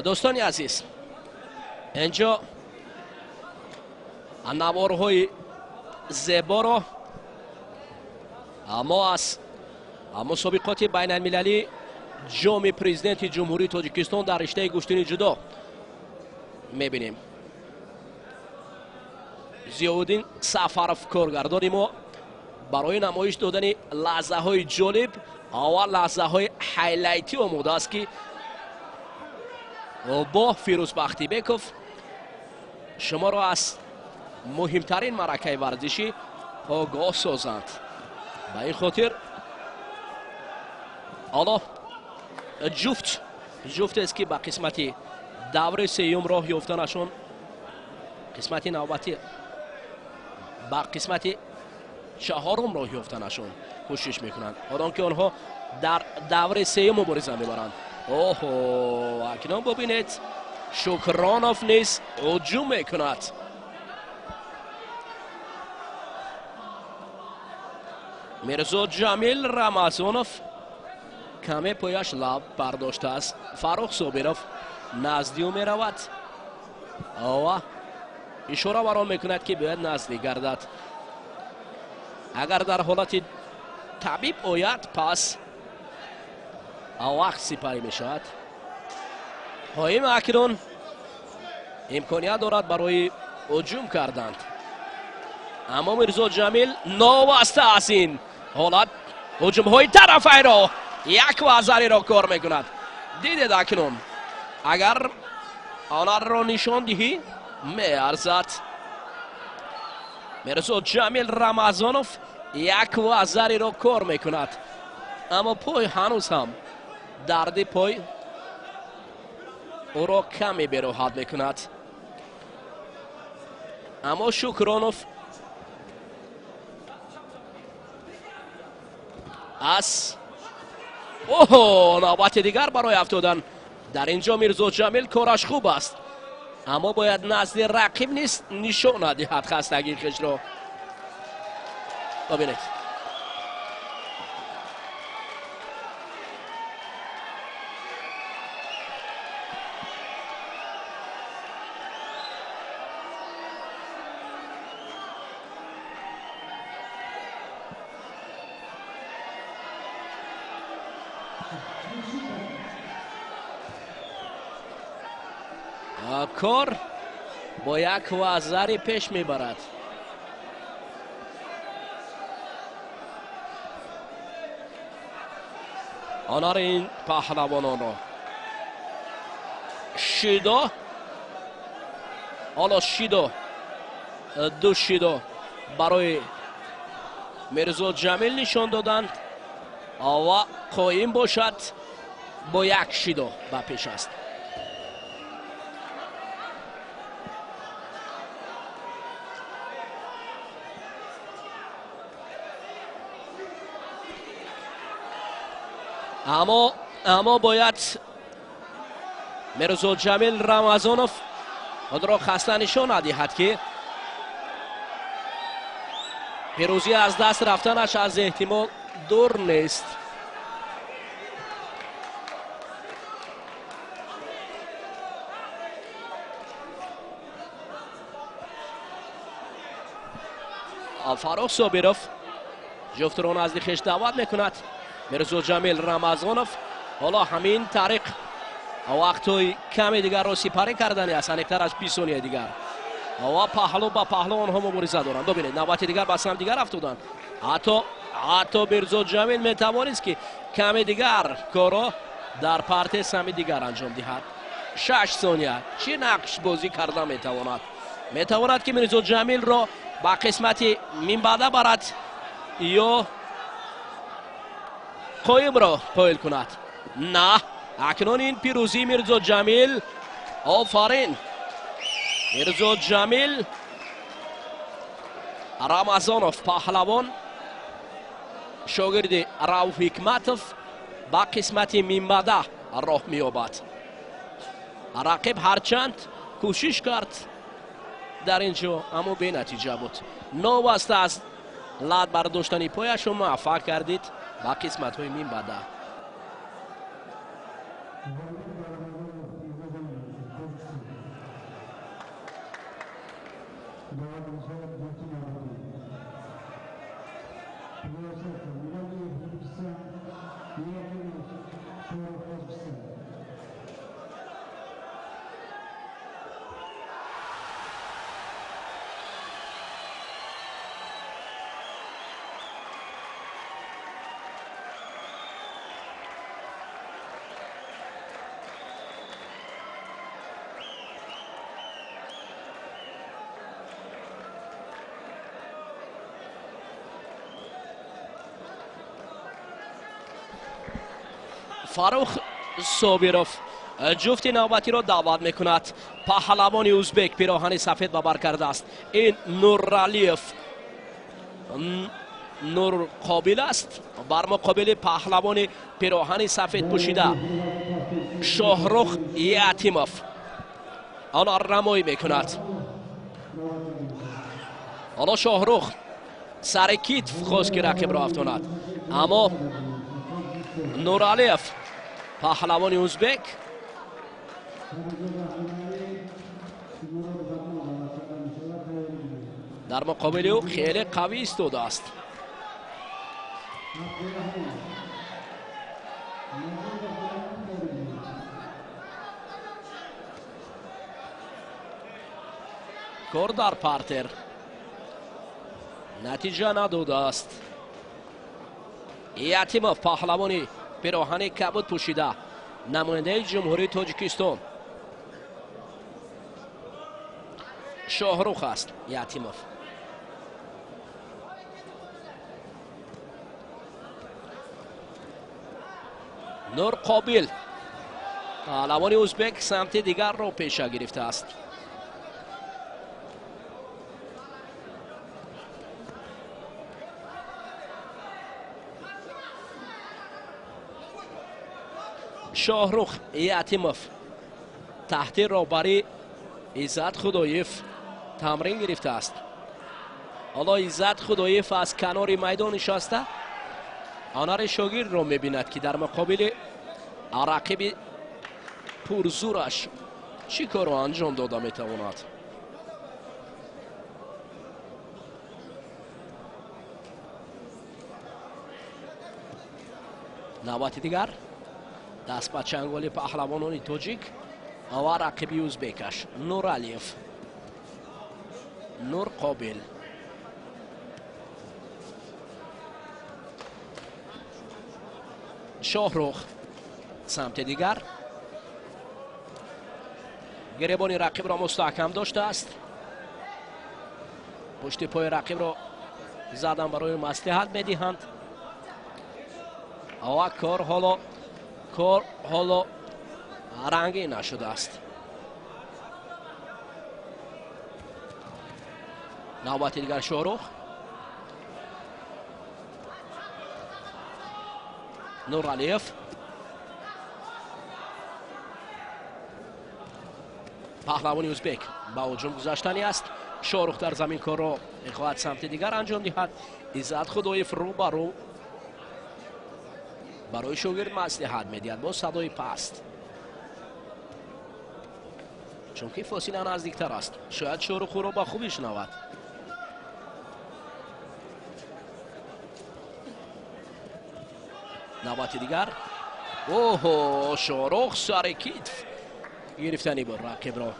Дӯстони азиз, инҷо наворҳои зеборо мо аз мусобиқоти байналмилалӣ ҷоми президенти Ҷумҳурии Тоҷикистон дар риштаи гӯштини ҷудо мебинем. Зиёвуддин Сафаров, коргардони мо, барои намоиш додани лаҳзаҳои ҷолиб ва лаҳзаҳои хайлайтӣ омода аст, ки бо Фирӯз Бахтибеков шуморо аз муҳимтарин маъракаи варзишӣ огоҳ созанд. Ба ин хотир ҳоло ҷуфтест, ки ба қисмати даври сеюм роҳ ёфтанашон, қисмати навбатӣ ба қисмати чаҳорум роҳ ёфтанашон кӯшиш мекунанд, одон ки онҳо дар даври сеюм мубориза мебаранд. Оҳо, акнун бубинед, Шукронов низ ҳуҷум мекунад. Мирзоҷамил Рамазонов каме пояш лаб бардоштааст. Фаррух Собиров назди ӯ меравад ва ишора бар он мекунад, ки бояд наздик гардад. Агар дар ҳолати табиб ояд, пас вақт сипарӣ мешавад. Қоим акнун имконият дорад барои ҳуҷум карданд, аммо Мирзоҷамил новаста аз ин ҳолат ҳуҷумҳои тарафайро Як вазариро кор мекунад. Дидед акнун, агар онарро нишон диҳӣ, меарзад. Мирзо Ҷамил Рамазонов як вазариро кор мекунад, аммо пой ҳанӯз ҳам дарди пой ӯро каме бероҳат мекунад. Аммо Шукронов аз оҳо, навбати дигар барои афтодан. Дар ин ҷо Мирзо Ҷамил кораш хуб аст, аммо бояд назди рақиб низ нишон надиҳад хастагии хешро. Бибинед, кор бо як вазари пеш мебарад. Онар ин паҳлавононро шидо, ҳоло шидо, ду шидо барои Мирзо Ҷамил нишон доданд ва қоим бошад бо як шидо ба пеш аст. Аммо бояд Мирзо Ҷамил Рамазонов худро хаста нишон надиҳад, ки пирӯзӣ аз даст рафтанаш аз эҳтимол дур нест. Фаррух Собиров ҷуфтро назди хеш даъват мекунад. Мирзо Ҷамил Рамазонов ҳоло ҳамин тариқ вақтҳои каме дигарро сипарӣ кардани аст, аниқтар аз 20 сония дигар, ва паҳлӯ ба паҳлӯ онҳо мубориза доранд. Бибинед, навбати дигар ба самт дигар афтоданд. Ҳатто Мирзо Ҷамил метавонист, ки каме дигар корро дар парте сами дигар анҷом диҳад. 6 сония чӣ нақш бозӣ карда метавонад? Метавонад, ки Мирзо Ҷамилро ба қисмати минбаъда барад ё қоимро қоил кунад. На, акнун ин пирӯзии Мирзо Ҷамил. Офарин, Мирзо Ҷамил Рамазонов, паҳлавон, шогирди Рауф Ҳикматов, ба қисмати минбаъда роҳ меёбад. Рақиб ҳарчанд кӯшиш кард дар ин ҷо, аммо бенатиҷа буд. Новаста аз лат бардоштани пояшо муваффақ кардид ба қисматҳои минбаъда. Фаррух Собиров ҷуфти навбатиро даъват мекунад. Паҳлавони узбек пироҳани сафед ба бар кардааст. Ин Нуралиев Нурқобил аст бар муқобили паҳлавони пироҳани сафед пӯшида Шоҳрух Ятимов. Ҳоло рамоӣ мекунад. Ҳоло Шоҳрух сари китф хост, ки рақибро афтонад, аммо Нуралиев, паҳлавони узбек, дар муқобили ӯ хеле қавӣ истодааст. Кор дар партер натиҷа надодааст. Ятимов, паҳлавони Пироҳани кабуд пӯшида, намояндаи Ҷумҳурии Тоҷикистон Шоҳрух аст Ятимов. Нурқобил паҳлавони узбек самти дигарро пеша гирифтааст. Шоҳрух Ятимов таҳти роҳбарии Иззат Худоев тамрин гирифтааст. Ҳоло Иззат Худоев аз канори майдон нишаста ҳунари шогирдро мебинад, ки дар муқобили рақиби пурзураш чӣ корро анҷом дода метавонад. Навбати дигар даст ба чанголи паҳлавонони тоҷик ва рақиби узбекаш Нуралиев Нурқобил. Шоҳрух самти дигар гиребони рақибро мустаҳкам доштааст. Пушти пои рақибро задан барои маслиҳат медиҳанд ва кор ҳоло рангин нашудааст. Навбати дигар Шоҳрух. Нуралиев паҳлавони узбек ба ҳуҷум гузаштанӣ аст. Шоҳрух дар замин корро мехоҳад самти дигар анҷом диҳад. Иззат Худоев рӯ ба рӯ барои шогирд маслиҳат медиҳад бо садои паст, чунки фосила наздиктар аст. Шояд Шоҳрух ӯро ба хубӣ шунавад. Навбати дигар. Оҳо, Шоҳрух сари китф гирифтани буд рақибро.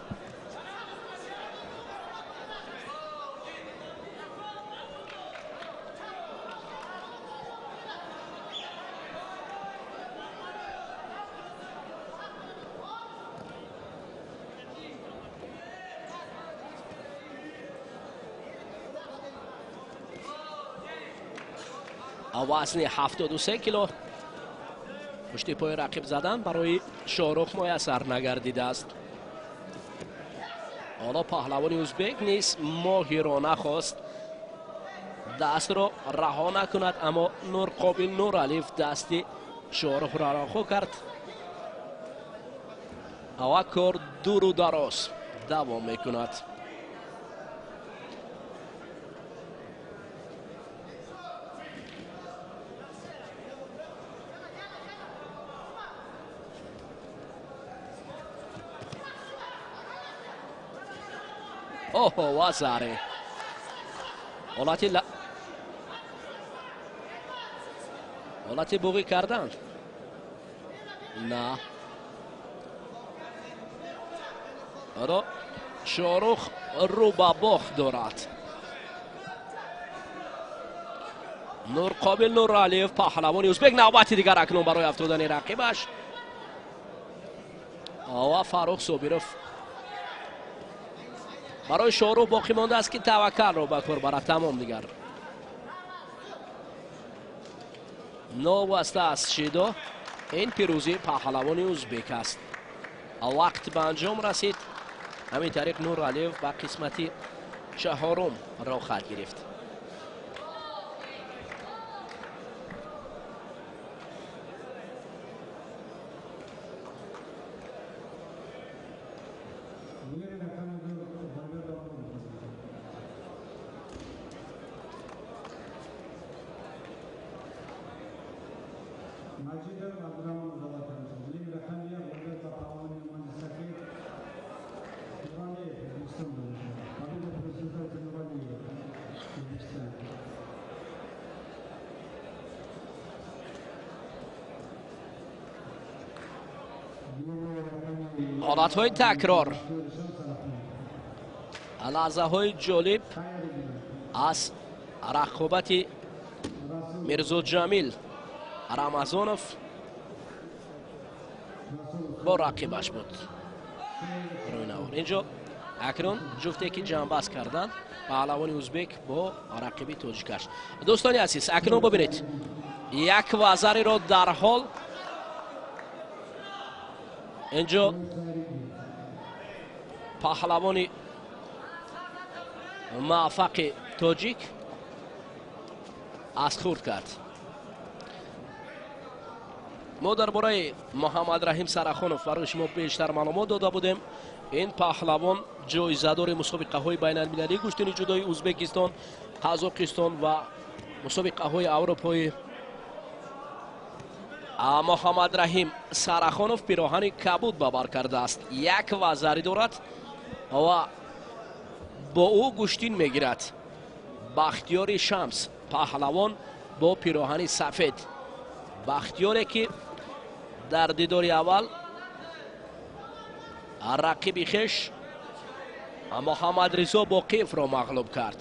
Вазни 73 кило пушти пои рақиб задан барои Шоҳрух муяссар нагардидааст. Ҳоло паҳлавони узбек низ моҳирона хост дастро раҳо накунад, аммо Нурқобил Нуралиев дасти Шоҳрухро раҳо кард ва кор дуру дароз давом мекунад. Оҳо, вазаре ҳолати буғӣ карданд. На, ҳоло Шоҳрух рӯ ба бохт дорад. Нурқобил Нуралиев паҳлавони узбек навбати дигар акнун барои афтодани рақибаш ва Фаррух Собиров. Барои Шоҳрух боқӣ мондааст, ки таваккалро ба кор барад. Тамом дигар новаста аз шидо ин пирӯзии паҳлавони узбек аст. Вақт ба анҷом расид. Ҳамин тариқ Нуралиев ба қисмати чаҳорум роҳхат гирифт. Ҳолатҳои такрор, лаҳзаҳои ҷолиб аз рақобати Мирзоҷамил Рамазонов бо рақибаш буд. Рӯи навор инҷо акнун ҷуфте ки ҷамъбаст карданд, паҳлавони узбек бо рақиби тоҷикаш. Дӯстони азиз, акнун бибинед, як вазариро дарҳол инҷо паҳлавони муваффақи тоҷик аз хурд кард. Мо дар бораи Муҳаммадраҳим Сарахонов барои шумо бештар маълумот дода будем. Ин паҳлавон ҷоизадори мусобиқаҳои байналмилалии гӯштини ҷудои Узбекистон, Қазоқистон ва мусобиқаҳои аврупоӣ. Муҳаммадраҳим Сарахонов пироҳани кабуд ба бар кардааст, як вазари дорад ва бо ӯ гӯштин мегирад Бахтиёри Шамс, паҳлавон бо пироҳани сафед. Бахтиёре ки дар дидори аввал рақиби хеш Муҳаммадризо Боқиевро мағлуб кард.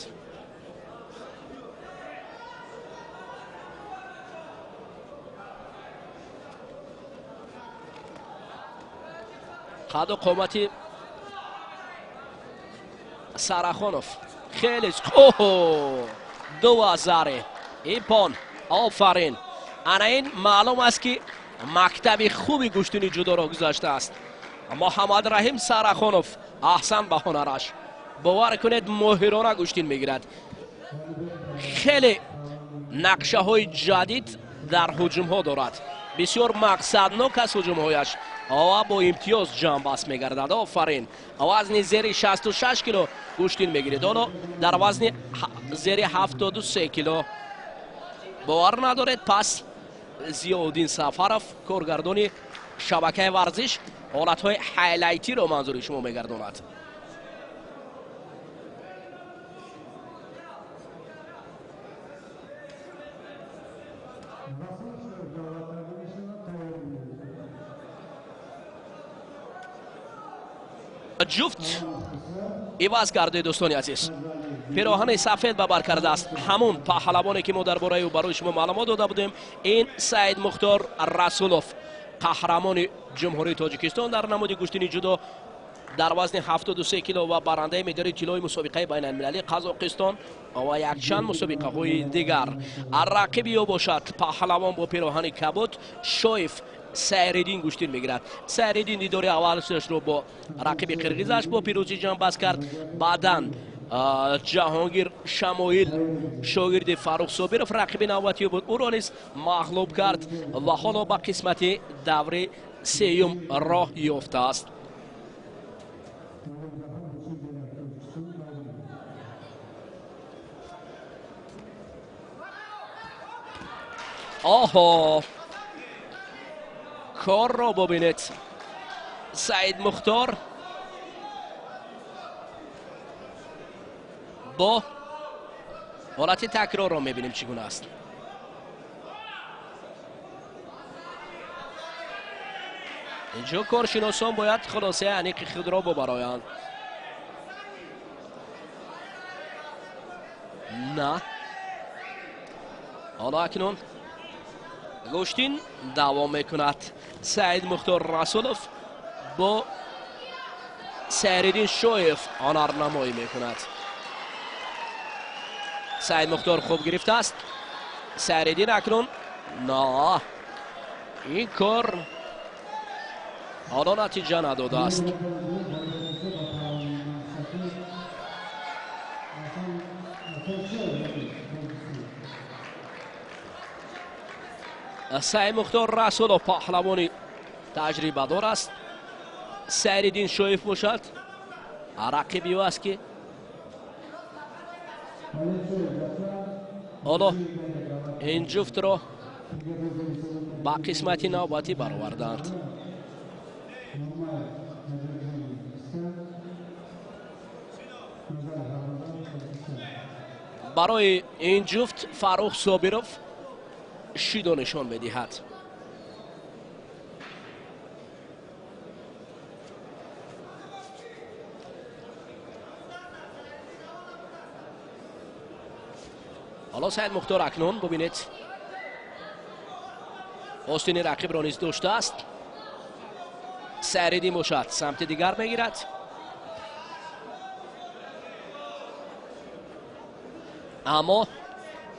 Қаду қомати Сарахонов хеле оҳо, ду вазаре ипон, офарин. Ана ин маълум аст ки мактаби хуби гӯштини ҷудоро гузаштааст Муҳаммадраҳим Сарахонов. Аҳсан ба ҳунараш, бовар кунед, моҳирона гӯштин мегирад. Хеле нақшаҳои ҷадид дар ҳуҷумҳо дорад, бисёр мақсаднок аст ҳуҷумҳояш ва бо имтиёз ҷамъбаст мегардад. Офарин. Вазни зери 66 кило гӯштин мегиред, ҳоло дар вазни зери 73 кило. Бовар надоред, пас Зиёуддин Сафаров, коргардони шабакаи варзиш, ҳолатҳои ҳайлайтиро манзури шумо мегардонад. Ҷуфт иваз кардед, дӯстони азиз. Пироҳани сафед ба бар кардааст ҳамун паҳлавоне ки мо дар бораи ӯ барои шумо маълумот дода будем. Ин Саид Мухтор Расулов, қаҳрамони ҷумҳурии Тоҷикистон дар намуди гӯштини ҷудо дар вазни 73 кило ва барандаи медали тиллои мусобиқаи байналмилалии Қазоқистон ва якчанд мусобиқаҳои дигар. Рақиби ӯ бошад паҳлавон бо пироҳани кабуд Шоев Сайриддин гӯштин мегирад. Сайриддин дидори аввалашро бо рақиби қирғизаш бо пирӯзӣ ҷамъбаст кард. Баъдан Ҷаҳонгир Шамоил, шогирди Фаррух Собиров, рақиби навбатӣ буд, ӯро низ мағлуб кард ва ҳоло ба қисмати даври сеюм роҳ ёфтааст. Оҳо, корро бубинед. Саид Мухтор бо ҳолати такрорро мебинем чӣ гуна аст. Инҷо коршиносон бояд хулосаи аниқи худро бубароянд. На, ҳоло акнун гӯштин давом мекунад. Саид Мухтор Расулов бо Сайриддин Шоев ҳунарнамоӣ мекунад. Саид Мухтор хуб гирифтааст. Сайриддин акнун на, ин кор ҳоло натиҷа надодааст. Саид Мухтор Расулов паҳлавони таҷрибадор аст. Сайриддин Шоев бошад рақиби ӯ аст ки ҳоло ин ҷуфтро ба қисмати навбатӣ бароварданд. Барои ин ҷуфт Фаррух Собиров шидо нишон медиҳад. Ҳоло Саид Мухтор акнун бубинед, остини рақибро низ доштааст. Сайриддин бошад самти дигар мегирад. Аммо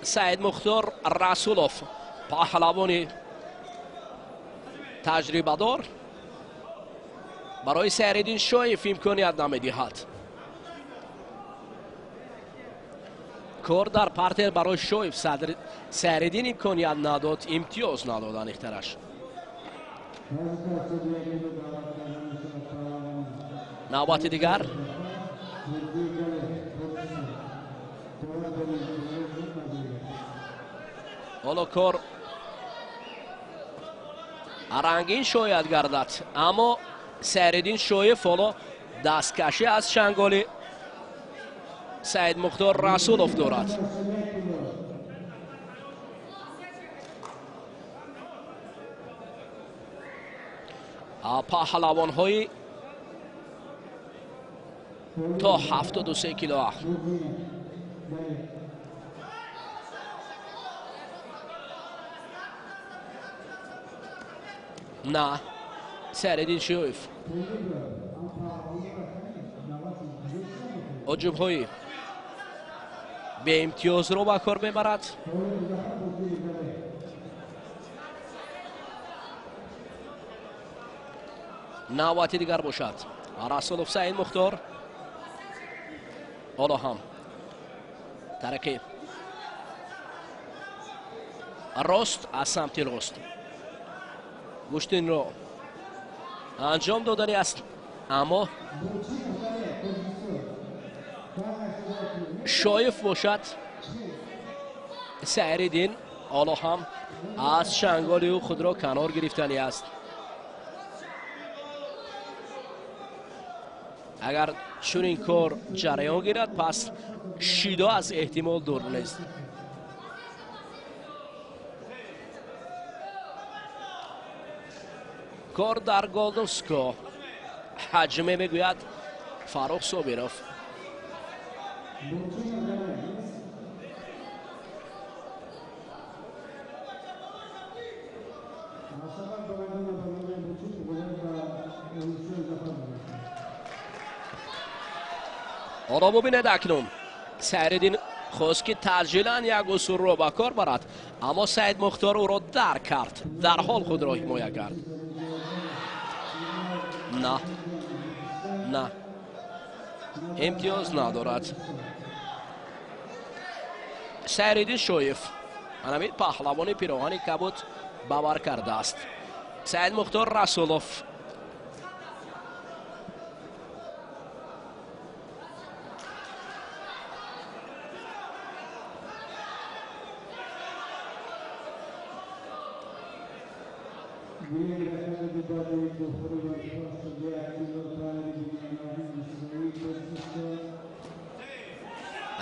Саидмухтор Расулов паҳлавони таҷрибадор барои Сайриддин Шоев имконият намедиҳад. Кор дар партер барои Шоев Сайриддин имконият надод, имтиёз надод аниқтараш. Навбати дигар ҳоло кор рангин шояд гардад, аммо Сайриддин Шоев ҳоло дасткашӣ аз чанголи Саидмухтор Расулов дорад. Паҳлавонҳои то 73 кило. На Сайриддин Шоев ҳуҷумҳои беимтиёзро ба кор мебарад. Навбати дигар бошад Расулов Саидмухтор ҳоло ҳам тариқи рост аз самти рост гӯштинро анҷом додани аст, аммо Шоев бошад Сайриддин ҳоло ҳам аз чанголи ӯ худро канор гирифтани аст. Агар чунин кор ҷараён гирад, пас шидо аз эҳтимол дур нест. Кор дар Голдовско ҳаҷме мегӯяд Фаррух Собиров. Ҳоло бубинед акнун Сайриддин хост ки таъҷилан як усулро ба кор барад, аммо Саидмухтор ӯро дарк кард, дарҳол худро ҳимоя кард. На, на, имтиёз надорад Сайриддин Шоев. Анамин паҳлавони пироҳани кабуд бавар кардааст. Саидмухтор Расулов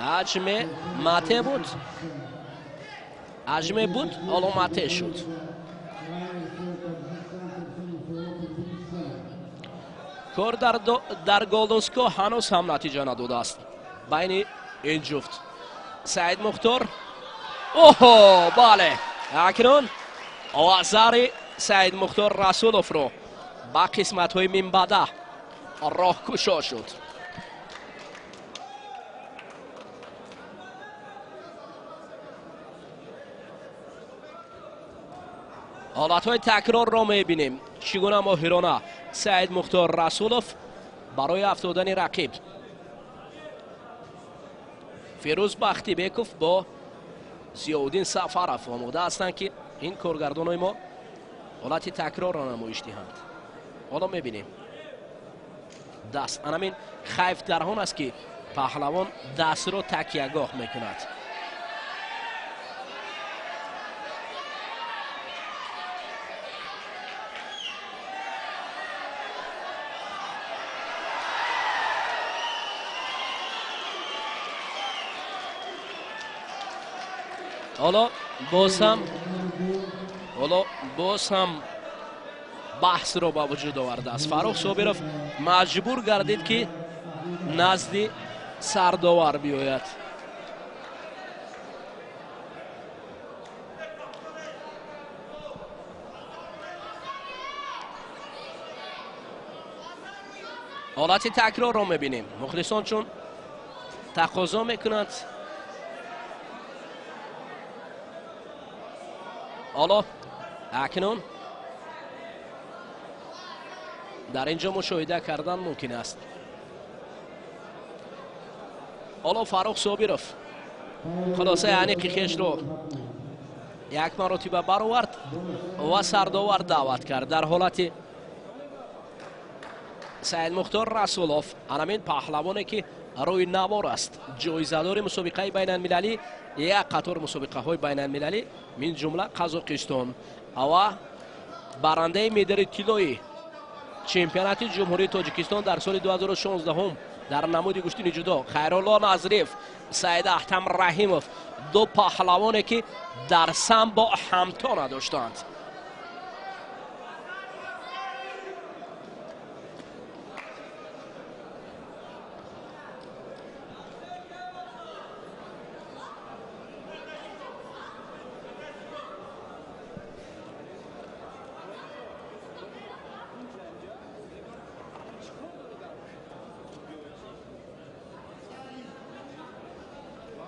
ҳаҷме мате буд, ҳаҷме буд, ҳоло мате шуд. Кор дар Голдовско ҳанӯз ҳам натиҷа надодааст байни ин ҷуфт. Саидмухтор оҳо, бале, акнун овазари Саидмухтор Расуловро ба қисматҳои минбаъда роҳкушо шуд. Ҳолатҳои такрорро мебинем. Чӣ гуна моҳирона Саидмухтор Расулов барои афтодани рақиб Фирӯз Бахтибеков бо Зиёуддин Сафаров омода ҳастанд, ки ин коргардонҳои мо ҳолати такрорро намоиш диҳанд. Ҳоло мебинем даст. Анамин хайф дар он аст, ки паҳлавон дастро такягоҳ мекунад. Ҳоло боз ҳам баҳсро ба вуҷуд овардааст. Фаррух Собиров маҷбур гардид, ки назди сардовар биёяд. Ҳолати такрорро мебинем. Мухлисон чун тақозо мекунанд. Ҳоло акнун дар ин ҷо мушоҳида кардан мумкин аст. Ҳоло Фаррух Собиров хулосаи аниқи хешро як маротиба баровард ва сардовар даъват кард. Дар ҳолати Саидмухтор Расулов, анамин паҳлавоне ки рӯи навор аст, ҷоизадори мусобиқаи байналмилалӣ, як қатор мусобиқаҳои байналмилалӣ, мин ҷумла Қазоқистон ва барандаи медали тиллоӣ чемпионати Ҷумҳурии Тоҷикистон дар соли 2016 дар намуди гӯштини ҷудо Хайрулло Назриев, Саид Аҳтам Раҳимов, ду паҳлавоне ки дар самбо ҳамто надоштанд.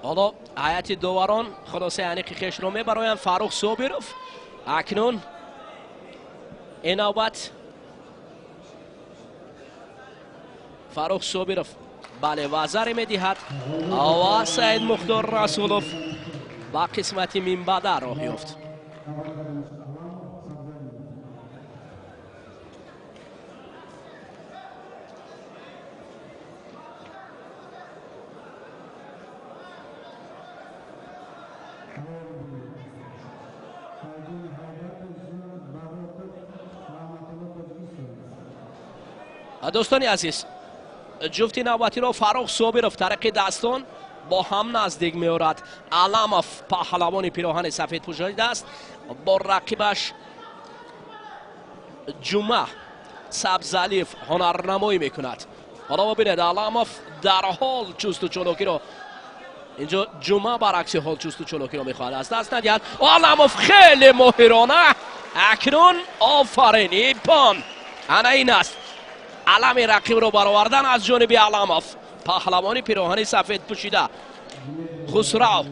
Ҳоло ҳайати доварон хулосаи аниқи хешро мебароянд. Фаррух Собиров акнун ин навбат Фаррух Собиров бале вазаре медиҳад ва Саидмухтор Расулов ба қисмати минбаъда роҳ ёфт. Дӯстони азиз, ҷуфти навбатиро Фаррух Собиров тариқи дастон бо ҳам наздик меорад. Аламов паҳлавони пироҳани сафед пӯшидааст, бо рақибаш Ҷума Сабзалиев ҳунарнамоӣ мекунад. Ҳоло бибинед, Аламов дар ҳол чусту чолокиро, инҷо Ҷума баръакси ҳол чусту чолокиро мехоҳад аз даст надиҳад. Аламов хеле моҳирона акнун офарин, ипон ана ин аст. Алами рақибро баровардан аз ҷониби Аламов, паҳлавони пироҳани сафед пӯшида. Хусрав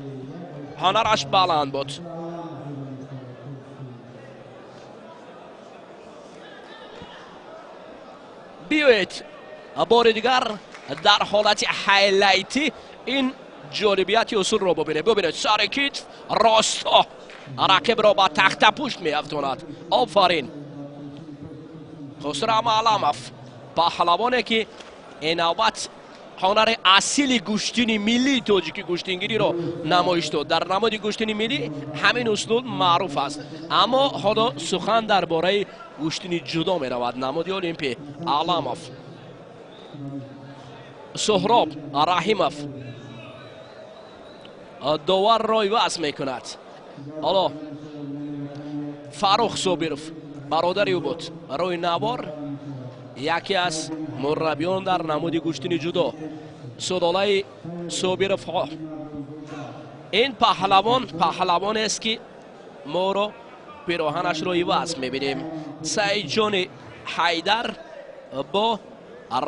ҳунараш баланд буд. Биёед бори дигар дар ҳолати ҳайлайтӣ ин ҷолибияти усулро бубинед. Бубинед, сари китф росто рақибро ба тахтапушт меафтонад. Офарин Хусрав Аламов, паҳлавоне ки ин навбат ҳунари асили гӯштини миллии тоҷики гӯштингириро намоиш дод. Дар намуди гӯштини миллӣ ҳамин услуб маъруф аст, аммо ҳоло сухан дар бораи гӯштини ҷудо меравад. Намуди олимпӣ Аламов. Суҳроб Раҳимов доварро иваз мекунад. Ҳоло Фаррух Собиров бародари ӯ буд рӯи навор, яке аз мураббиён дар намуди гӯштини ҷудо, сулолаи Собировҳо. Ин паҳлавон паҳлавонест ки моро пироҳанашро иваз мебинем. Саидҷони Ҳайдар бо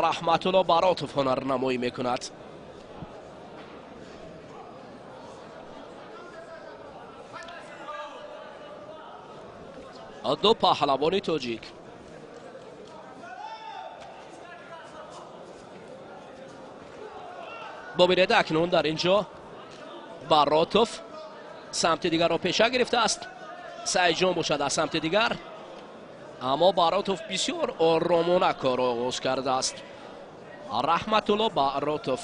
Раҳматулло Баротов ҳунарнамоӣ мекунад. Ду паҳлавони тоҷик. Бубинед, акнун дар ин ҷо Баротов самти дигарро пеша гирифтааст. Саидҷон бошад аз самти дигар, аммо Баротов бисёр оромона корро оғоз кардааст. Раҳматулло Баротов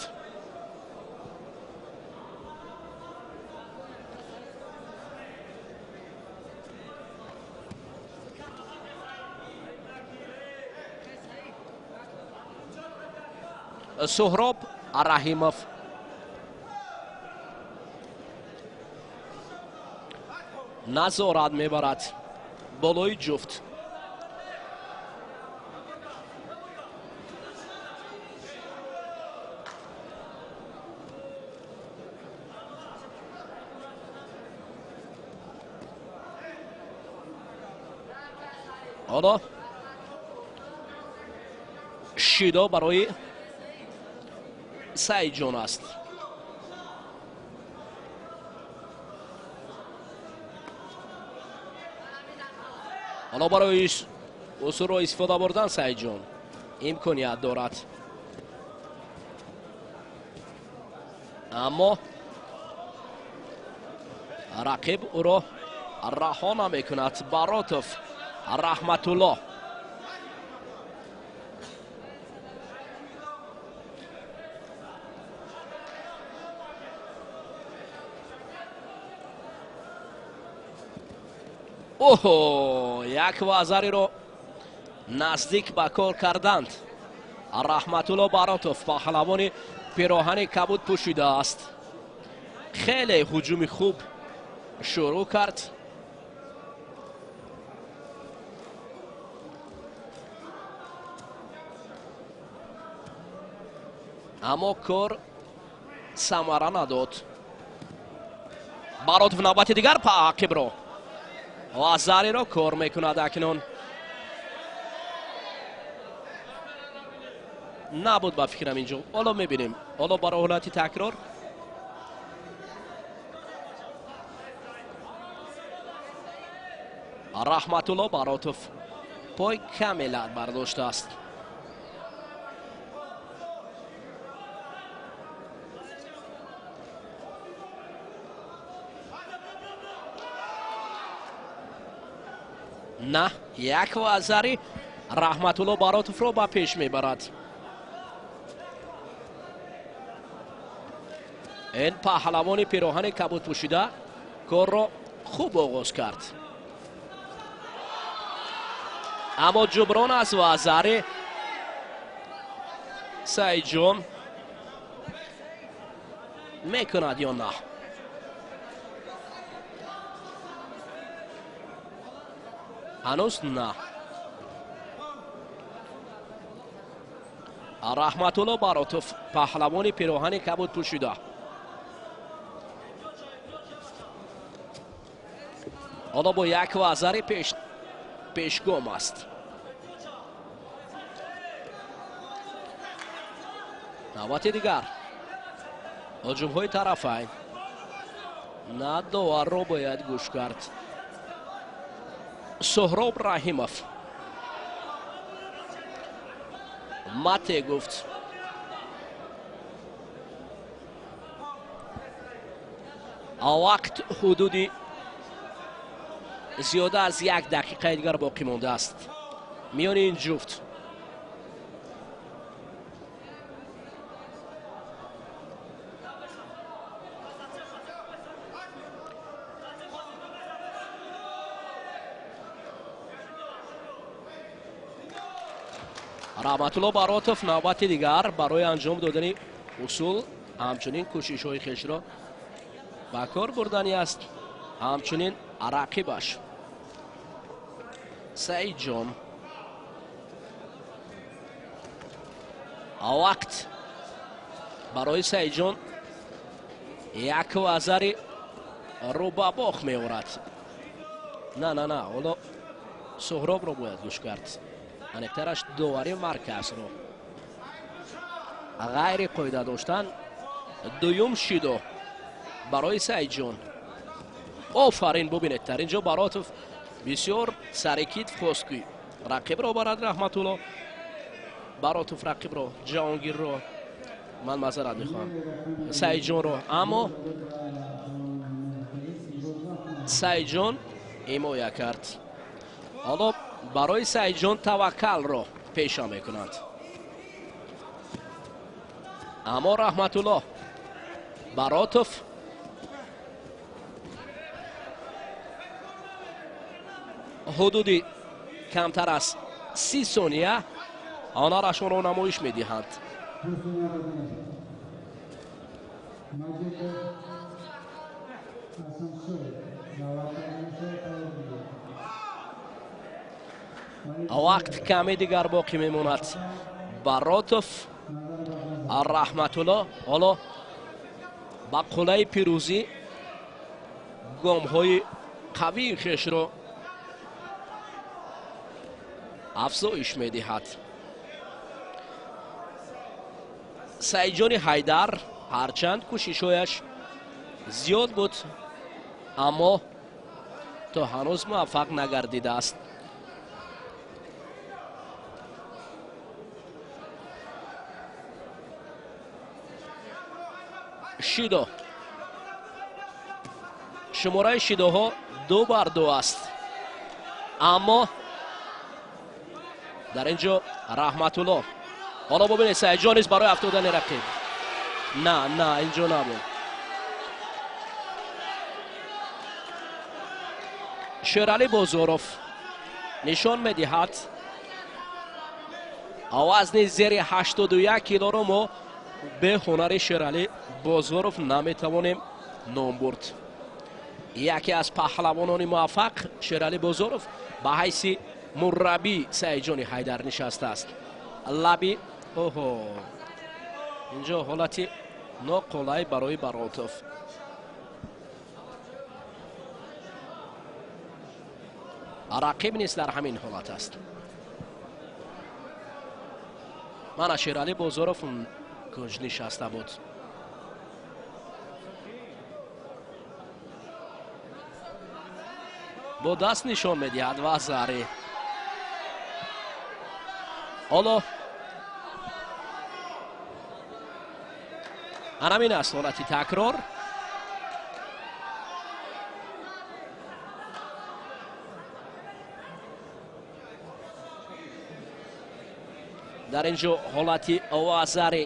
Суҳроб Раҳимов назорат мебарад болои ҷуфт. Ҳоло Шидо барои Саидҷон аст. Ҳоло барои усулро истифода бурдан Саидҷон имконият дорад. Аммо рақиб ӯро раҳо намекунад. Баротов Раҳматулло. Оҳо, як вазариро наздик ба кор карданд. Раҳматулло Баротов паҳлавони пироҳани кабуд пӯшидааст. Хеле ҳуҷуми хуб шурӯъ кард. Аммо кор самара надод. Баротов навбати дигар ақибро вазариро кор мекунад акнун. Набуд ба фикрам инҷо. Ҳоло мебинем. Ҳоло барои ҳолати такрор. Раҳматулло Баротов пой каме лат бардоштааст. На, як вазари Раҳматулло Баротовро ба пеш мебарад. Ин паҳлавони пироҳани кабуд пӯшида корро хуб оғоз кард. Аммо ҷуброн аз вазари Саидҷон мекунад ё на? Ҳанӯз на. Раҳматулло Баротов паҳлавони пироҳани кабуд пӯшида. Ҳоло бо як вазари пешгом аст. Навбати дигар ҳуҷумҳои тарафайн. На, доварро бояд гӯш кард. Суҳроб Раҳимов мате гуфт. Вақт ҳудуди зиёда аз як дақиқаи дигар боқӣ мондааст миёни ин ҷуфт. Раҳматулло Баротов навбати дигар барои анҷом додани усул ҳамчунин кӯшишҳои хешро ба кор бурдани аст. Ҳамчунин рақибаш Саидҷон. Вақт барои Саидҷон як вазари рӯ ба бох меорад. На, на, на, ҳоло Суҳробро бояд гӯш кард. Аниқтараш довари марказро. Ғайри қоида доштан дуюм шидо барои Саидҷон. Офарин, бубинед, дар инҷо Баротов бисёр сари китф хост ки рақибро барад. Раҳматулло Баротов рақибро, Ҷаҳонгирро, ман маъзарат мехоҳам, Саидҷонро, аммо Саидҷон ҳимоя кард. Ҳоло барои Саидҷон таваккалро пеша мекунанд. Аммо Раҳматулло Баротов ҳудуди камтар аз 30 сония ҳунарашонро намоиш медиҳанд. Вақт каме дигар боқӣ мемонад. Баротов Раҳматулло ҳоло ба қуллаи пирӯзӣ гомҳои қавии хешро афзоиш медиҳад. Саидҷони Ҳайдар ҳарчанд кӯшишҳояш зиёд буд, аммо то ҳанӯз муваффақ нагардидааст. Шидо, шумораи шидоҳо 2-2 аст, аммо дар ин ҷо Раҳматулло. Ҳоло бубинед, Саидҷон низ барои афтодани рақиб. На, на, ин ҷо набуд. Шералӣ Бозоров нишон медиҳад вазни зери 81 килоро мо бе ҳунари Шералӣ Бозоров наметавонем ном бурд. Яке аз паҳлавонони муваффақ Шералӣ Бозоров ба ҳайси мураббӣ Саидҷони Ҳайдар нишастааст. Лаби оҳо, инҷо ҳолати ноқулай барои Баротов. Рақиб низ дар ҳамин ҳолат аст. Мана Шералӣ Бозоров кунҷ нишаста буд. Бо даст нишон медиҳад ва зари. Ҳоло ҳамин аст ҳолати такрор. Дар ин ҷо ҳолати вазари.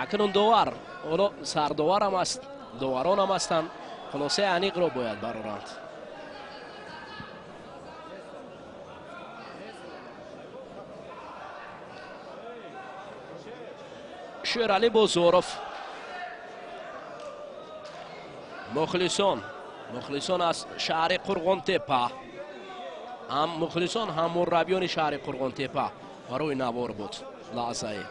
Акнун довар, ҳоло сардоварам аст, доваронам ҳастанд, хулосаи аниқро бояд бароранд. Шералӣ Бозоров. Мухлисон аз шаҳри Қурғонтепа, ҳам мухлисон, ҳам мураббиёни шаҳри Қурғонтепа барои навор буд лаҳзае.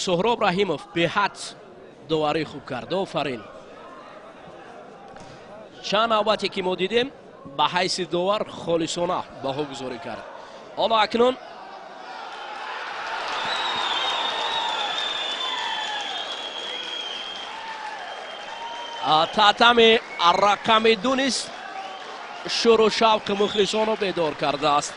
Суҳроб Раҳимов беҳад доварӣ хуб кард. Офарин. Чанд навбате ки мо дидем ба ҳайси довар холисона баҳогузорӣ кард. Ҳоло акнун татами рақами 2 низ шӯру шавқи мухлисонро бедор кардааст.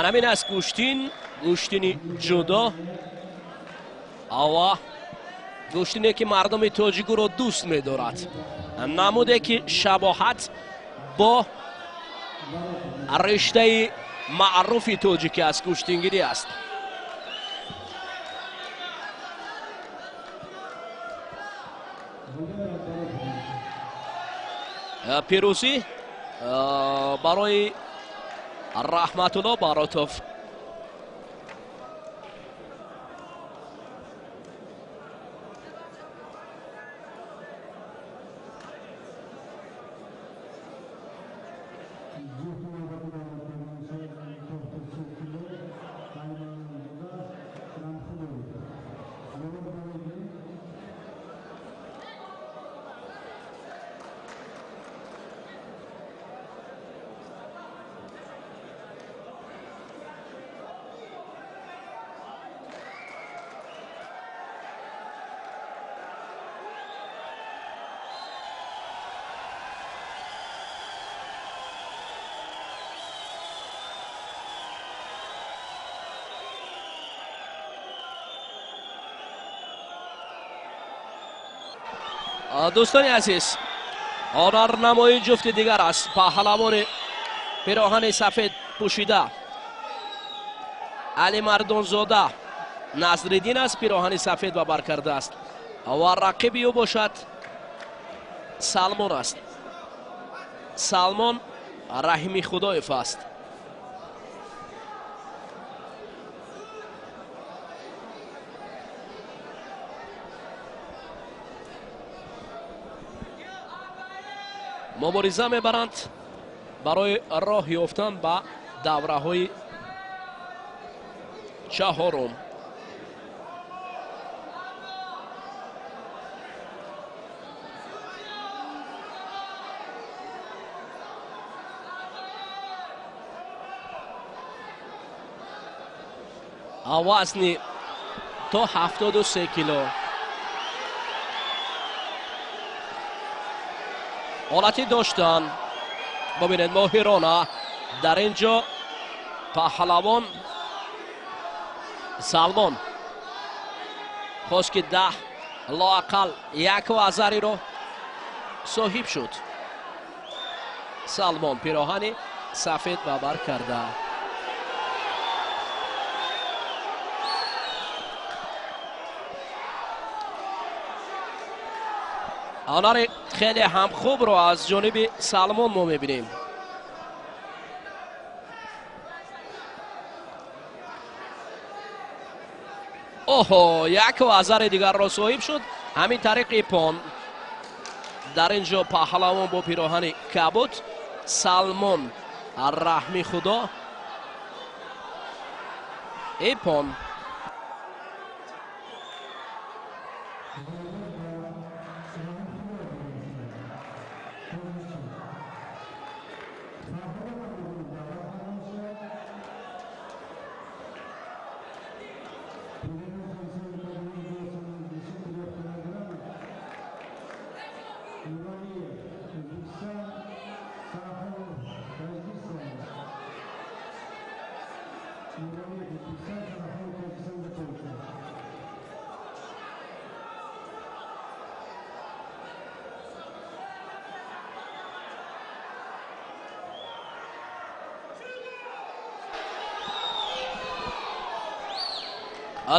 Ҳамин аст гӯштин, гӯштини ҷудо ава гӯштине ки мардуми тоҷикро дӯст медорад, намуде ки шабоҳат бо риштаи маъруфи тоҷикӣ аст, гӯштингирӣ аст. Пирӯзӣ барои Раҳматулло Баротов. Дӯстони азиз, ҳунарнамоии ҷуфти дигар аст. Паҳлавони пироҳани сафед пӯшида Алимардонзода Насриддин аст, пироҳани сафед ба бар кардааст ва рақиби ӯ бошад Салмон аст. Салмон Раҳими Худоев аст. Мубориза мебаранд барои роҳ ёфтан ба давраҳои чаҳорум. Вазни то 73 кило. Ҳолати доштан бибинед моҳирона дар ин ҷо паҳлавон Салмон хост ки 10 лоақал як вазариро соҳиб шуд. Салмон пироҳани сафед ба бар карда. Ҳунари хеле ҳам хубро аз ҷониби Салмон мо мебинем. Оҳо, як вазари дигарро соҳиб шуд. Ҳамин тариқ ипон. Дар ин ҷо паҳлавон бо пироҳани кабуд Салмон Раҳми Худо ипон.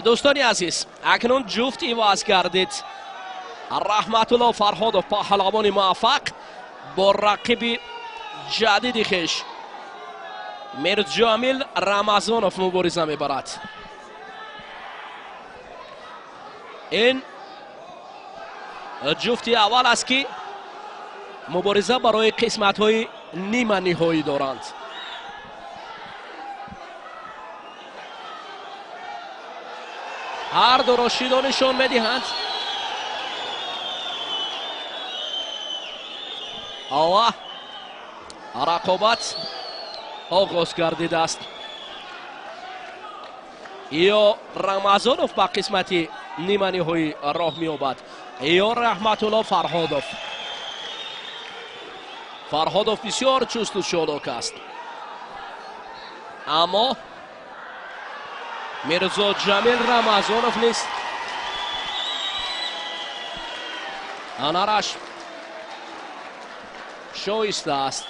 Дӯстони азиз, акнун ҷуфт иваз гардид. Раҳматулло Фарҳодов паҳлавони муваффақ бо рақиби ҷадиди хеш Мирҷамил Рамазонов мубориза мебарад. Ин ҷуфти аввал аст ки мубориза барои қисматҳои нима ниҳоӣ доранд. Ҳар дуро шидо нишон медиҳанд. Ова рақобат оғоз гардидааст. Ё Рамазонов ба қисмати нима ниҳоӣ роҳ меёбад, ё Раҳматулло Фарҳодов. Фарҳодов бисёр чусту чолок аст, аммо Мирзо Ҷамил Рамазонов нест. Ҳунараш шоиста аст.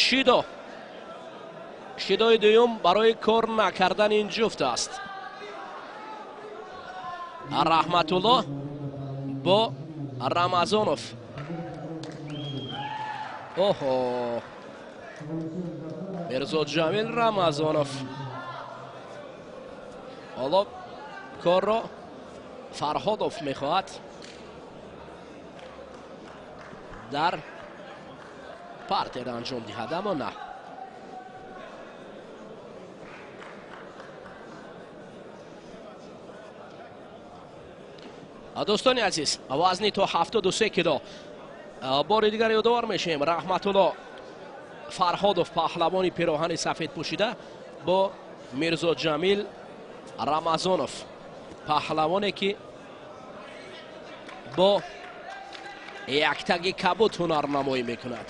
Шидо шидои дуюм барои кор накардани ин ҷуфт аст. Раҳматулло бо Рамазонов. Оҳо, Мирзо Ҷамил Рамазонов. Ҳоло корро Фарҳодов мехоҳад дар партер анҷом диҳад, аммо на. Дӯстони азиз, вазни то 73 кило бори дигар ёдовар мешавем. Раҳматулло Фарҳодов паҳлавони пироҳани сафед пӯшида бо Мирзо Ҷамил Рамазонов паҳлавоне ки бо яктаги кабуд ҳунарнамоӣ мекунад.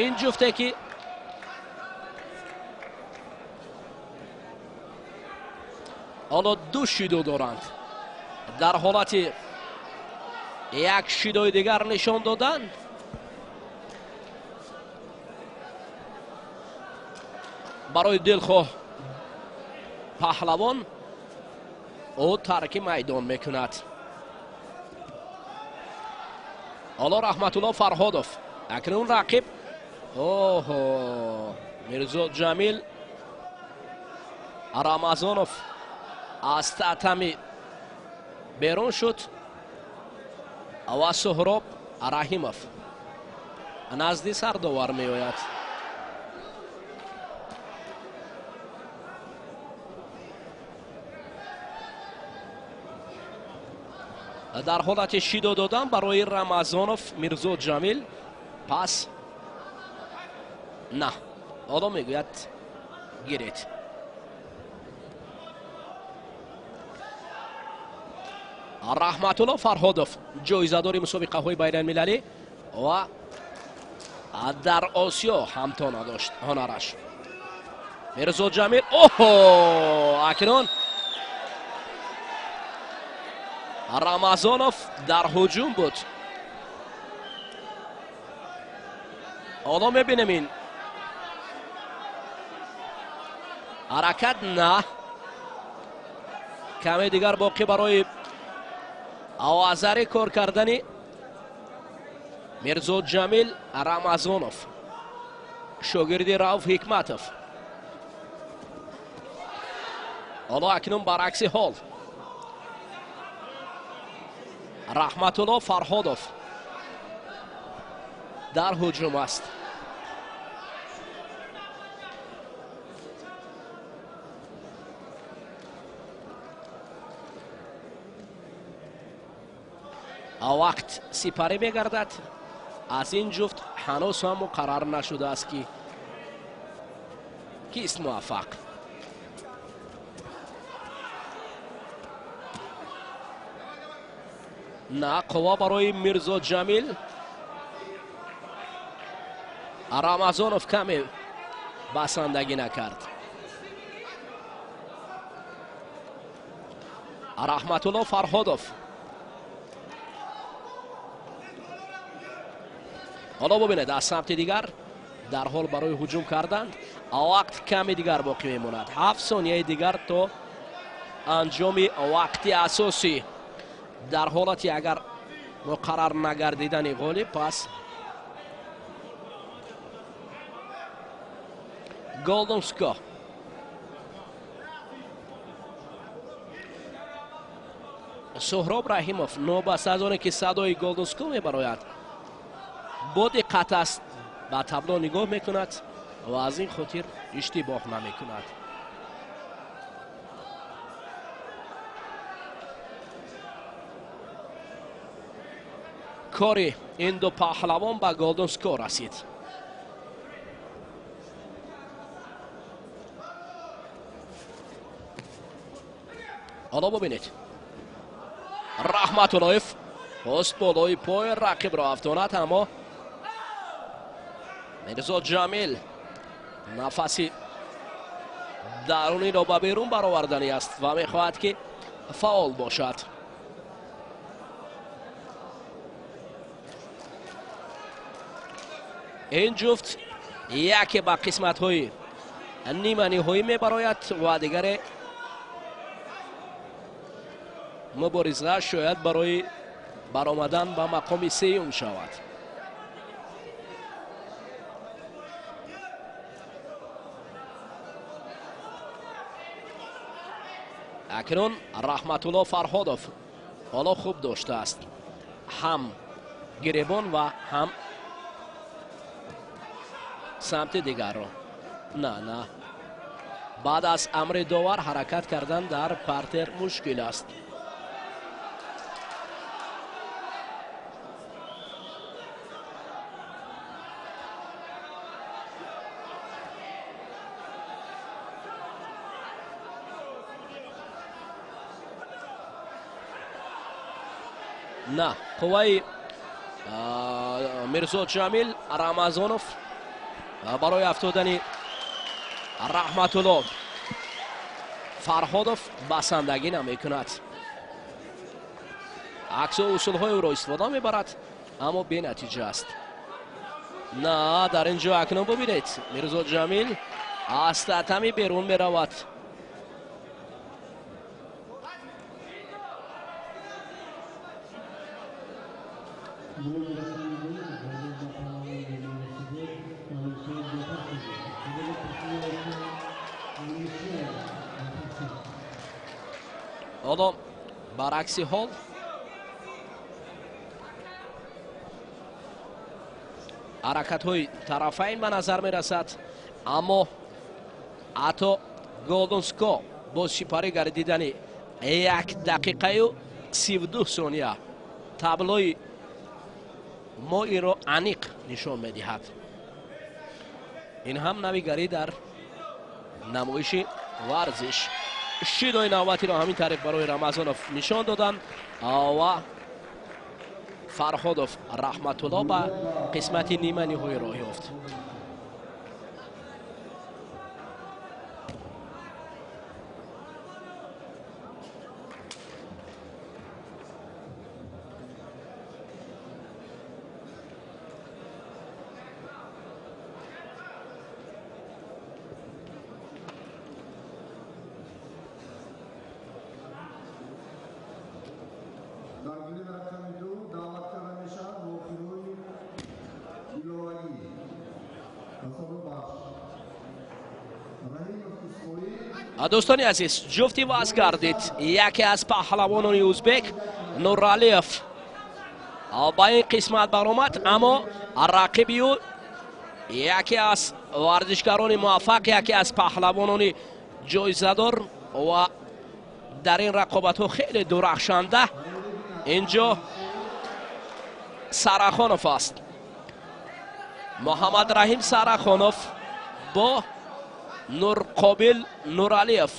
Ин ҷуфте ки Ҳоло ду шидо доранд. Дар ҳолати як шидои дигар нишон додан барои дилхоҳ паҳлавон ӯ тарки майдон мекунад. Ҳоло Раҳматулло Фарҳодов акнун рақиб. Оҳо, Мирзо Ҷамил Рамазонов аз татами берун шуд ва Суҳроб Раҳимов назди сардовар меояд. Дар ҳолати шидо додан барои Рамазонов Мирзо Ҷамил пас на, ҳоло мегӯяд гиред. Раҳматулло Фарҳодов ҷоизадори мусобиқаҳои байналмилалӣ ва дар Осиё ҳамто надошт ҳунараш. Мирзо Ҷамил, оҳо, акнун Рамазонов дар ҳуҷум буд. Ҳоло мебинем ин ҳаракат на, каме дигар боқӣ барои овазари кор кардани Мирзо Ҷамил Рамазонов, шогирди Рауф Ҳикматов. Ҳоло акнун баръакси ҳол Раҳматулло Фарҳодов дар ҳуҷум аст. Вақт сипарӣ мегардад. Аз ин ҷуфт ҳанӯз ҳам муқаррар нашудааст ки кист муваффақ. На, қувва барои Мирзо Ҷамил. Рамазонов каме басандагӣ накард. Раҳматулло Фарҳодов ҳоло бубинед аз самти дигар дар ҳол барои ҳуҷум карданд. Вақт каме дигар боқӣ мемонад, 7 сонияи дигар то анҷоми вақти асосӣ. Дар ҳолати агар муқаррар нагардидани ғолиб, пас golden score. Суҳроб Раҳимов новобаста аз оне ки садои golden score мебарояд, бо диққат аст, ба табло нигоҳ мекунад ва аз ин хотир иштибоҳ намекунад. Кори ин ду паҳлавон ба golden score расид. Ҳоло бубинед, Раҳматуллоев хост болои пои рақибро афтонад, аммо Мирзо Ҷамил нафаси даруниро ба берун бароварданӣ аст ва мехоҳад ки фаъол бошад. Ин ҷуфт яке ба қисматҳои ниманиҳоӣ мебарояд ва дигаре мубориза шояд барои баромадан ба мақоми сеюм шавад. Акнун Раҳматулло Фарҳодов ҳоло хуб доштааст ҳам гиребон ва ҳам самти дигарро. На, на, баъд аз амри довар ҳаракат кардан дар партер мушкил аст. На, қувваи Мирзо Ҷамил Рамазонов барои афтодани Раҳматулло Фарҳодов басандагӣ намекунад. Аксу усулҳои ӯро истифода мебарад, аммо бенатиҷа аст. На, дар ин ҷо акнун бубинед, Мирзо Ҷамил аз татами берун меравад. Ҳоло баръакси ҳол ҳаракатҳои тарафайн ба назар мерасад, аммо ҳатто Голденско бо сипарӣ гардидани 1 дақиқаю 32 сония таблои мо инро аниқ нишон медиҳад. Ин ҳам навигарӣ дар намоиши варзиш. Шидои навбатиро ҳамин тариқ барои Рамазонов нишон доданд ва Фарҳодов Раҳматулло ба қисмати нима ниҳоӣ роҳ ёфт. Дӯстони азиз, ҷуфти ваз гардид. Яке аз паҳлавонони ӯзбек Нуралиев ба ин қисмат баромад, аммо рақиби ӯ яке аз варзишгарони муваффақ, яке аз паҳлавонони ҷоизадор ва дар ин рақобатҳо хеле дурахшанда инҷо Сарахонов аст. Муҳаммадраҳим Сарахонов бо Нурқобил Нуралиев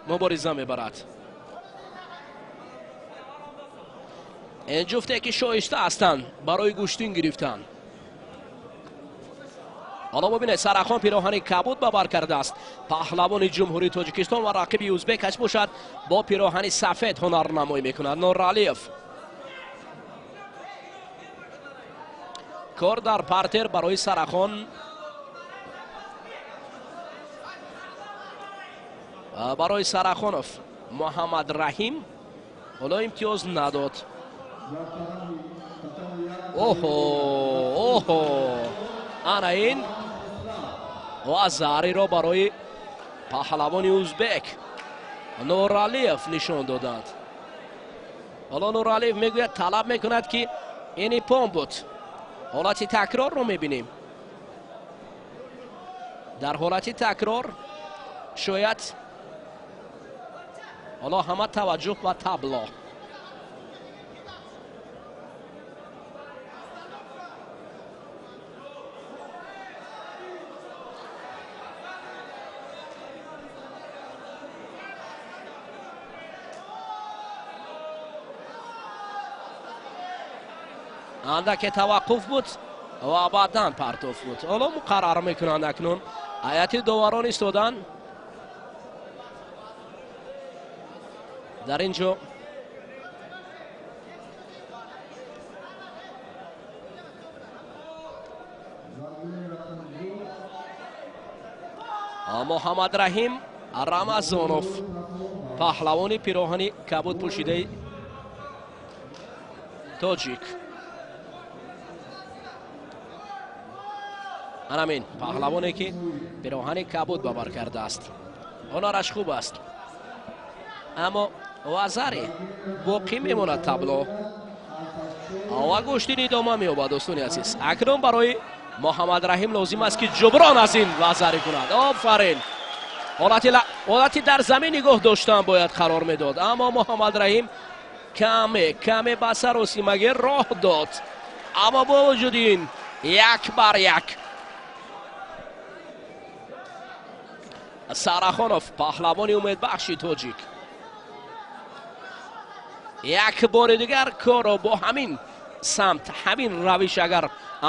мубориза мебарад. Ин ҷуфте ки шоиста ҳастанд барои гӯштин гирифтан. Ҳоло бубинед, Сарахон пироҳани кабуд ба бар кардааст. Паҳлавони Ҷумҳурии Тоҷикистон ва рақиби ӯзбекаш бошад бо пироҳани сафед ҳунарнамоӣ мекунад. Нуралиев кор дар партер барои Сарахон. Барои Сарахонов Муҳаммад Раҳим ҳоло имтиёз надод. Оҳо, оҳо, ана ин вазариро барои паҳлавони ӯзбек Нуралиев нишон доданд. Ҳоло Нуралиев мегӯяд, талаб мекунад ки ин иппон буд. Ҳолати такрорро мебинем. Дар ҳолати такрор шояд ҳоло ҳама таваҷҷӯҳ ба табло. Андаке таваққуф буд ва баъдан партоф буд. Ҳоло муқаррар мекунанд акнун ҳайати доварон истоданд. Дар ин ҷо Муҳаммадраҳим Рамазонов паҳлавони пироҳани кабуд пӯшидаи тоҷик. Анамин паҳлавоне ки пироҳани кабуд ба бар кардааст. Ҳунараш хуб аст, аммо вазаре боқӣ мемонад табло ва гӯштин идома меёбад. Дӯстони азиз, акнун барои Муҳаммадраҳим лозим аст ки ҷуброн аз ин вазаре кунад. Офарин! Ҳолати дар замин нигоҳ доштан бояд қарор медод, аммо Муҳаммадраҳим каме ба саросимагӣ роҳ дод. Аммо бо вуҷуди ин 1-1 Сарахонов паҳлавони умедбахши тоҷик як бори дигар корро бо ҳамин самт, ҳамин равиш агар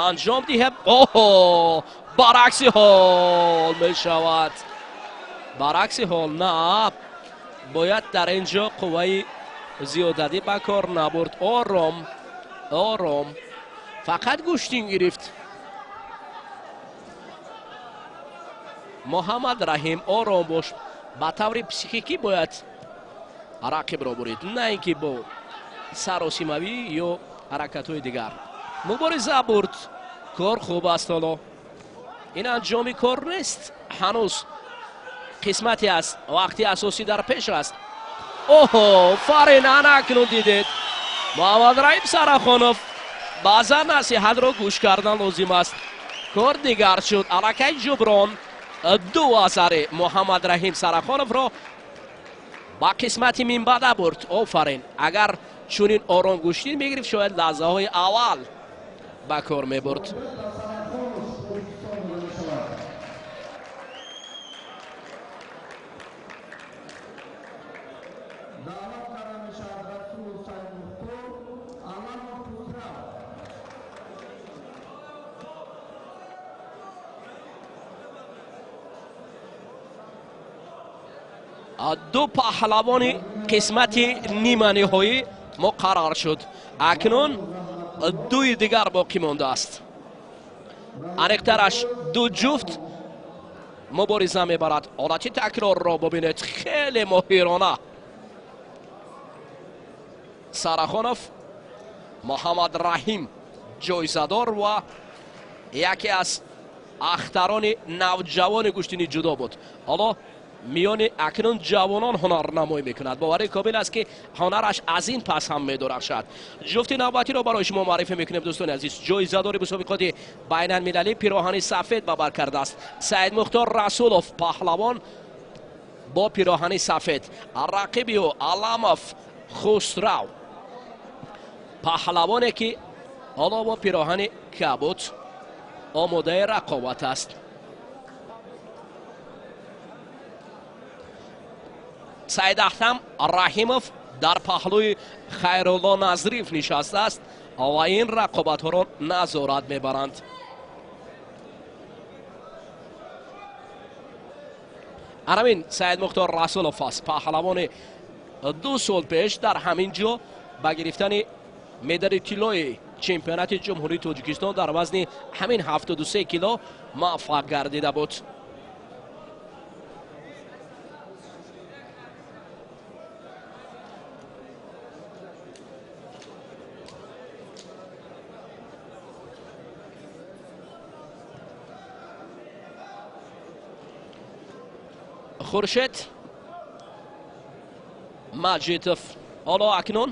анҷом диҳад, оҳо, баръакси ҳол мешавад. Баръакси ҳол на, бояд дар ин ҷо қувваи зиёдатӣ ба кор набурд. Ором, ором, фақат гӯштин гирифт. Муҳаммад Раҳим, ором бош. Ба таври психикӣ бояд рақибро бурид, на ин ки бо саросимавӣ ё ҳаракатҳои дигар. Мубориза бурд, кор хуб аст. Ҳоло ин анҷоми кор нест, ҳанӯз қисмате аз вақти асосӣ дар пеш аст. Оҳо, фарин, ана акнун дидед, Муҳаммад Раҳим Сарахонов. Баъзан насиҳатро гӯш кардан лозим аст. Кор дигар шуд. Аллакай ҷуброн ду асари Муҳаммад Раҳим Сарахоновро ба қисмати минбаъда бурд. Офарин, агар чунин ором гӯштин мегирифт, шояд лаҳзаҳои аввал ба кор мебурд. Ду паҳлавони қисмати ниманиҳоӣ муқаррар шуд. Акнун дуи дигар боқӣ мондааст. Аниқтараш ду ҷуфт мубориза мебарад. Ҳолати такрорро бубинед, хеле моҳирона. Сарахонов Муҳаммад Раҳим ҷоизадор ва яке аз ахтарони навҷавони гӯштини ҷудо буд. Ҳоло миёни акнун ҷавонон ҳунарнамоӣ мекунад. Боварӣ комил аст, ки ҳунараш аз ин пас ҳам медурахшад. Ҷуфти навбатиро барои шумо муаррифӣ мекунем, дӯстони азиз. Ҷоизадори мусобиқоти байналмилалӣ пироҳани сафед ба бар кардааст. Саидмухтор Расулов паҳлавон бо пироҳани сафед, рақиби ӯ Аламов Хусрав паҳлавоне, ки ҳоло бо пироҳани кабуд омодаи рақобат аст. Саидахтам Раҳимов дар паҳлӯи Хайрулло Назриев нишастааст ва ин рақобатҳоро назорат мебаранд. Анамин Саидмухтор Расулов аст, паҳлавони 2 сол пеш дар ҳамин ҷо ба гирифтани медали тиллои чемпионати Ҷумҳурии Тоҷикистон дар вазни ҳамин 73 кило муваффақ гардида буд. Хуршед Маҷидов ҳоло акнун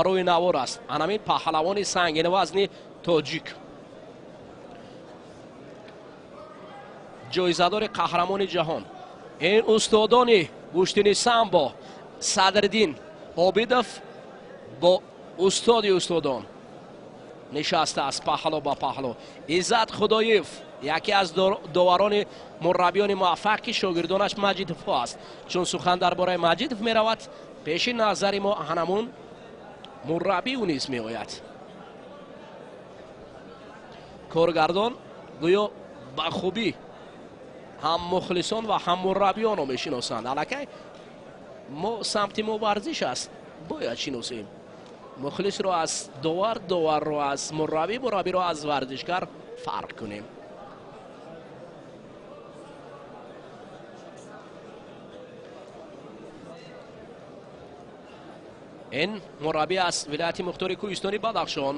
рӯи навор аст. Анамин паҳлавони сангинвазни тоҷик, ҷоизадори қаҳрамони ҷаҳон. Ин устодони гӯштини самбо Садриддин Обидов бо устоди устодон нишастааст паҳлӯ ба паҳлӯ. Иззат Худоев яке аз доварони мураббиёни муваффақ, ки шогирдонаш Маҷидовҳо аст. Чун сухан дар бораи Маҷидов меравад, пеши назари мо ҳанамун мураббӣ ӯ низ меояд. Коргардон гӯё ба хубӣ ҳам мухлисон ва ҳам мураббиёнро мешиносанд. Аллакай мо самти мо варзиш аст, бояд шиносем мухлисро аз довар, доварро аз мураббӣ, мураббиро аз варзишгар фарқ кунем. Ин мураббӣ аз вилояти мухтори кӯҳистони Бадахшон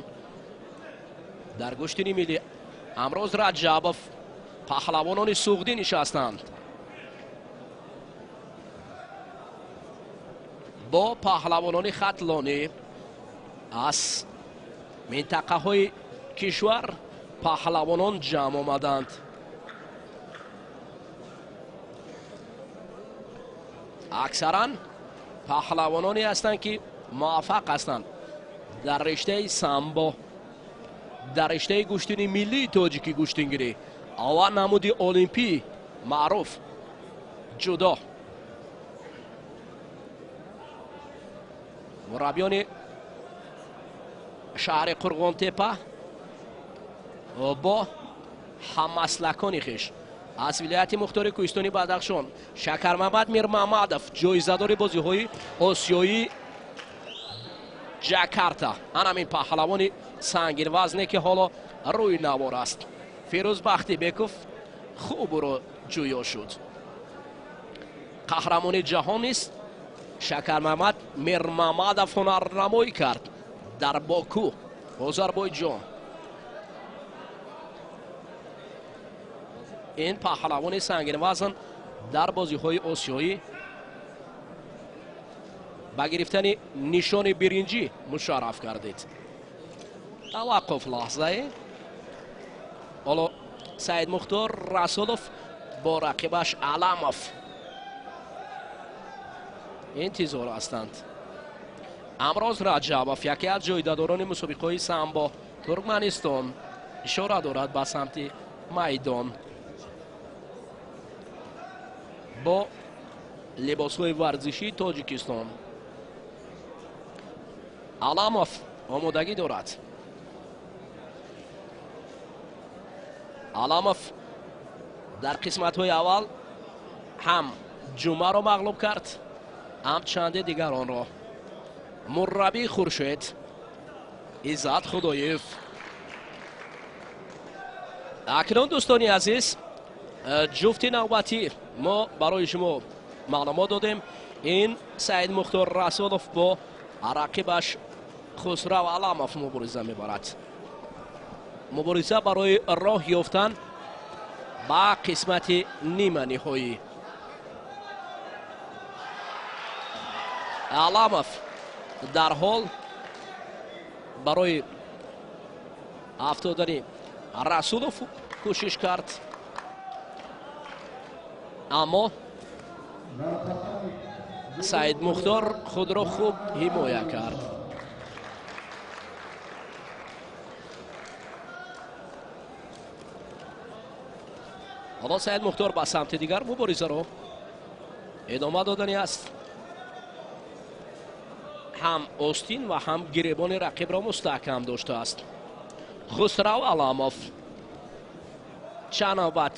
дар гӯштини миллӣ Амроз Раҷабов паҳлавонони суғдӣ нишастанд бо паҳлавонони хатлонӣ аз минтақаҳои кишвар паҳлавонон ҷамъ омаданд. Аксаран паҳлавононе ҳастанд, ки муваффақ ҳастанд дар риштаи самбо, дар риштаи гӯштини миллии тоҷикӣ гӯштингирӣ ва намуди олимпӣ маъруф ҷудо. Мураббиёни шаҳри Қурғонтепа бо ҳаммаслакони хеш Аз вилояти мухтори кӯҳистони Бадахшон Шакармамад Мирмамадов, ҷоизадори бозиҳои осиёии Ҷакарта. Анамин паҳлавони сангинвазне, ки ҳоло рӯи навор аст. Фирӯз Бахтибеков хуб ӯро ҷӯё шуд. Қаҳрамони ҷаҳон низ Шакармамад Мирмамадов ҳунарнамоӣ кард дар Боку, Озарбойҷон. Ин паҳлавони сангинвазн дар бозиҳои осиёӣ ба гирифтани нишони биринҷӣ мушарраф гардид. Таваққуф лаҳзае. Ҳоло Саидмухтор Расулов бо рақибаш Аламов интизор ҳастанд. Амроз Раҷабов, яке аз ҷоизадорони мусобиқаҳои самбо Туркманистон, ишора дорад ба самти майдон бо либосҳои варзишии Тоҷикистон. Аламов омодагӣ дорад. Аламов дар қисматҳои аввал ҳам Ҷумъаро мағлуб кард, ҳам чанде дигаронро. Мураббии Хуршед Иззат Худоев. Акнун дӯстони азиз, ҷуфти навбатӣ мо барои шумо маълумот додем. Ин Саидмухтор Расулов бо рақибаш Хусрав Аламов мубориза мебарад. Мубориза барои роҳ ёфтан ба қисмати ниманиҳоӣ. Аламов дарҳол барои афтодани Расулов кӯшиш кард, аммо Саидмухтор худро хуб ҳимоя кард. Ҳоло Саидмухтор ба самти дигар муборизаро идома додани аст. Ҳам остин ва ҳам гиребони рақибро мустаҳкам доштааст. Хусрав Аламов чанд навбат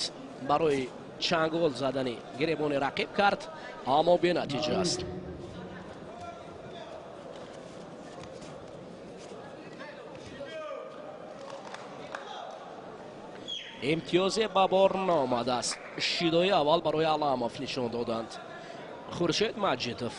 барои чангол задани гиребони рақиб кард, аммо бенатиҷа аст. Имтиёзе ба бор наомадааст. Шидои аввал барои Аламов нишон доданд. Хуршед Маҷидов.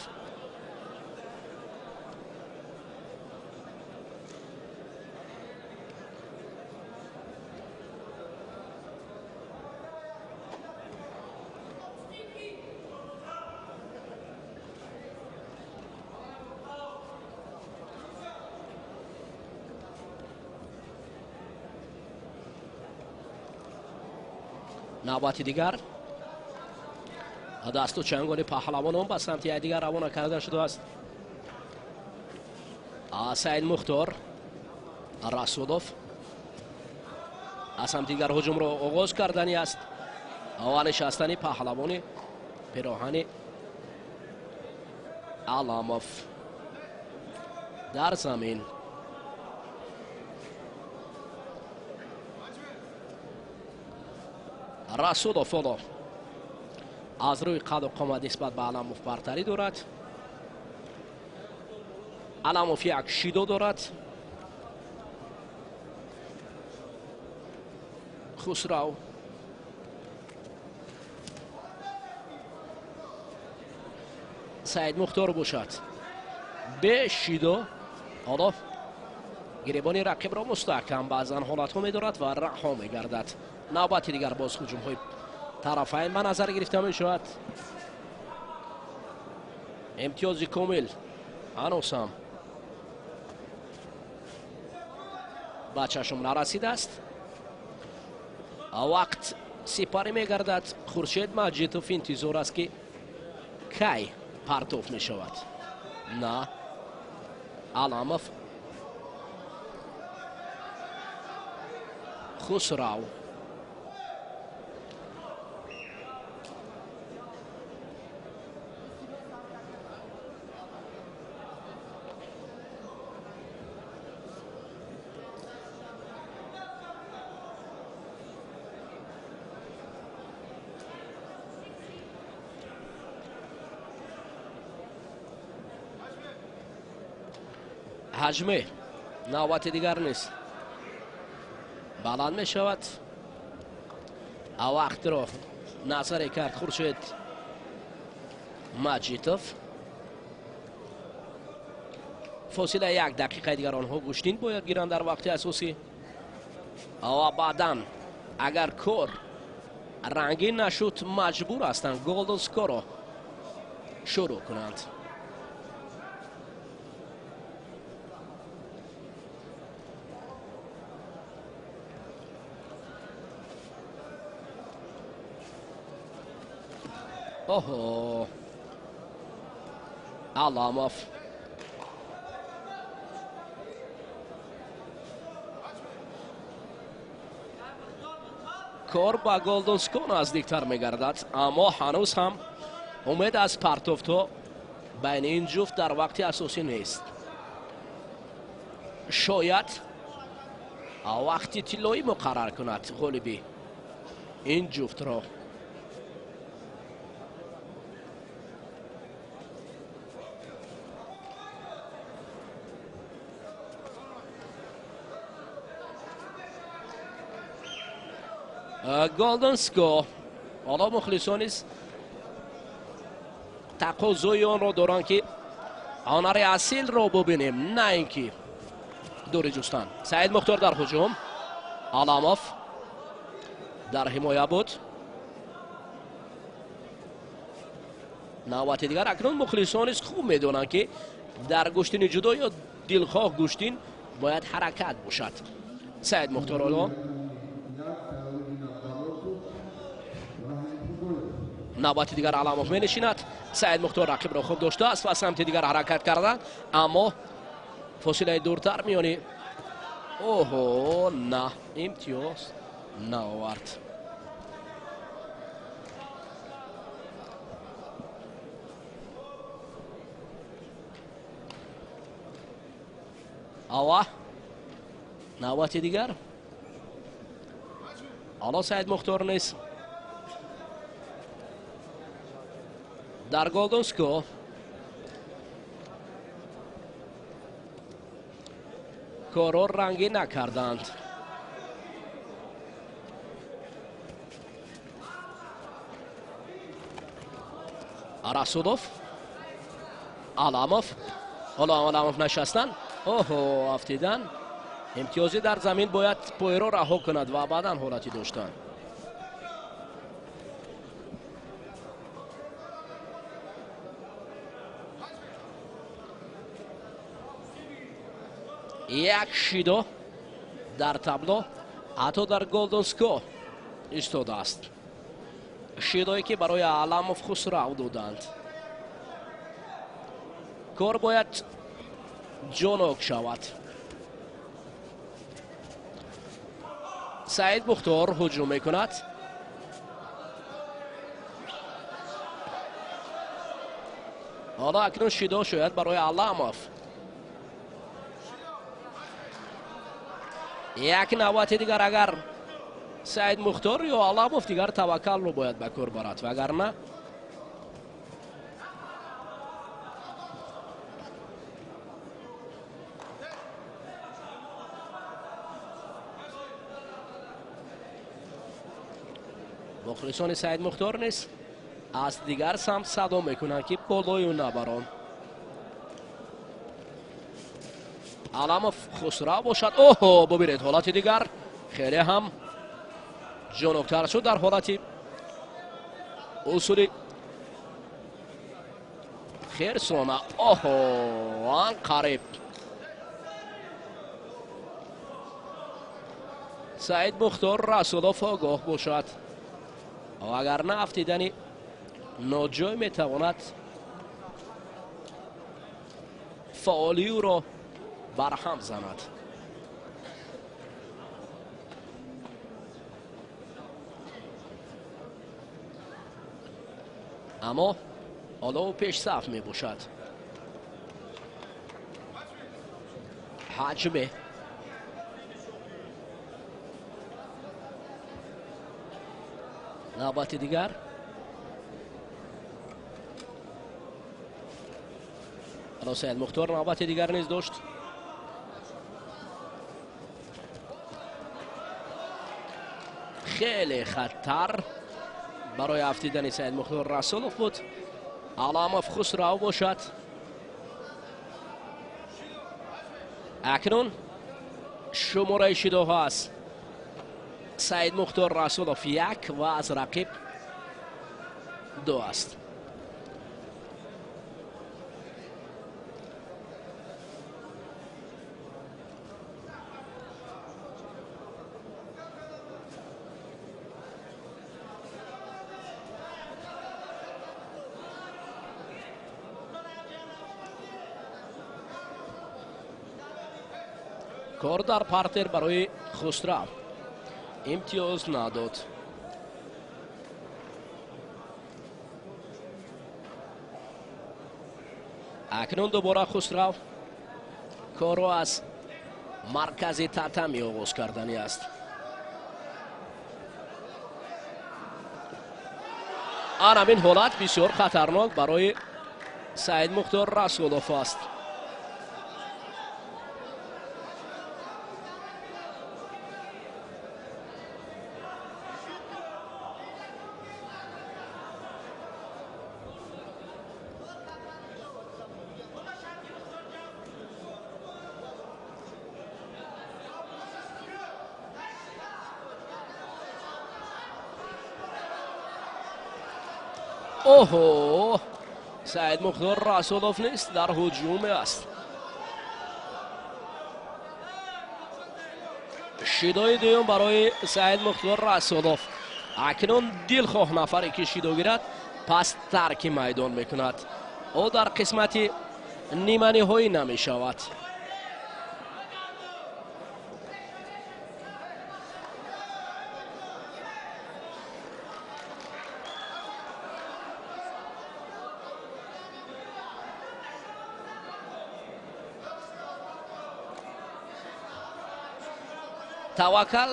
Навбати дигар дасту чанголи паҳлавонон ба самти якдигар равона карда шудааст. Саидмухтор Расулов аз самти дигар ҳуҷумро оғоз кардани аст. Ва нишастани паҳлавони пироҳани Аламов дар замин. Расулов ҳоло аз рӯи қаду қомат нисбат ба Аламов бартарӣ дорад. Аламов як шидо дорад. Хусрав Саидмухтор бошад бе шидо ҳоло гиребони рақибро мустаҳкам баъзан ҳолатҳо медорад ва раҳо мегардад. Навбати дигар боз ҳуҷумҳои тарафайн ба назар гирифта мешавад. Имтиёзи комил ҳанӯз ҳам ба чашм нарасидааст. Вақт сипарӣ мегардад. Хуршед Маҷидов интизор аст, ки кай партоф мешавад. На, Аламов, Хусрав. Ҳаҷме навбати дигар нест, баланд мешавад. Вақтро назаре кард Хуршед Маҷитов. Фосила 1 дақиқаи дигар онҳо гӯштин бояд гиранд дар вақти асосӣ ва баъдан агар кор рангин нашуд, маҷбур ҳастанд golden score-ро шурӯъ кунанд. Оҳо, Аламов кор ба golden score наздиктар мегардад, аммо ҳанӯз ҳам умед аз партофто байни ин ҷуфт дар вақти асосӣ нест. Шояд вақти тиллоӣ муқаррар кунад ғолиби ин ҷуфтро. Golden score. Ҳоло мухлисон низ тақозои онро доранд, ки ҳунари асилро бубинем, на ин ки дури ҷустан. Саид Мухтор дар ҳуҷум, Аламов дар ҳимоя буд. Навбати дигар акнун мухлисон низ хуб медонанд, ки дар гӯштини ҷудо ё дилхоҳ гӯштин бояд ҳаракат бошад. Саид Мухтор ҳоло навбати дигар Аламов менишинад. Саид Мухтор рақибро хуб доштааст ва самти дигар ҳаракат кардан, аммо фосилаи дуртар миёни оҳо, на, имтиёз наовард. Ава навбати дигар ҳоло Саид Мухтор нест дар golden score. Корро рангӣ накарданд. Расулов, Аламов, ҳоло Аламов нишастанд. Оҳо, афтидан. Имтиёзӣ дар замин бояд пойро раҳо кунад ва баъдан ҳолати доштан. Як шидо дар табло ҳатто дар golden score истодааст. Шидое ки барои Аламов Хусрав доданд. Кор бояд ҷонок шавад. Саид Мухтор ҳуҷум мекунад. Ҳоло акнун шидо шояд барои Аламов. Як навбати дигар агар Саид Мухтор ё Аламов дигар таваккалро бояд ба кор барад, вагарна мухлисони Саид Мухтор низ аз дигар самт садо мекунанд, ки болою набарон. Аламов Хусрав бошад. Оҳо, бубинед ҳолати дигар хеле ҳам ҷоноктар шуд дар ҳолати усули херсона. Оҳо, ан қариб Саид Мухтор Расулов огоҳ бошад, вагарна афтидани ноҷой метавонад фаъолии ӯро барҳам занад. Аммо ҳоло ӯ пешсаф мебошад. Ҳаҷме навбати дигар ҳоло Саид Мухтор навбати дигар низ дошт. Хеле хатар барои афтидани Саидмухтор Расулов буд. Аламов Хусрав бошад. Акнун шумораи шидоҳо аст. Саидмухтор Расулов 1 ва аз рақиб 2 аст. Кор дар партер барои Хусрав имтиёз надод. Акнун дубора Хусрав корро аз маркази татами оғоз кардани аст. Ана ин ҳолат бисёр хатарнок барои Саидмухтор Расулов аст. Оҳо, Саидмухтор Расулов нест, дар ҳуҷуме аст. Шидои дуюм барои Саидмухтор Расулов. Акнун дилхоҳ нафаре ки шидо гирад, пас тарки майдон мекунад. Ӯ дар қисмати ниманиҳоӣ намешавад. Таваккал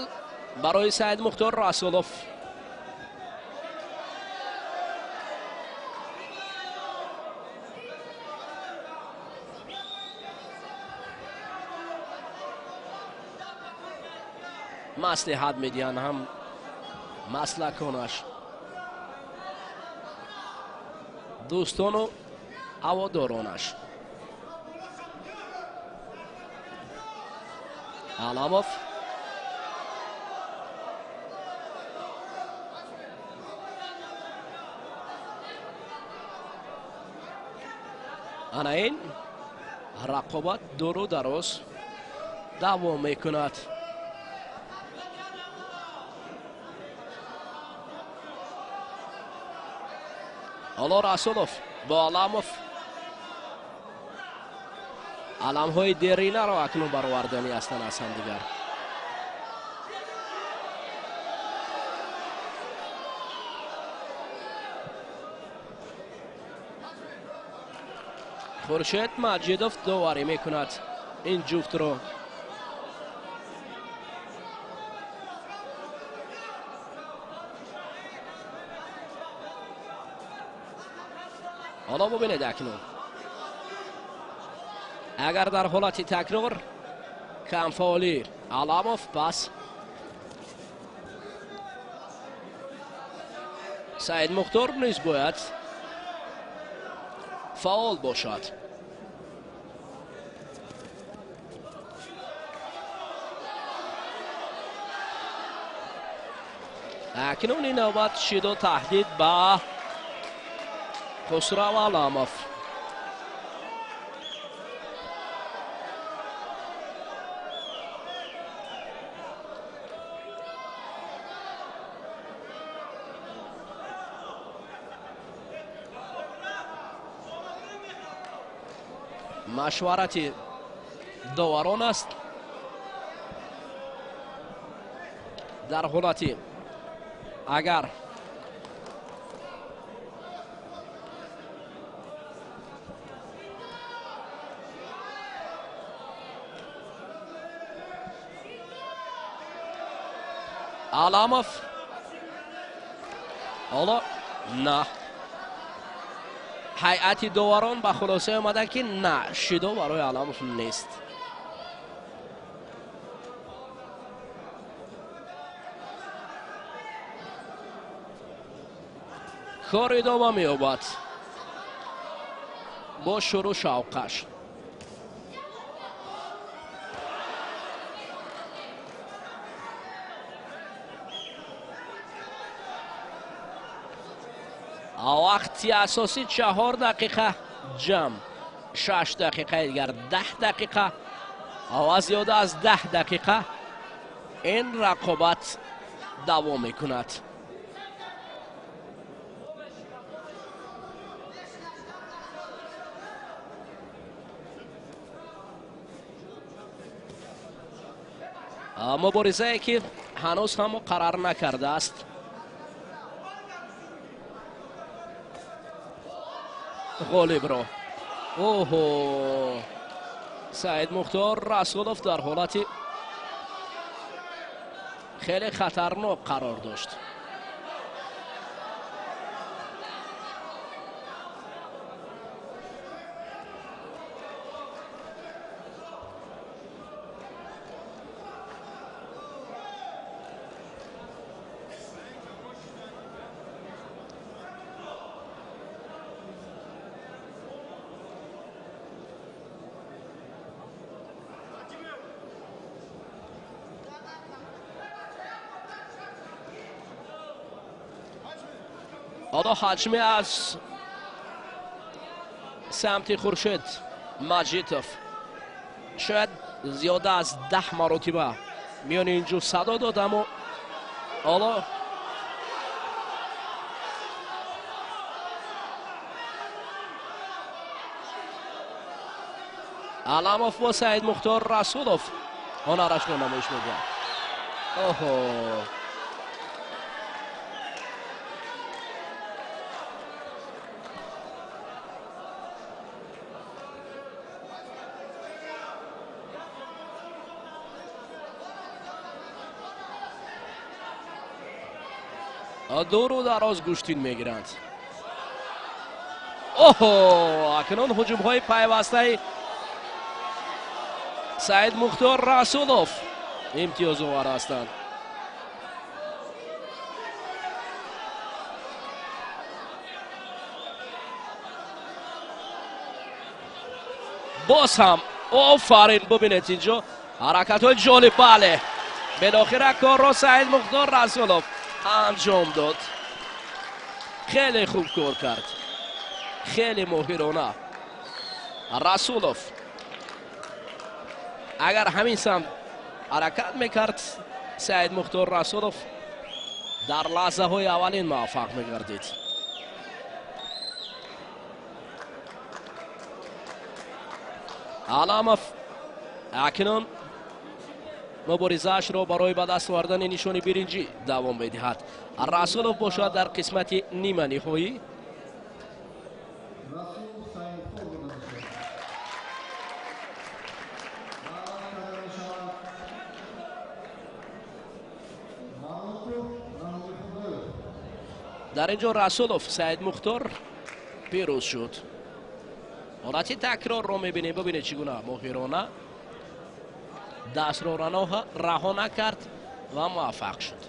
барои Саидмухтор Расулов. Маслиҳат медиҳанд ҳам маслаконаш, дӯстону ҳаводоронаш. Аламов ана ин рақобат дуру дароз давом мекунад. Ҳоло Расулов бо Аламов аламҳои деринаро акнун бароварданӣ ҳастанд аз ҳамдигар. Хуршед Маҷидов доварӣ мекунад ин ҷуфтро. Ҳоло бубинед акнун агар дар ҳолати такрор камфаъолӣ Аламов, пас Саидмухтор низ бояд фаъол бошад. Акнун ин навбат шидо таҳдид ба Хусрав Аламов. Машварати доварон аст. Дар ҳолати агар Аламов ҳоло на, ҳайати доварон ба хулоса омада ки на, шидо барои Аламов нест. Кор идома меёбад бо шурӯъ шавқаш. Вақти асосӣ 4 дақиқа ҷамъ 6 дақиқаи дигар 10 дақиқа ва зиёда аз 10 дақиқа ин рақобат давом мекунад. Муборизае ки ҳанӯз ҳам муқаррар накардааст. Ғолибро. Оҳо! Саид Мухтор Расулов дар ҳолати хеле хатарнок қарор дошт. ҳоло ҳаҷме аз самти Хуршед Маҷитов шояд зиёда аз 10 маротиба миёни ин ҷуфт садо дод, аммо ҳоло Аламов бо Саид Мухтор Расулов ҳунарашро намоиш медиҳад. Оҳо! Дуру дароз гӯштин мегиранд. Оҳо! Акнун ҳуҷумҳои пайвастаи Саид Мухтор Расулов имтиёзовар ҳастанд. Боз ҳам офарин, бубинед инҷо ҳаракатҳои ҷолиб. Бале, билохира корро Саид Мухтор Расулов анҷом дод. Хеле хуб кор кард, хеле моҳирона. Расулов агар ҳамин самт ҳаракат мекард, Саид Мухтор Расулов дар лаҳзаҳои аввалин муваффақ мегардид. Аламов акнун муборизаашро барои ба даст овардани нишони биринҷӣ давом медиҳад. Расулов бошад дар қисмати нима ниҳоӣ. Дар ин ҷо Расулов Саид Мухтор пирӯз шуд. Ҳолати такрорро мебинем. Бибинед чӣ гуна моҳирона дастро раҳо накард ва муваффақ шуд.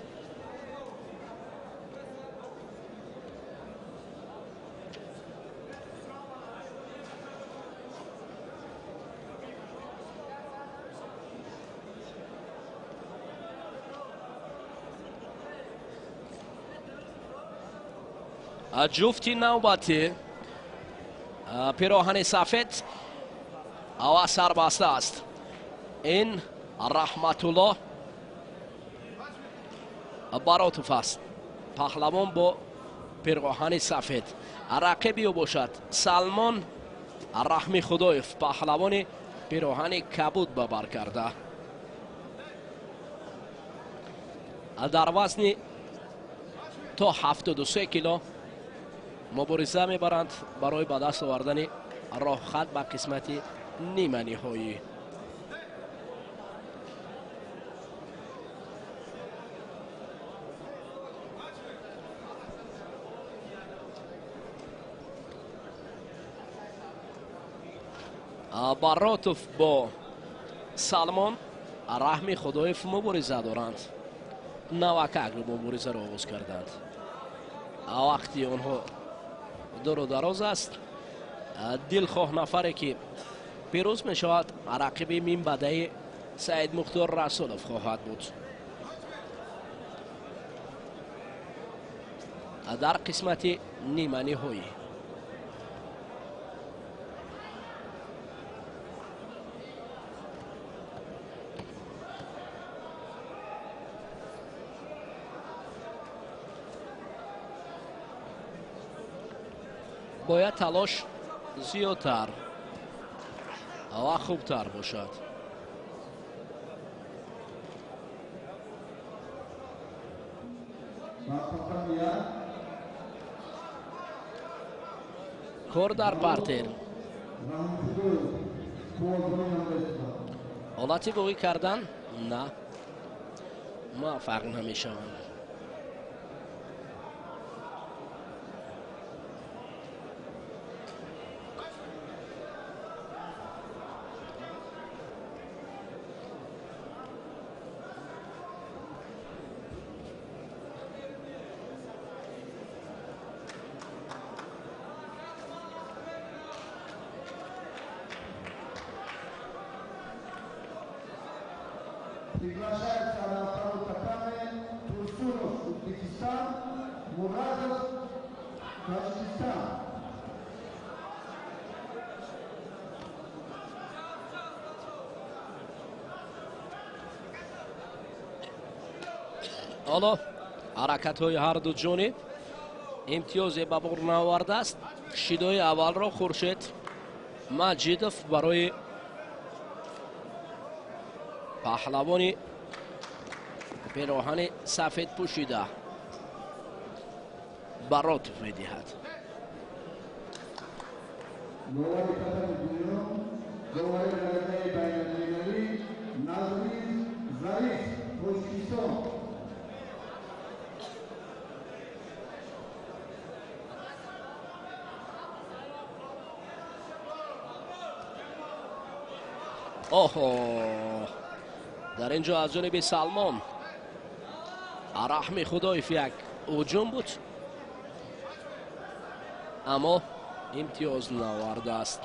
Ҷуфти навбатӣ пироҳани сафед ва сарбаста аст. Ин Раҳматуллоҳ Баротов аст, паҳлавон бо пироҳани сафед. Рақиби ӯ бошад Салмон Раҳмихудоев, паҳлавони пироҳани кабуд ба бар карда. Дар вазни то 73 кило мубориза мебаранд барои ба даст овардани роҳхат ба қисмати нима ниҳоӣ. Баротов бо Салмон Раҳми Худоев мубориза доранд. Навакак муборизаро оғоз карданд. Вақти онҳо дуру дароз аст. Дилхоҳ нафаре ки пирӯз мешавад, рақиби минбаъдаи Саид Мухтор Расулов хоҳад буд. Дар қисмати ниманиҳоӣ. Бояд талош зиёдтар ва хубтар бошад. Кор дар партер. Ҳолати боғӣ кардан на муваффақ намешаванд. Приглашается на второй татами Турсунов, Узбекистан, Мурадов, Таджикистан. Ҳоло ҳаракатҳои ҳарду ҷониб имтиёзе ба бор наовардааст. Шидои аввалро Хуршед Маҷидов барои паҳлавони пироҳани сафед пӯшида Баротов медиҳад. Довари татами дуюм, довари дараҷаи байналмилалӣ Назри Зариф, Тоҷикистон. Оҳо, дар ин ҷо аз ҷониби Салмон Раҳми Худоев як ҳуҷум буд, аммо имтиёз наовардааст.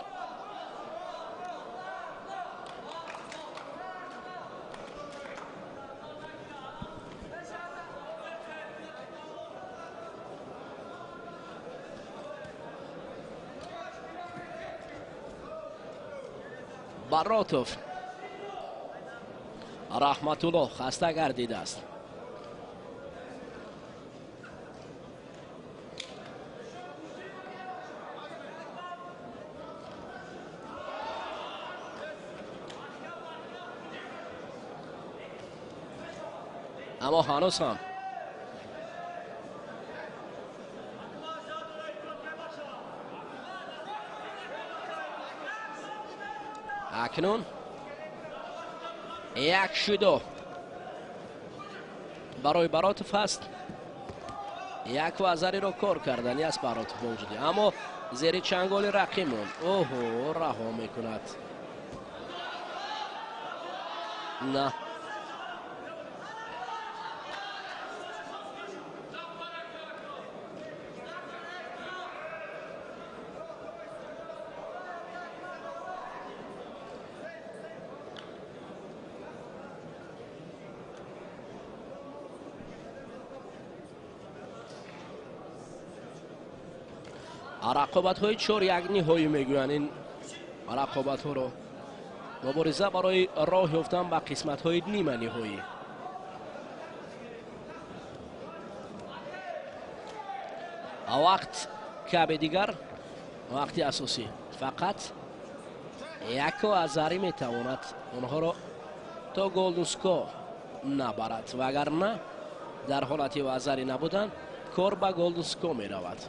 Баротов Раҳматулло хаста гардидааст. Аммо ҳанӯз ҳам акнун як шудо барои Баротов аст. Як вазариро кор кардани аст Баротов мавҷуди, аммо зери чанголи рақибмон оҳо раҳо мекунад. На, рақобатҳои 4-1 ниҳоӣ мегӯянд. Ин рақобатҳоро мубориза барои роҳ ёфтан ба қисматҳои ниманиҳоӣ. Вақт каме дигар, вақти асосӣ фақат яко азарӣ метавонад онҳоро то голдуско набарад, вагарна дар ҳолати вазарӣ набудан кор ба голдуско меравад.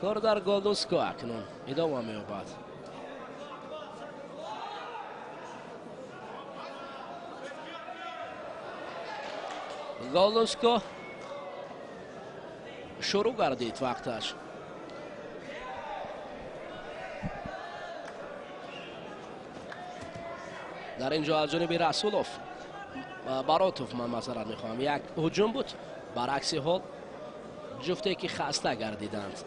Кор дар голдуско акнун идома меёбад. Голденско шурӯъ гардид вақташ. Дар ин ҷо аз ҷониби Расулов Баротов, ман маъзарат мехоҳам, як ҳуҷум буд. Баръакси ҳол ҷуфте ки хаста гардиданд.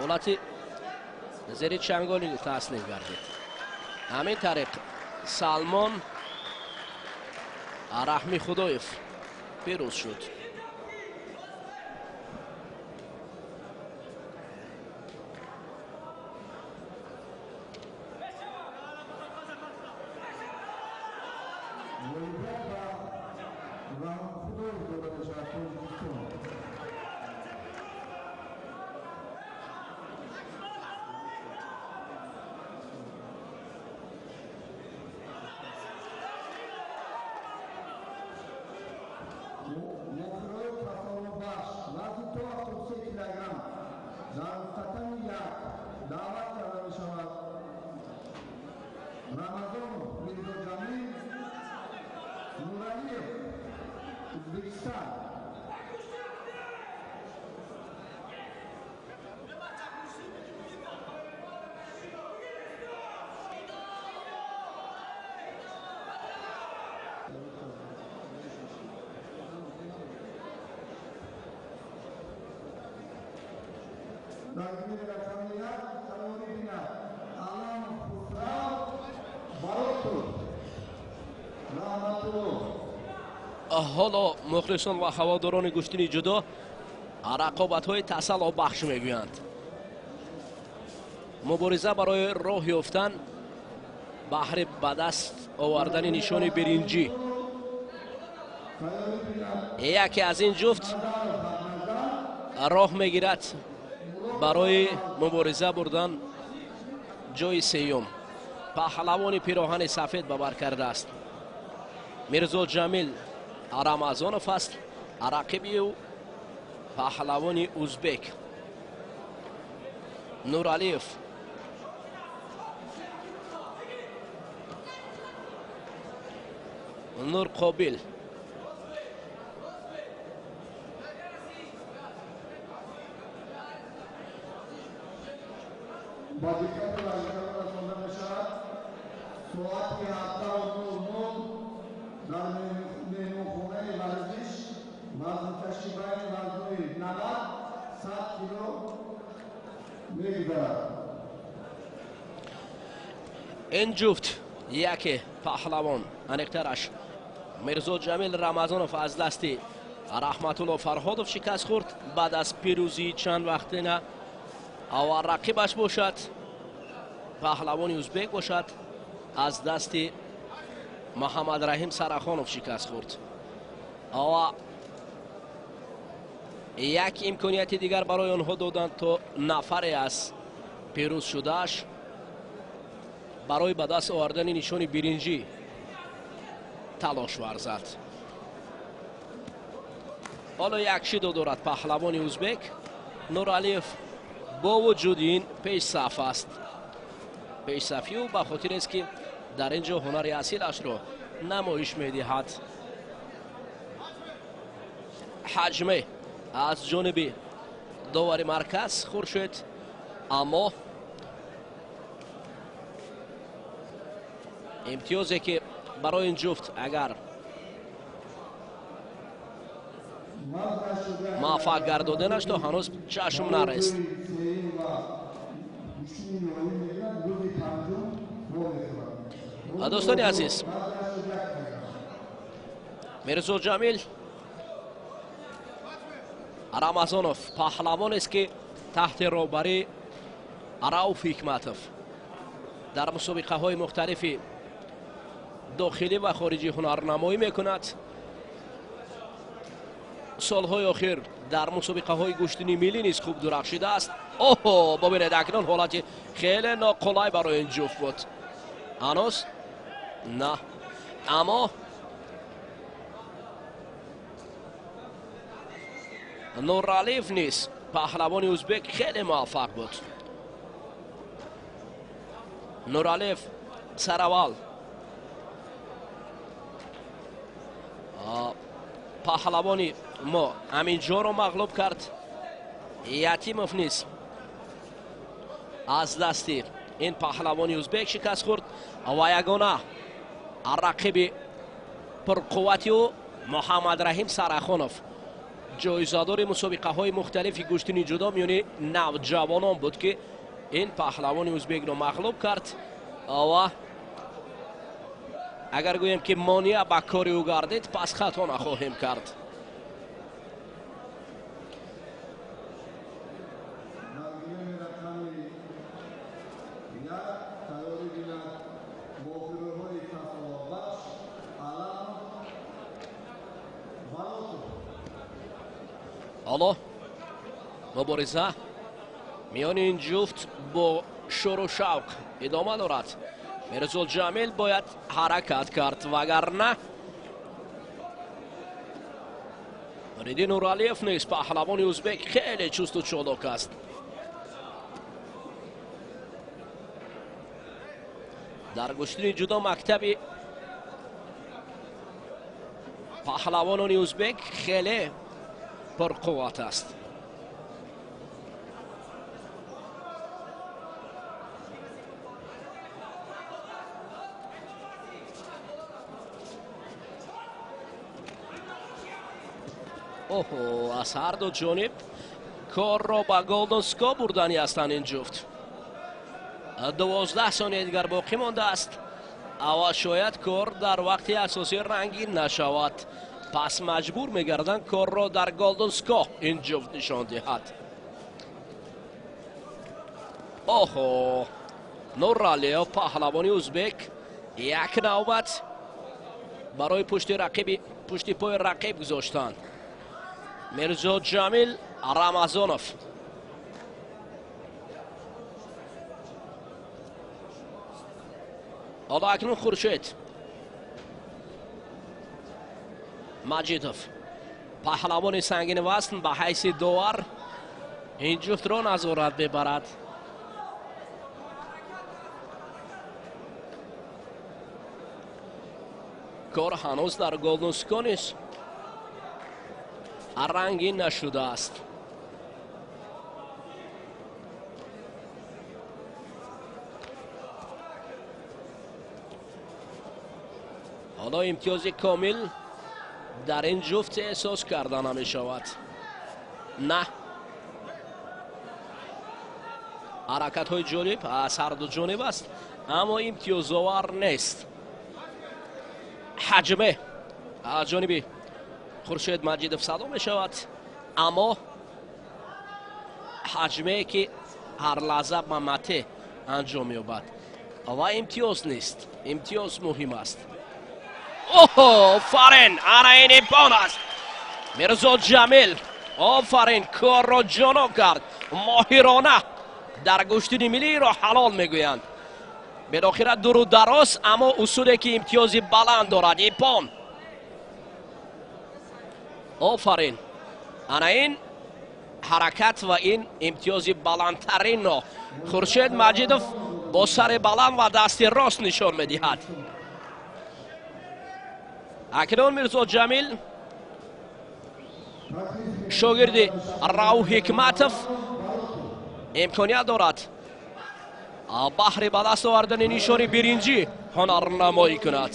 Ҳолати зери чанголи таслим гардид. Ҳамин тариқ Салмон Раҳми Худоев пирӯз шуд. Ҳоло мухлисон ва ҳаводорони гӯштини ҷудо рақобатҳои тасаллобахш мегӯянд. Мубориза барои роҳ ёфтан баҳри ба даст овардани нишони биринҷӣ. Яке аз ин ҷуфт роҳ мегирад барои мубориза бурдан ҷои сеюм. Паҳлавони пироҳани сафед ба бар кардааст. Мирзо Ҷамил Рамазонов аст. Рақиби ӯ паҳлавони узбек Нуралиев. Нурқобил. Ба диққати варзишгарон расонда мешавад, соати 17:00 дар меҳмонхонаи варзиш вазнкашӣ байни вазнҳои 90-100 кило мегузарад. Ин ҷуфт яке паҳлавон, аниқтараш Мирзо Ҷамил Рамазонов аз дасти Раҳматулло Фарҳодов шикаст хӯрд баъд аз пирӯзии чанд вақтина, ва рақибаш бошад паҳлавони узбек бошад аз дасти Муҳаммадраҳим Сарахонов шикаст хӯрд. Ва як имконияти дигар барои онҳо доданд то нафаре аз пирӯз шудааш барои ба даст овардани нишони биринҷӣ талош варзад. Ҳоло як шидо дорад паҳлавони узбек Нуралиев. Бо вуҷуди ин пешсаф аст. Пешсафи ӯ ба хотирест ки дар ин ҷо ҳунари асилашро намоиш медиҳад. Ҳаҷме аз ҷониби довари марказ Хуршед, аммо имтиёзе ки барои ин ҷуфт агар муваффақ гардоданаш то ҳанӯз чашм нарест. Дӯстони азиз, Мирзо Ҷамил Рамазонов паҳлавонест ки таҳти роҳбарии Рауф Ҳикматов дар мусобиқаҳои мухталифи дохилӣ ва хориҷӣ ҳунарнамоӣ мекунад. Солҳои охир дар мусобиқаҳои гӯштини миллӣ низ хуб дурахшидааст. Оҳо, бубинед, акнун ҳолати хеле ноқулай барои ин ҷуфт буд. Ҳанӯз на, аммо Нуралиев низ паҳлавони узбек хеле муваффақ буд. Нуралиев сараввал Паҳлавони мо Аминҷонро мағлуб кард. Ятимов низ аз дасти ин паҳлавони узбек шикаст хӯрд ва ягона рақиби пурқуввати ӯ Муҳаммадраҳим Сарахонов, ҷоизадори мусобиқаҳои мухталифи гӯштини ҷудо миёни навҷавонон буд, ки ин паҳлавони узбекро мағлуб кард ва агар гӯем ки монеа ба кори ӯ гардид, пас хато нахоҳем кард. Ҳоло мубориза миёни ин ҷуфт бо шӯру шавқ идома дорад. Мирзо Ҷамил бояд ҳаракат кард, вагарна Нуриддин Нуралиев низ паҳлавони узбек хеле чусту чолок аст. Дар гӯштини ҷудо мактаби паҳлавонони узбек хеле пурқувват аст. Оҳо, аз ҳар ду ҷониб корро ба голден ско бурдани ҳастанд ин ҷуфт. 12 сонияи дигар боқӣ мондааст ва шояд кор дар вақти асосӣ рангин нашавад. Пас маҷбур мегарданд корро дар голден ско ин ҷуфт нишон диҳад. Оҳо, Нуралиев паҳлавони узбек як навбат барои пушти пои рақиб гузоштанд. Мирзо Ҷамил Рамазонов. Ҳоло акнун Хуршед Маҷидов паҳлавони сангини вазн ба ҳайси довар ин ҷуфтро назорат мебарад. Кор ҳанӯз дар голден ско низ рангин нашудааст. Ҳоло имтиёзи комил дар ин ҷуфт эҳсос карда намешавад. На, ҳаракатҳои ҷолиб аз ҳар ду ҷониб аст, аммо имтиёзовар нест. Ҳаҷме аз ҷониби Хуршед Маҷидов садо мешавад, аммо ҳаҷмее ки ҳар лаҳза ба мате анҷом меёбад ва имтиёз нест. Имтиёз муҳим аст. Оҳо, офарин, ана ин имкон аст. Мирзо Ҷамил офарин, корро ҷоно кард. Моҳирона дар гӯштини миллиро ҳалол мегӯянд. Билохира дуру дароз, аммо усуле ки имтиёзи баланд дорад. Ипон. Офарин, ана ин ҳаракат ва ин имтиёзи баландтаринро Хуршед Маҷидов бо сари баланд ва дасти рост нишон медиҳад. Акнун Мирзо Ҷамил шогирди Рауф Ҳикматов имконият дорад баҳри ба даст овардани нишони биринҷӣ ҳунарнамоӣ кунад.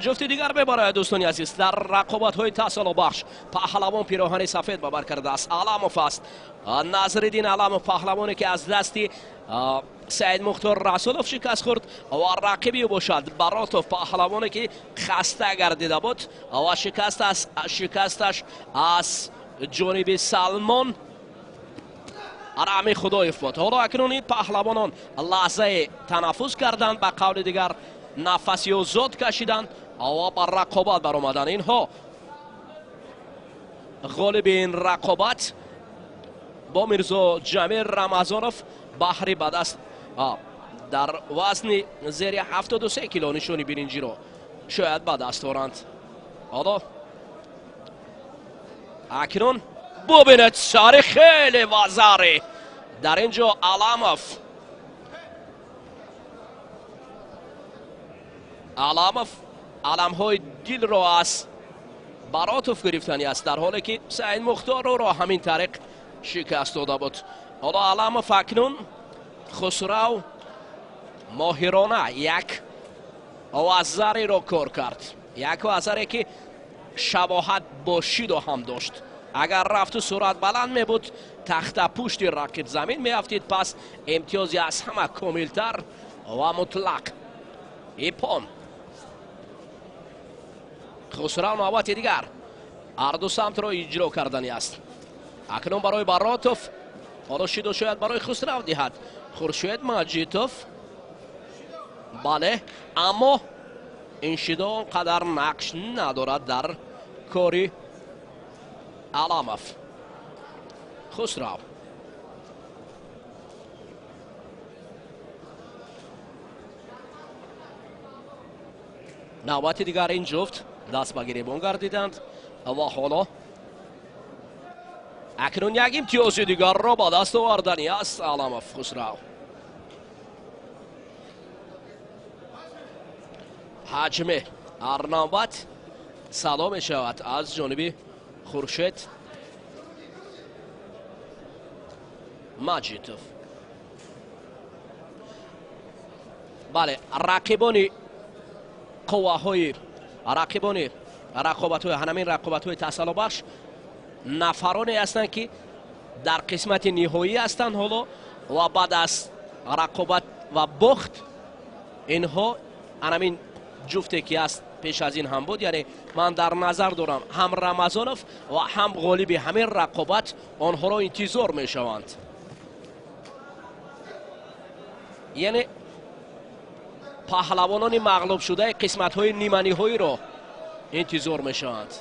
Ҷуфти дигар мебарояд дӯстони азиз дар рақобатҳои таъсилобахш. Паҳлавон пироҳани сафед ба бар кардааст. Аламов аст. Назриддин Аламов паҳлавоне ки аз дасти Саид Мухтор Расулов шикаст хӯрд ва рақиби ӯ бошад Баротов паҳлавоне ки хаста гардида буд ва шикасташ аз ҷониби Салмон Рами Худоев буд. Ҳоло акнун ин паҳлавонон лаҳзае танаффус карданд, ба қавли дигар нафаси озод кашиданд ва ба рақобат баромаданд. Инҳо ғолиби ин рақобат бо Мирзо Ҷамил Рамазонов баҳри ба даст дар вазни зери 73 кило нишони биринҷиро шояд ба даст оранд. Ҳоло акнун бубинед сари хеле вазаре дар ин ҷо Аламов. Аламов аламҳои дилро аз Баротов гирифтани аст, дар ҳоле ки Саид Мухтор ӯро ҳамин тариқ шикаст дода буд. Ҳоло Аламов акнун Хусрав моҳирона як вазареро кор кард, як вазаре ки шабоҳат бо шидо ҳам дошт. Агар рафту суръат баланд мебуд, тахта пушти рақиб замин меафтид, пас имтиёзи аз ҳама комилтар ва мутлақ ипон. Хусрав навбати дигар ҳарду самтро иҷро кардани аст. Акнун барои Баротов, ҳоло шидо шояд барои Хусрав диҳад. Хуршед Маҷитов, бале, аммо ин шидо он қадар нақш надорад дар кори Аламов. Хусрав навбати дигар ин ҷуфт даст ба гиребон гардиданд ва ҳоло акнун як имтиёзи дигарро ба даст овардани аст Аламов Хусрав. Ҳаҷме ҳар навбат садо мешавад аз ҷониби Хуршед Маҷитов. Бале, рақибони қувваҳои рақибони рақобатҳои ҳамин рақобатҳои тасаллобахш нафароне ҳастанд, ки дар қисмати ниҳоӣ ҳастанд ҳоло ва баъд аз рақобат ва бохт инҳо ҳамин ҷуфте ки аст пеш аз ин ҳам буд, яъне ман дар назар дорам ҳам Рамазонов ва ҳам ғолиби ҳамин рақобат онҳоро интизор мешаванд. Яъне паҳлавонони мағлубшудаи қисматҳои ниманиҳоиро интизор мешаванд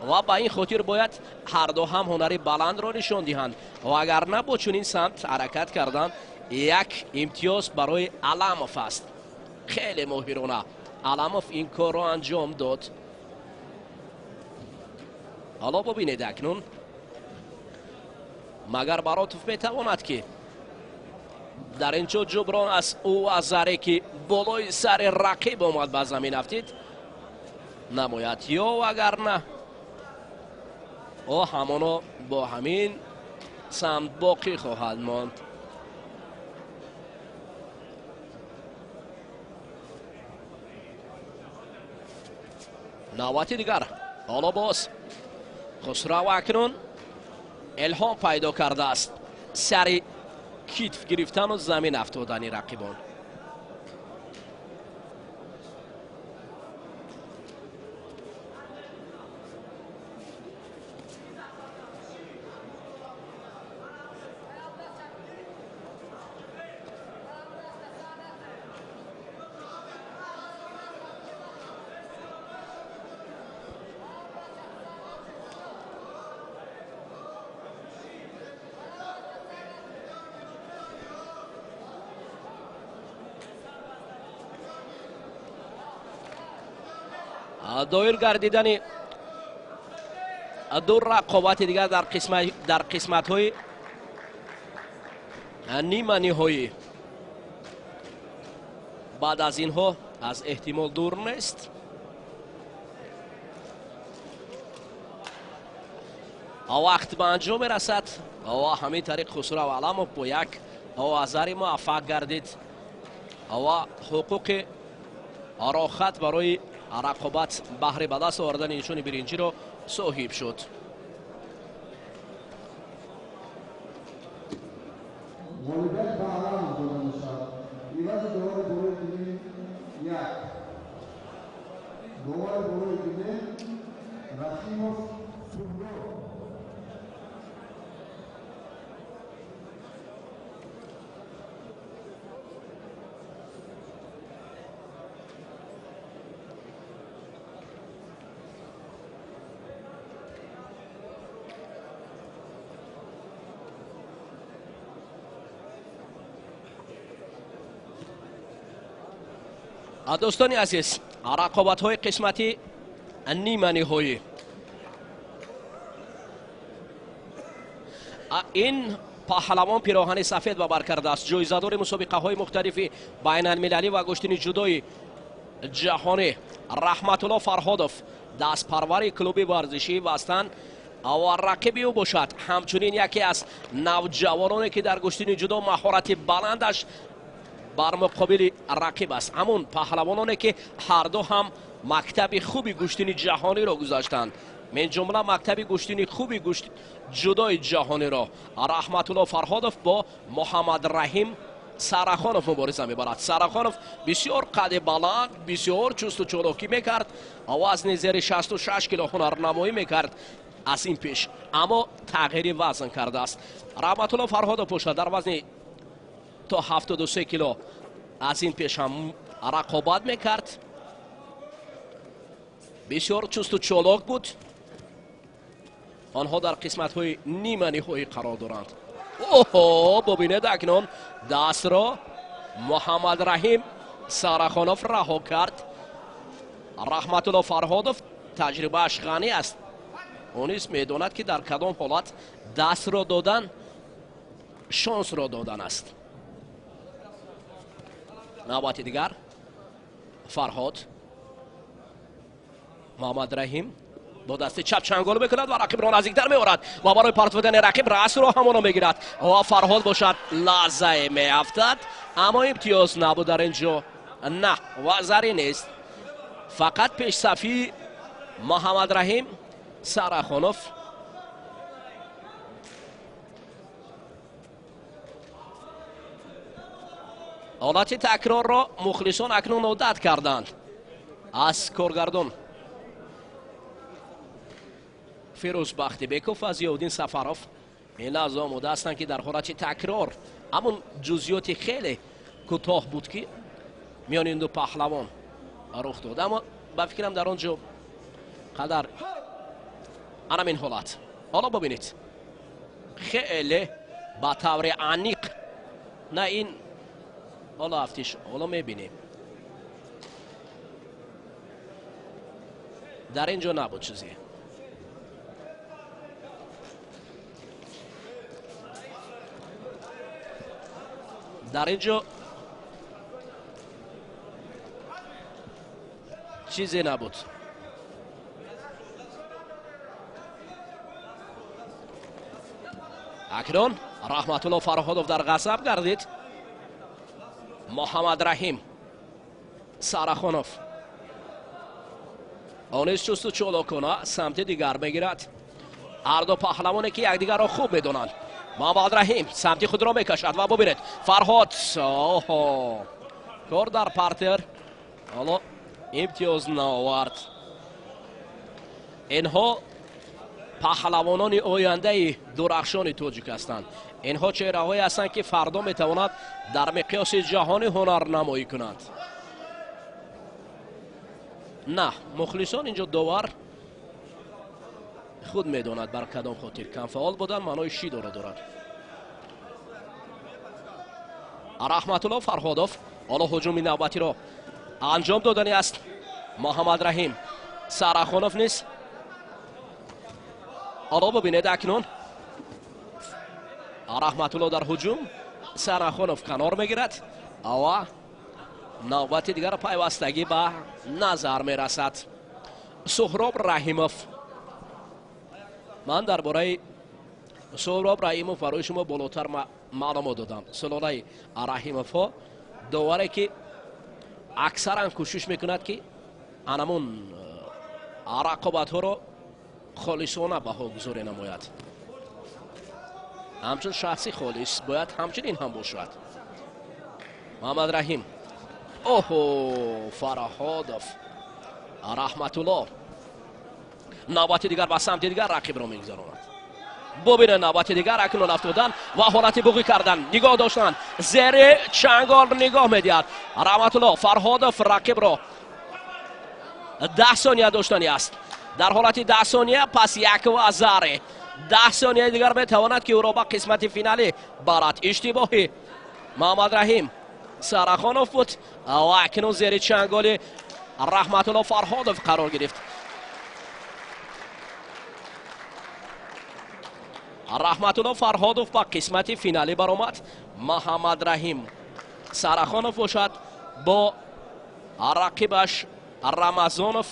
ва ба ин хотир бояд ҳарду ҳам ҳунари баландро нишон диҳанд ва агар на бо чунин самт ҳаракат кардан як имтиёз барои Аламов аст. Хеле моҳирона Аламов ин корро анҷом дод. Ҳоло бубинед акнун магар Баротов метавонад ки дар ин ҷо ҷуброн аз ӯ азаре ки болои сари рақиб омад ба замин афтид намояд, ё агар на ӯ ҳамоно бо ҳамин самт боқӣ хоҳад монд. Навбати дигар ҳоло боз Хусрав акнун илҳом пайдо кардааст сари китф гирифтану замин афтодани рақибон. Доир гардидани ду рақобати дигар дар қисматҳои ниманиҳоӣ баъд аз инҳо аз эҳтимол дур нест. Вақт ба анҷом мерасад ва ҳамин тариқ Хусрав Аламов бо як овазари муваффақ гардид ва ҳуқуқи рохат барои рақобат баҳри ба даст овардани нишони биринҷиро соҳиб шуд. Ғолибият ба Аламов дода мешавад. Ивази довари болои гилем як, довари болои гилем Раҳимов Суҳроб. Дӯстони азиз, рақобатҳои қисмати ниманиҳоӣ. Ин паҳлавон пироҳани сафед ба бар кардааст, ҷоизадори мусобиқаҳои мухталифи байналмилалӣ ва гӯштини ҷудои ҷаҳонӣ Раҳматулло Фарҳодов, дастпарвари клуби варзишии Вастан, ва рақиби ӯ бошад ҳамчунин яке аз навҷавононе, ки дар гӯштини ҷудо маҳорати баландаш бар муқобили рақиб аст. Ҳамун паҳлавононе, ки ҳарду ҳам мактаби хуби гӯштини ҷаҳониро гузаштанд, мин ҷумла мактаби гӯштини хуби ҷудои ҷаҳониро. Раҳматулло Фарҳодов бо Муҳаммадраҳим Сарахонов мубориза мебарад. Сарахонов бисёр қади баланд, бисёр чусту чолокӣ мекард, вазни зери 66 кило ҳунарнамоӣ мекард аз ин пеш, аммо тағйири вазн кардааст. Раҳматулло Фарҳодов бошад дар вазни то 73 кило аз ин пеш ҳам рақобат мекард, бисёр чусту чолок буд. Онҳо дар қисматҳои ниманиҳоӣ қарор доранд. Оҳо, бубинед, акнун дастро Муҳаммадраҳим Сарахонов раҳо кард. Раҳматулло Фарҳодов таҷрибааш ғанӣ аст, ӯ низ медонад, ки дар кадом ҳолат дастро додан шонсро додан аст. Навбати дигар Фарҳод Муҳаммадраҳим бо дасти чап чангол мекунад ва рақибро наздиктар меорад ва барои партофтани рақиб расро ҳамоно мегирад ва Фарҳод бошад лаҳзае меафтад, аммо имтиёз набуд дар ин ҷо, на вазаре нест, фақат пешсафии Муҳаммадраҳим Сарахонов. Ҳолати такрорро мухлисон акнун одат карданд аз коргардон Фирӯз Бахтибеков ва Зиёвиддин Сафаров. Ин лаҳза омода ҳастанд, ки дар ҳолати такрор ҳамон ҷузъиёти хеле кӯтоҳ буд, ки миёни ин ду паҳлавон рух дод, аммо ба фикрам дар он ҷо қадар анам ин ҳолат. Ҳоло бубинед, хеле ба таври аниқ на ин ҳоло афтиш, ҳоло мебинем, дар ин ҷо набуд чизе. Дар ин ҷо чизе набуд. Акнун Раҳматулло Фарҳодов дар ғазаб гардид. Муҳаммадраҳим Сарахонов ониз чусту чолокона самти дигар мегирад. Ҳарду паҳлавоне, ки якдигарро хуб медонанд. Муҳаммадраҳим самти худро мекашад ва бубинед Фарҳод, оҳо, кор дар партер, ҳоло имтиёз наовард. Инҳо паҳлавонони ояндаи дурахшони тоҷик ҳастанд. Инҳо чеҳраҳое ҳастанд, ки фардо метавонад дар миқёси ҷаҳонӣ ҳунарнамоӣ кунанд. На мухлисон, инҷо довар худ медонад бар кадом хотир камфаъол будан маънои шидоро дорад. Раҳматулло Фарҳодов ҳоло ҳуҷуми навбатиро анҷом додани аст. Муҳаммадраҳим Сарахонов низ ҳоло бубинед, акнун Раҳматулло дар ҳуҷум, Сарахонов канор мегирад ва навбати дигар пайвастагӣ ба назар мерасад. Суҳроб Раҳимов, ман дар бораи Суҳроб Раҳимов барои шумо болотар маълумот додам. Сулолаи Раҳимовҳо доваре, ки аксаран кӯшиш мекунад, ки анамун рақобатҳоро холисона баҳогузорӣ намояд. Ҳамчун шахси холис бояд ҳамчунин ҳам бошад. Муҳаммадраҳим, оҳо, Фарҳодов, Раҳматулло навбати дигар ба самти дигар рақибро мегузаронад. Бубинед, навбати дигар акнун афтодан ва ҳолати буғӣ кардан, нигоҳ доштан, зери чангол нигоҳ медиҳад Раҳматулло Фарҳодов рақибро. 10 сония доштани аст. Дар ҳолати 10 сония пас як вазаре 10 сонияи дигар метавонад, ки ӯро ба қисмати финалӣ барад. Иштибоҳи Муҳаммадраҳим Сарахонов буд ва акнун зери чанголи Раҳматулло Фарҳодов қарор гирифт. Раҳматулло Фарҳодов ба қисмати финалӣ баромад. Муҳаммадраҳим Сарахонов бошад бо рақибаш Рамазонов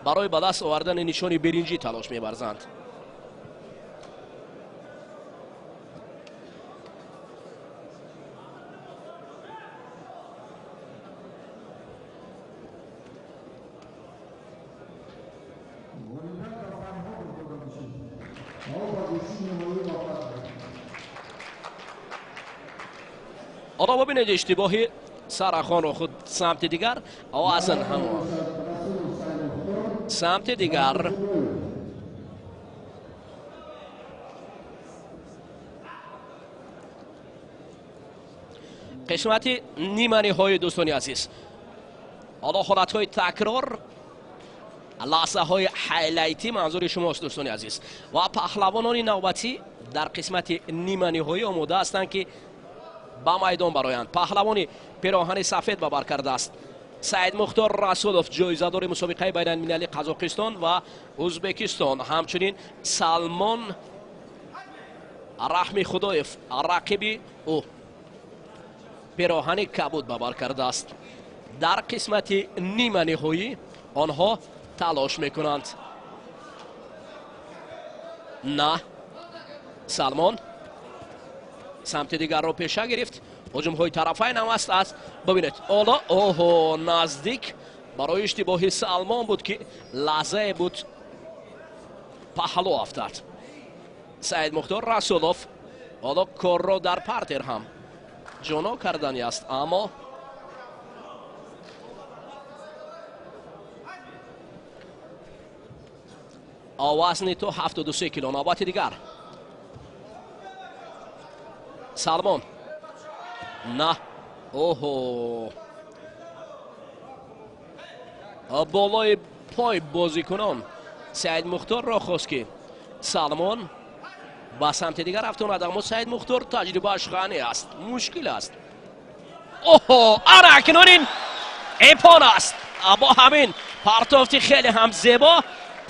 барои ба даст овардани нишони биринҷӣ талош меварзанд. Ҳоло бубинед иштибоҳи Сарахонро худ самти дигар, аслан ҳамон самти дигар. Қисмати ниманиҳои дӯстони азиз. Ҳоло ҳолатҳои такрор, лаҳзаҳои хайлайтӣ манзури шумост дӯстони азиз. Ва паҳлавонони навбатӣ дар қисмати ниманиҳоӣ омода ҳастанд ки ба майдон бароянд. Паҳлавони пироҳани сафед ба бар кардааст Саидмухтор Расулов, ҷоизадори мусобиқаи байналмилалии Қазоқистон ва Ӯзбекистон. Ҳамчунин Салмон Раҳмихудоев, рақиби ӯ, пироҳани кабуд ба бар кардааст. Дар қисмати ниманиҳоӣ онҳо талош мекунанд. На, Салмон самти дигарро пеша гирифт. Ҳуҷумҳои тарафайн ҳам аст. Аз бибинед, ҳоло оҳо, наздик барои иштибоҳи Салмон буд ки лаҳзае буд паҳлӯ афтад. Саидмухтор Расулов ҳоло корро дар партер ҳам ҷоно кардани аст, аммо вазни то 73 кило. Навбати дигар Салмон. На, оҳо, болои пой бозикунон Саидмухторро хост ки Салмон ба самти дигар афтонад, аммо Саидмухтор таҷрибааш ғанӣ аст, мушкил аст. Оҳо, ана акнун ин эпон аст. Бо ҳамин партофти хеле ҳам зебо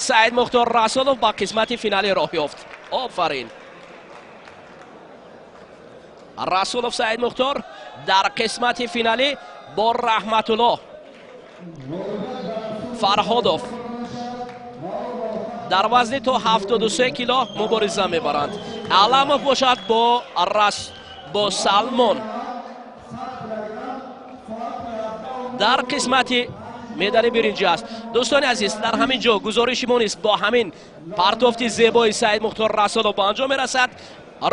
Саидмухтор Расулов ба қисмати финалӣ роҳ ёфт. Офарин Расулов Саидмухтор дар қисмати финалӣ бо Раҳматулло Фарҳодов дар вазни то 73 кило мубориза мебаранд. Аламов бошад бо Салмон дар қисмати медали биринҷӣ аст. Дӯстони азиз, дар ҳамин ҷо гузориши мо низ бо ҳамин партофти зебои Саидмухтор Расулов ба анҷом мерасад.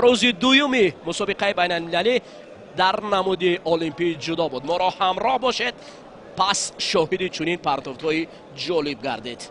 Рӯзи дуюми мусобиқаи байналмилалӣ дар намуди олимпӣ ҷудо буд. Моро ҳамроҳ бошед, пас шоҳиди чунин партофтҳои ҷолиб гардед.